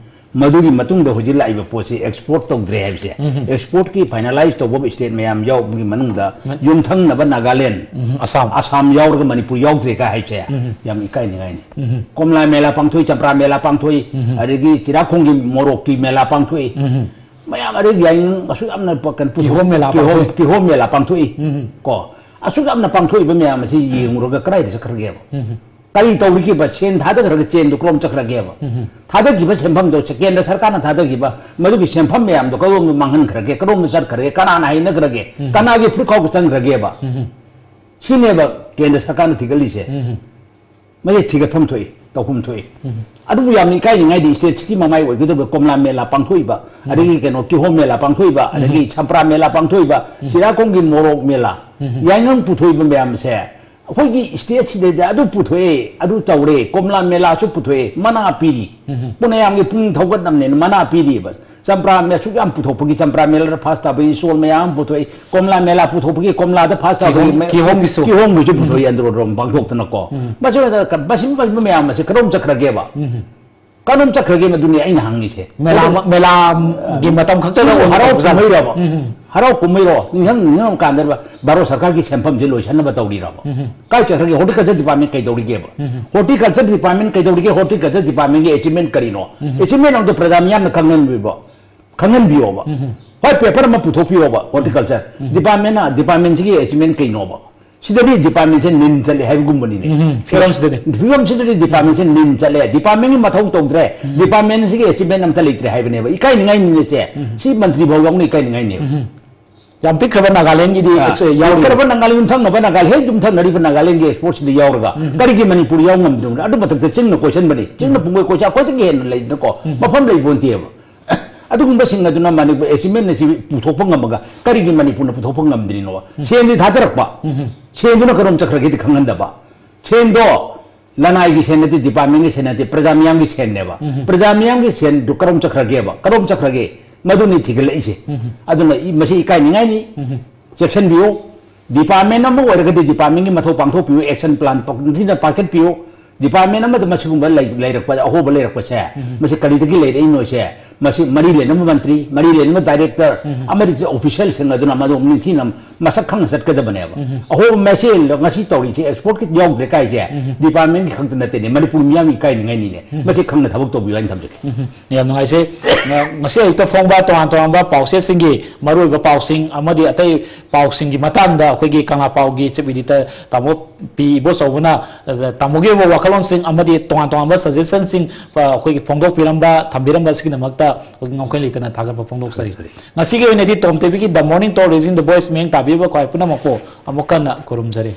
ꯃꯗꯨꯒꯤ ꯃꯇꯨꯡꯗ ꯍꯧꯖꯤꯛ ꯂꯥꯛꯏꯕ ꯄꯣꯠꯁꯤ ꯑꯦꯛꯁꯄꯣꯔꯠ ꯇꯧꯗ꯭ꯔꯦ ꯍꯥꯏꯕꯁꯦ, ꯑꯦꯛꯁꯄꯣꯔꯠꯀꯤ ꯐꯥꯏꯅꯦꯂꯥꯏꯁ ꯇꯧꯕ ꯁ꯭ꯇꯦꯠ ꯃꯌꯥꯝ ꯌꯥꯎꯕꯒꯤ ꯃꯅꯨꯡꯗ ꯌꯨꯝꯊꯪꯅꯕ ꯅꯥꯒꯥꯂꯦꯟ, ꯑꯁꯥꯝ꯫ ꯑꯁꯥꯝ ꯌꯥꯎꯔꯒ ꯃꯅꯤꯄꯨꯔ ꯌꯥꯎꯗ꯭ꯔꯦ ꯀꯥꯏ ꯍꯥꯏꯕꯁꯦ ꯌꯥꯝ ꯏꯀꯥꯏꯅꯤꯡꯉꯥꯏꯅꯤ꯫ ꯀꯣꯝꯂꯥ ꯃꯦꯂꯥ ꯄꯥꯡꯊꯣꯛꯏ, ꯆꯝꯄ꯭ꯔꯥ ꯃꯦꯂꯥ ꯄꯥꯡꯊꯣꯛꯏ, ꯑꯗꯒꯤ ꯆꯤꯔꯥꯈꯣꯡꯒꯤ ꯃꯣꯔꯣꯛꯀꯤ ꯃꯦꯂꯥ ꯄꯥꯡꯊꯣꯛꯏ꯫ ꯃꯌꯥꯝ ꯑꯗꯩ ꯌꯥꯏꯉꯪ ꯑꯁꯨꯛ ꯌꯥꯝꯅ ꯄ-, ꯀꯩꯅꯣ ꯄꯨꯊꯣꯛ-, ꯀꯤꯍꯣꯝ ꯃꯦꯂꯥ ꯀꯤꯍꯣꯝ, ꯄꯥꯡꯊꯣꯛꯏ꯫ ꯀꯤꯍꯣꯝ ꯃꯦꯂꯥ ꯄꯥꯡꯊꯣꯛꯏ꯫ ꯀꯣ, ꯑꯁꯨꯛ ꯌꯥꯝꯅ ꯄꯥꯡꯊꯣꯛꯏꯕ ꯃꯌꯥꯝ ꯑꯁꯤ ꯌꯦꯡꯉꯨꯔꯒ ꯀꯗꯥꯏꯗ ꯆꯠꯈ꯭ꯔꯒꯦꯕ? ꯀꯔꯤ ꯇꯧꯔꯤꯈꯤꯕ? ꯁꯦꯟ ꯊꯥꯗꯈ꯭ꯔꯒ ꯆꯦꯟꯗꯨ ꯀꯔꯣꯝ ꯆꯠꯈ꯭ꯔꯒꯦꯕ? ꯊꯥꯗꯈꯤꯕ ꯁꯦꯟꯐꯝꯗꯣ, ꯀꯦꯟꯗ꯭ꯔ ꯁꯔꯀꯥꯔꯅ ꯊꯥꯗꯈꯤꯕ ꯃꯗꯨꯒꯤ ꯁꯦꯟꯐꯝ ꯃꯌꯥꯝꯗꯣ ꯀꯔꯣꯝꯗ ꯃꯥꯡꯍꯟꯈ꯭ꯔꯒꯦ, ꯀꯔꯣꯝꯗ ꯆꯠꯈ꯭ꯔꯒꯦ, ꯀꯅꯥꯅ ꯍꯩꯅꯈ꯭ꯔꯒꯦ, ꯀꯅꯥꯒꯤ ꯐꯨꯔꯤꯠꯈꯥꯎꯗ ꯆꯪꯈ꯭ꯔꯒꯦꯕ? ꯁꯤꯅꯦꯕ ꯀꯦꯟꯗ꯭ꯔ ꯁꯔꯀꯥꯔꯅ ꯊꯤꯒꯠꯂꯤꯁꯦ꯫ ꯃꯁꯤ ꯊꯤꯒꯠꯐꯝ ꯊꯣꯛꯏ, ꯇꯧꯐꯝ ꯊꯣꯛꯏ꯫ ꯑꯗꯨꯕꯨ ꯌꯥꯝꯅ ꯏꯀꯥꯏꯅꯤꯡꯉꯥꯏꯗꯤ ꯁ꯭ꯇꯦꯠꯁꯤꯒꯤ ꯃꯃꯥꯏ ꯑꯣꯏꯒꯗꯧꯕ ꯀꯣꯝꯂꯥ ꯃꯦꯂꯥ ꯄꯥꯡꯊꯣꯛꯏꯕ, ꯑꯗꯒꯤ ꯀꯩꯅꯣ ꯀꯤꯍꯣꯝ ꯃꯦꯂꯥ ꯄꯥꯡꯊꯣꯛꯏꯕ, ꯑꯗꯒꯤ ꯆꯝꯄ꯭ꯔꯥ ꯃꯦꯂꯥ ꯄꯥꯡꯊꯣꯛꯏꯕ, ꯆꯤꯔꯥꯈꯣꯡꯒꯤ ꯃꯣꯔꯣꯛ ꯃꯦꯂꯥ, ꯌꯥꯏꯉꯪ ꯄꯨꯊꯣꯛꯏꯕ ꯃꯌꯥꯝꯁꯦ ꯑꯩꯈꯣꯏꯒꯤ ꯁ꯭ꯇꯦꯠꯁꯤꯗꯩꯗ ꯑꯗꯨ ꯄꯨꯊꯣꯛꯑꯦ, ꯑꯗꯨ ꯇꯧꯔꯦ, ꯀꯣꯝꯂꯥ ꯃꯦꯂꯥꯁꯨ ꯄꯨꯊꯣꯛꯑꯦ, ꯃꯅꯥ ꯄꯤꯔꯤ꯫ ꯄꯨꯅꯌꯥꯝꯒꯤ ꯄꯨꯛꯅꯤꯡ ꯊꯧꯒꯠꯅꯕꯅꯦꯅ ꯃꯅꯥ ꯄꯤꯔꯤꯕ꯫ ꯆꯝꯄ꯭ꯔꯥ ꯑꯁꯨꯛ ꯌꯥꯝ ꯄꯨꯊꯣꯛꯄꯒꯤ ꯆꯝꯄ꯭ꯔꯥ ꯃꯦꯂꯥꯗ ꯐꯥꯁ ꯇꯥꯕꯒꯤ ꯏꯁꯇꯣꯜ ꯃꯌꯥꯝ ꯑꯃ ꯄꯨꯊꯣꯛꯏ, ꯀꯣꯝꯂꯥ ꯃꯦꯂꯥ ꯄꯨꯊꯣꯛꯄꯒꯤ ꯀꯣꯝꯂꯥꯗ ꯐꯥꯁ ꯇꯥꯕꯒꯤ ꯀꯤꯍꯣꯝ-, ꯃ-, ꯀꯤꯍꯣꯝꯒꯤꯁꯨ꯫ ꯀꯤꯍꯣꯝꯒꯤꯁꯨ ꯄꯨꯊꯣꯛꯏ ꯑꯟꯗ꯭ꯔꯣ ꯑꯟꯗ꯭ꯔꯣ ꯄꯥꯡꯊꯣꯛꯇꯅꯀꯣ꯫ ꯃꯁꯤ ꯑꯣꯏꯅ ꯀ-, ꯃꯁꯤ ꯃꯁꯤ ꯃꯌꯥꯝ ꯑꯁꯤ ꯀꯔꯣꯝ ꯆꯠꯈ꯭ꯔꯒꯦꯕ? ꯀꯔꯣꯝ ꯆꯠꯈ꯭ꯔꯒꯦ ꯃꯗꯨꯅꯤ ꯑꯩꯅ ꯍꯪꯉꯤꯁꯦ꯫ ꯃꯦꯂꯥ ꯃ-, ꯃꯦꯂꯥꯒꯤ ꯃꯇꯝ ꯈꯛꯇꯗ ꯁꯤꯕꯨ ꯍꯔꯥꯎ ꯑꯣꯏꯍꯧꯕꯖꯥꯠꯅꯤ꯫ ꯀꯨꯝꯍꯩꯔꯕ? ꯍꯔꯥꯎ ꯀꯨꯝꯍꯩꯔꯣ? ꯅꯤꯡꯁꯤꯡ ꯅꯤꯡꯁꯤꯡꯉꯀꯥꯟꯗ ꯚꯥꯔꯠ ꯁꯔꯀꯥꯔꯒꯤ ꯁꯦꯟꯐꯝꯁꯦ ꯂꯣꯏꯁꯟꯅꯕ ꯇꯧꯔꯤꯔꯕ? ꯀꯥꯏ ꯆꯠꯈ꯭ꯔꯒꯦ? Horticulture department ꯀꯩꯗꯧꯔꯤꯒꯦꯕ? Horticulture department ꯀꯩꯗꯧꯔꯤꯒꯦ? Horticulture departmentꯒꯤ achievement ꯀꯔꯤꯅꯣ? Achievement ꯑꯃꯗ ꯄ꯭ꯔꯖꯥ ꯃꯤꯌꯥꯝꯅ ꯈꯪꯍꯟꯕꯤꯕ, ꯈꯪꯍꯟꯕꯤꯌꯣꯕ꯫ White paper ꯑꯃ ꯄꯨꯊꯣꯛꯄꯤꯌꯣꯕ, horticulture departmentꯅ, departmentꯁꯤꯒꯤ achievement ꯀꯩꯅꯣꯕ? ꯁꯤꯗꯗꯤ departmentꯁꯦ ꯅꯤꯟ ꯆꯠꯂꯦ ꯍꯥꯏꯕꯒꯨꯝꯕꯅꯤꯅꯦ꯫ ꯐꯤꯕꯝꯁꯤꯗꯗꯤ꯫ ꯐꯤꯕꯝꯁꯤꯗꯗꯤ departmentꯁꯦ ꯅꯤꯟ ꯆꯠꯂꯦ, departmentꯒꯤ ꯃꯊꯧ ꯇꯧꯗ꯭ꯔꯦ, departmentꯁꯤꯒꯤ achievement ꯑꯝꯇ ꯂꯩꯇ꯭ꯔꯦ ꯍꯥꯏꯕꯅꯦꯕ꯫ ꯏꯀꯥꯏꯅꯤꯡꯉꯥꯏꯅꯤꯅꯦ ꯁꯦ꯫ ꯁꯤ ꯃꯟꯇ꯭ꯔꯤ ꯐꯥꯎ ꯌꯥꯎꯅ ꯏꯀꯥꯏꯅꯤꯡꯉꯥꯏꯅꯦꯕ꯫ ꯌꯥꯝ ꯄꯤꯛꯈ꯭ꯔꯕ ꯅꯥꯒꯥꯂꯦꯟꯒꯤꯗꯤ ꯑꯥ, ꯑꯦꯛꯁ-, ꯌꯥꯎꯔꯤ꯫ ꯄꯤꯛꯈ꯭ꯔꯕ ꯅꯥꯒꯥꯂꯦꯟ ꯌꯨꯝꯊꯪꯅꯕ ꯅꯥꯒꯥꯂꯦꯟ, ꯍꯦꯛ ꯌꯨꯝꯊꯪꯅꯔꯤꯕ ꯅꯥꯒꯥꯂꯦꯟꯒꯤ exportꯁꯤꯗ ꯌꯥꯎꯔꯒ ꯀꯔꯤꯒꯤ ꯃꯅꯤꯄꯨꯔ ꯌꯥꯎ ꯉꯝꯗ꯭ꯔꯤꯕꯅꯣ? ꯑꯗꯨ ꯃꯊꯛꯇ ꯆꯤꯡꯅ ꯀꯣꯏꯁꯟꯕꯅꯤ꯫ ꯆꯤꯡꯅ ꯄꯨꯡꯀꯣꯏ ꯀꯣꯏꯁꯟ ꯑꯩꯈꯣꯏꯗꯒꯤ ꯍꯦꯟꯅ ꯂꯩꯗꯅꯀꯣ꯫ ꯃꯐꯝ ꯂꯩꯕ ꯅꯠꯇꯦꯕ꯫ ꯑꯗꯨꯒꯨꯝꯕꯁꯤꯡ ꯑꯗꯨꯅ ꯃꯅꯤꯄꯨꯔ achievement ꯑꯁꯤ ꯄꯨꯊꯣꯛꯄ ꯉꯝꯃꯒ ꯀꯔꯤꯒꯤ ꯃꯅꯤꯄꯨꯔꯅ ꯄꯨꯊꯣꯛꯄ ꯉꯝꯗ꯭ꯔꯤꯅꯣ? ꯁꯦꯟꯗꯤ ꯊꯥꯗꯔꯛꯄ, ꯁꯦꯟꯗꯨꯅ ꯀꯔꯣꯝ ꯆꯠꯈ꯭ꯔꯒꯦꯗꯤ ꯈꯪꯍꯟꯗꯕ꯫ ꯁꯦꯟꯗꯣ ꯂꯅꯥꯏꯒꯤ ꯁꯦꯟ ꯅꯠꯇꯦ, departmentꯒꯤ ꯁꯦꯟ ꯅꯠꯇꯦ, ꯄ꯭ꯔꯖꯥ ꯃꯤꯌꯥꯝꯒꯤ ꯁꯦꯟꯅꯦꯕ꯫ ꯄ꯭ꯔꯖꯥ ꯃꯤꯌꯥꯝꯒꯤ ꯁꯦꯟꯗꯨ ꯀꯔꯣꯝ ꯆꯠꯈ꯭ꯔꯒꯦꯕ? ꯀꯔꯣꯝ ꯆꯠꯈ꯭ꯔꯒꯦ? ꯃꯗꯨꯅꯤ ꯊꯤꯒꯠꯂꯛꯏꯁꯦ꯫ ꯑꯗꯨꯅ ꯏ-, ꯃꯁꯤ ꯏꯀꯥꯏꯅꯤꯡꯉꯥꯏꯅꯤ꯫ ꯆꯦꯛꯁꯤꯟꯕꯤꯌꯨ꯫ ꯗꯤꯄꯥꯔꯠꯃꯦꯟ ꯑꯃ ꯑꯣꯏꯔꯒꯗꯤ ꯗꯤꯄꯥꯔꯠꯃꯦꯟꯒꯤ ꯃꯊꯧ ꯄꯥꯡꯊꯣꯛꯄꯤꯌꯨ, ꯑꯦꯛꯁꯟ ꯄ꯭ꯂꯥꯟ ꯅꯤꯡꯊꯤꯅ ꯄꯥꯏꯈꯠꯄꯤꯌꯨ꯫ ꯗꯤꯄꯥꯔꯠꯃꯦꯟ ꯑꯃꯗ ꯃꯁꯤꯒꯨꯝꯕ ꯂꯩ-, ꯂꯩꯔꯛꯄ, ꯑꯍꯣꯕ ꯂꯩꯔꯛꯄꯁꯦ, ꯃꯁꯤ ꯀꯔꯤꯗꯒꯤ ꯂꯩꯔꯛꯏꯅꯣꯁꯦ, ꯃꯁꯤ ꯃꯔꯤ ꯂꯩꯅꯕ ꯃꯟꯇ꯭ꯔꯤ, ꯃꯔꯤ ꯂꯩꯅꯕ ꯗꯥꯏꯔꯦꯛꯇꯔ, ꯑꯃꯗꯤ ꯑꯣꯐꯤꯁꯤꯌꯦꯜꯁꯤꯡ ꯑꯗꯨꯅ ꯃꯗꯨ ꯅꯤꯡꯊꯤꯅ ꯃꯁꯛ ꯈꯪꯅ ꯆꯠꯀꯗꯕꯅꯦꯕ꯫ ꯑꯍꯣꯕ ꯃꯁꯤ ꯉꯁꯤ ꯇꯧꯔꯤꯁꯦ ꯑꯦꯛꯁꯄꯣꯔꯠꯀꯤ ꯌꯥꯎꯗ꯭ꯔꯦ ꯀꯥꯏꯁꯦ, ꯗꯤꯄꯥꯔꯠꯃꯦꯟꯒꯤ ꯈꯛꯇ ꯅꯠꯇꯦꯅꯦ, ꯃꯅꯤꯄꯨꯔ ꯃꯤꯌꯥꯝꯒꯤ ꯏꯀꯥꯏꯅꯤꯡꯉꯥꯏꯅꯤꯅꯦ꯫ ꯃꯁꯤ ꯈꯪꯅ ꯊꯕꯛ ꯇꯧꯕꯤꯌꯨ ꯍꯥꯏꯅ ꯊꯝꯖꯒꯦ꯫ ꯎꯝ, ꯌꯥꯝ ꯅꯨꯡꯉꯥꯏꯖꯩ꯫ ꯉ-, ꯉꯁꯤ ꯑꯌꯨꯛꯇ ꯐꯣꯡꯕ ꯇꯣꯉꯥꯟ ꯇꯣꯉꯥꯟꯕ ꯄꯥꯎꯆꯦꯁꯤꯡꯒꯤ ꯃꯔꯨꯑꯣꯏꯕ ꯄꯥꯎꯁꯤꯡ ꯑꯃꯗꯤ ꯑꯇꯩ ꯄꯥꯎꯁꯤꯡꯒꯤ ꯃꯇꯥꯡꯗ ꯑꯩꯈꯣꯏꯒꯤ ꯀꯪꯂꯥ ꯄꯥꯎꯒꯤ ꯆꯤꯐ ꯏꯗꯤꯇꯔ ꯇꯥꯃꯣ ꯄꯤ ꯏꯕꯣꯆꯧꯕꯅ, ꯑ, ꯇꯥꯃꯣꯒꯤ ꯑꯣꯏꯕ ꯋꯥꯈꯜꯂꯣꯟꯁꯤꯡ ꯑꯃꯗꯤ ꯇꯣꯉꯥꯟ ꯇꯣꯉꯥꯟꯕ ꯁꯖꯦꯁꯟꯁꯤꯡ, ꯑ, ꯑꯩꯈꯣꯏꯒꯤ ꯐꯣꯡꯗꯣꯛꯄꯤꯔꯝꯕ, ꯊꯝꯕꯤꯔꯝꯕ ꯑꯁꯤꯒꯤꯗꯃꯛꯇ ꯑꯩꯈꯣꯏꯒꯤ ꯉꯝꯈꯩ ꯂꯩꯇꯅ ꯊꯥꯒꯠꯄ ꯐꯣꯡꯗꯣꯛꯆꯔꯤ꯫ ꯉꯁꯤꯒꯤ ꯑꯣꯏꯅꯗꯤ ꯇꯣꯝ ꯇꯤꯚꯤꯒꯤ The Morning Talk Raising the Voice ꯃꯤꯠꯌꯦꯡ ꯇꯥꯕꯤꯕ ꯈ꯭ꯋꯥꯏ ꯄꯨꯝꯅꯃꯛꯄꯨ ꯑꯃꯨꯛ ꯍꯟꯅ ꯈꯨꯔꯨꯝꯖꯔꯤ꯫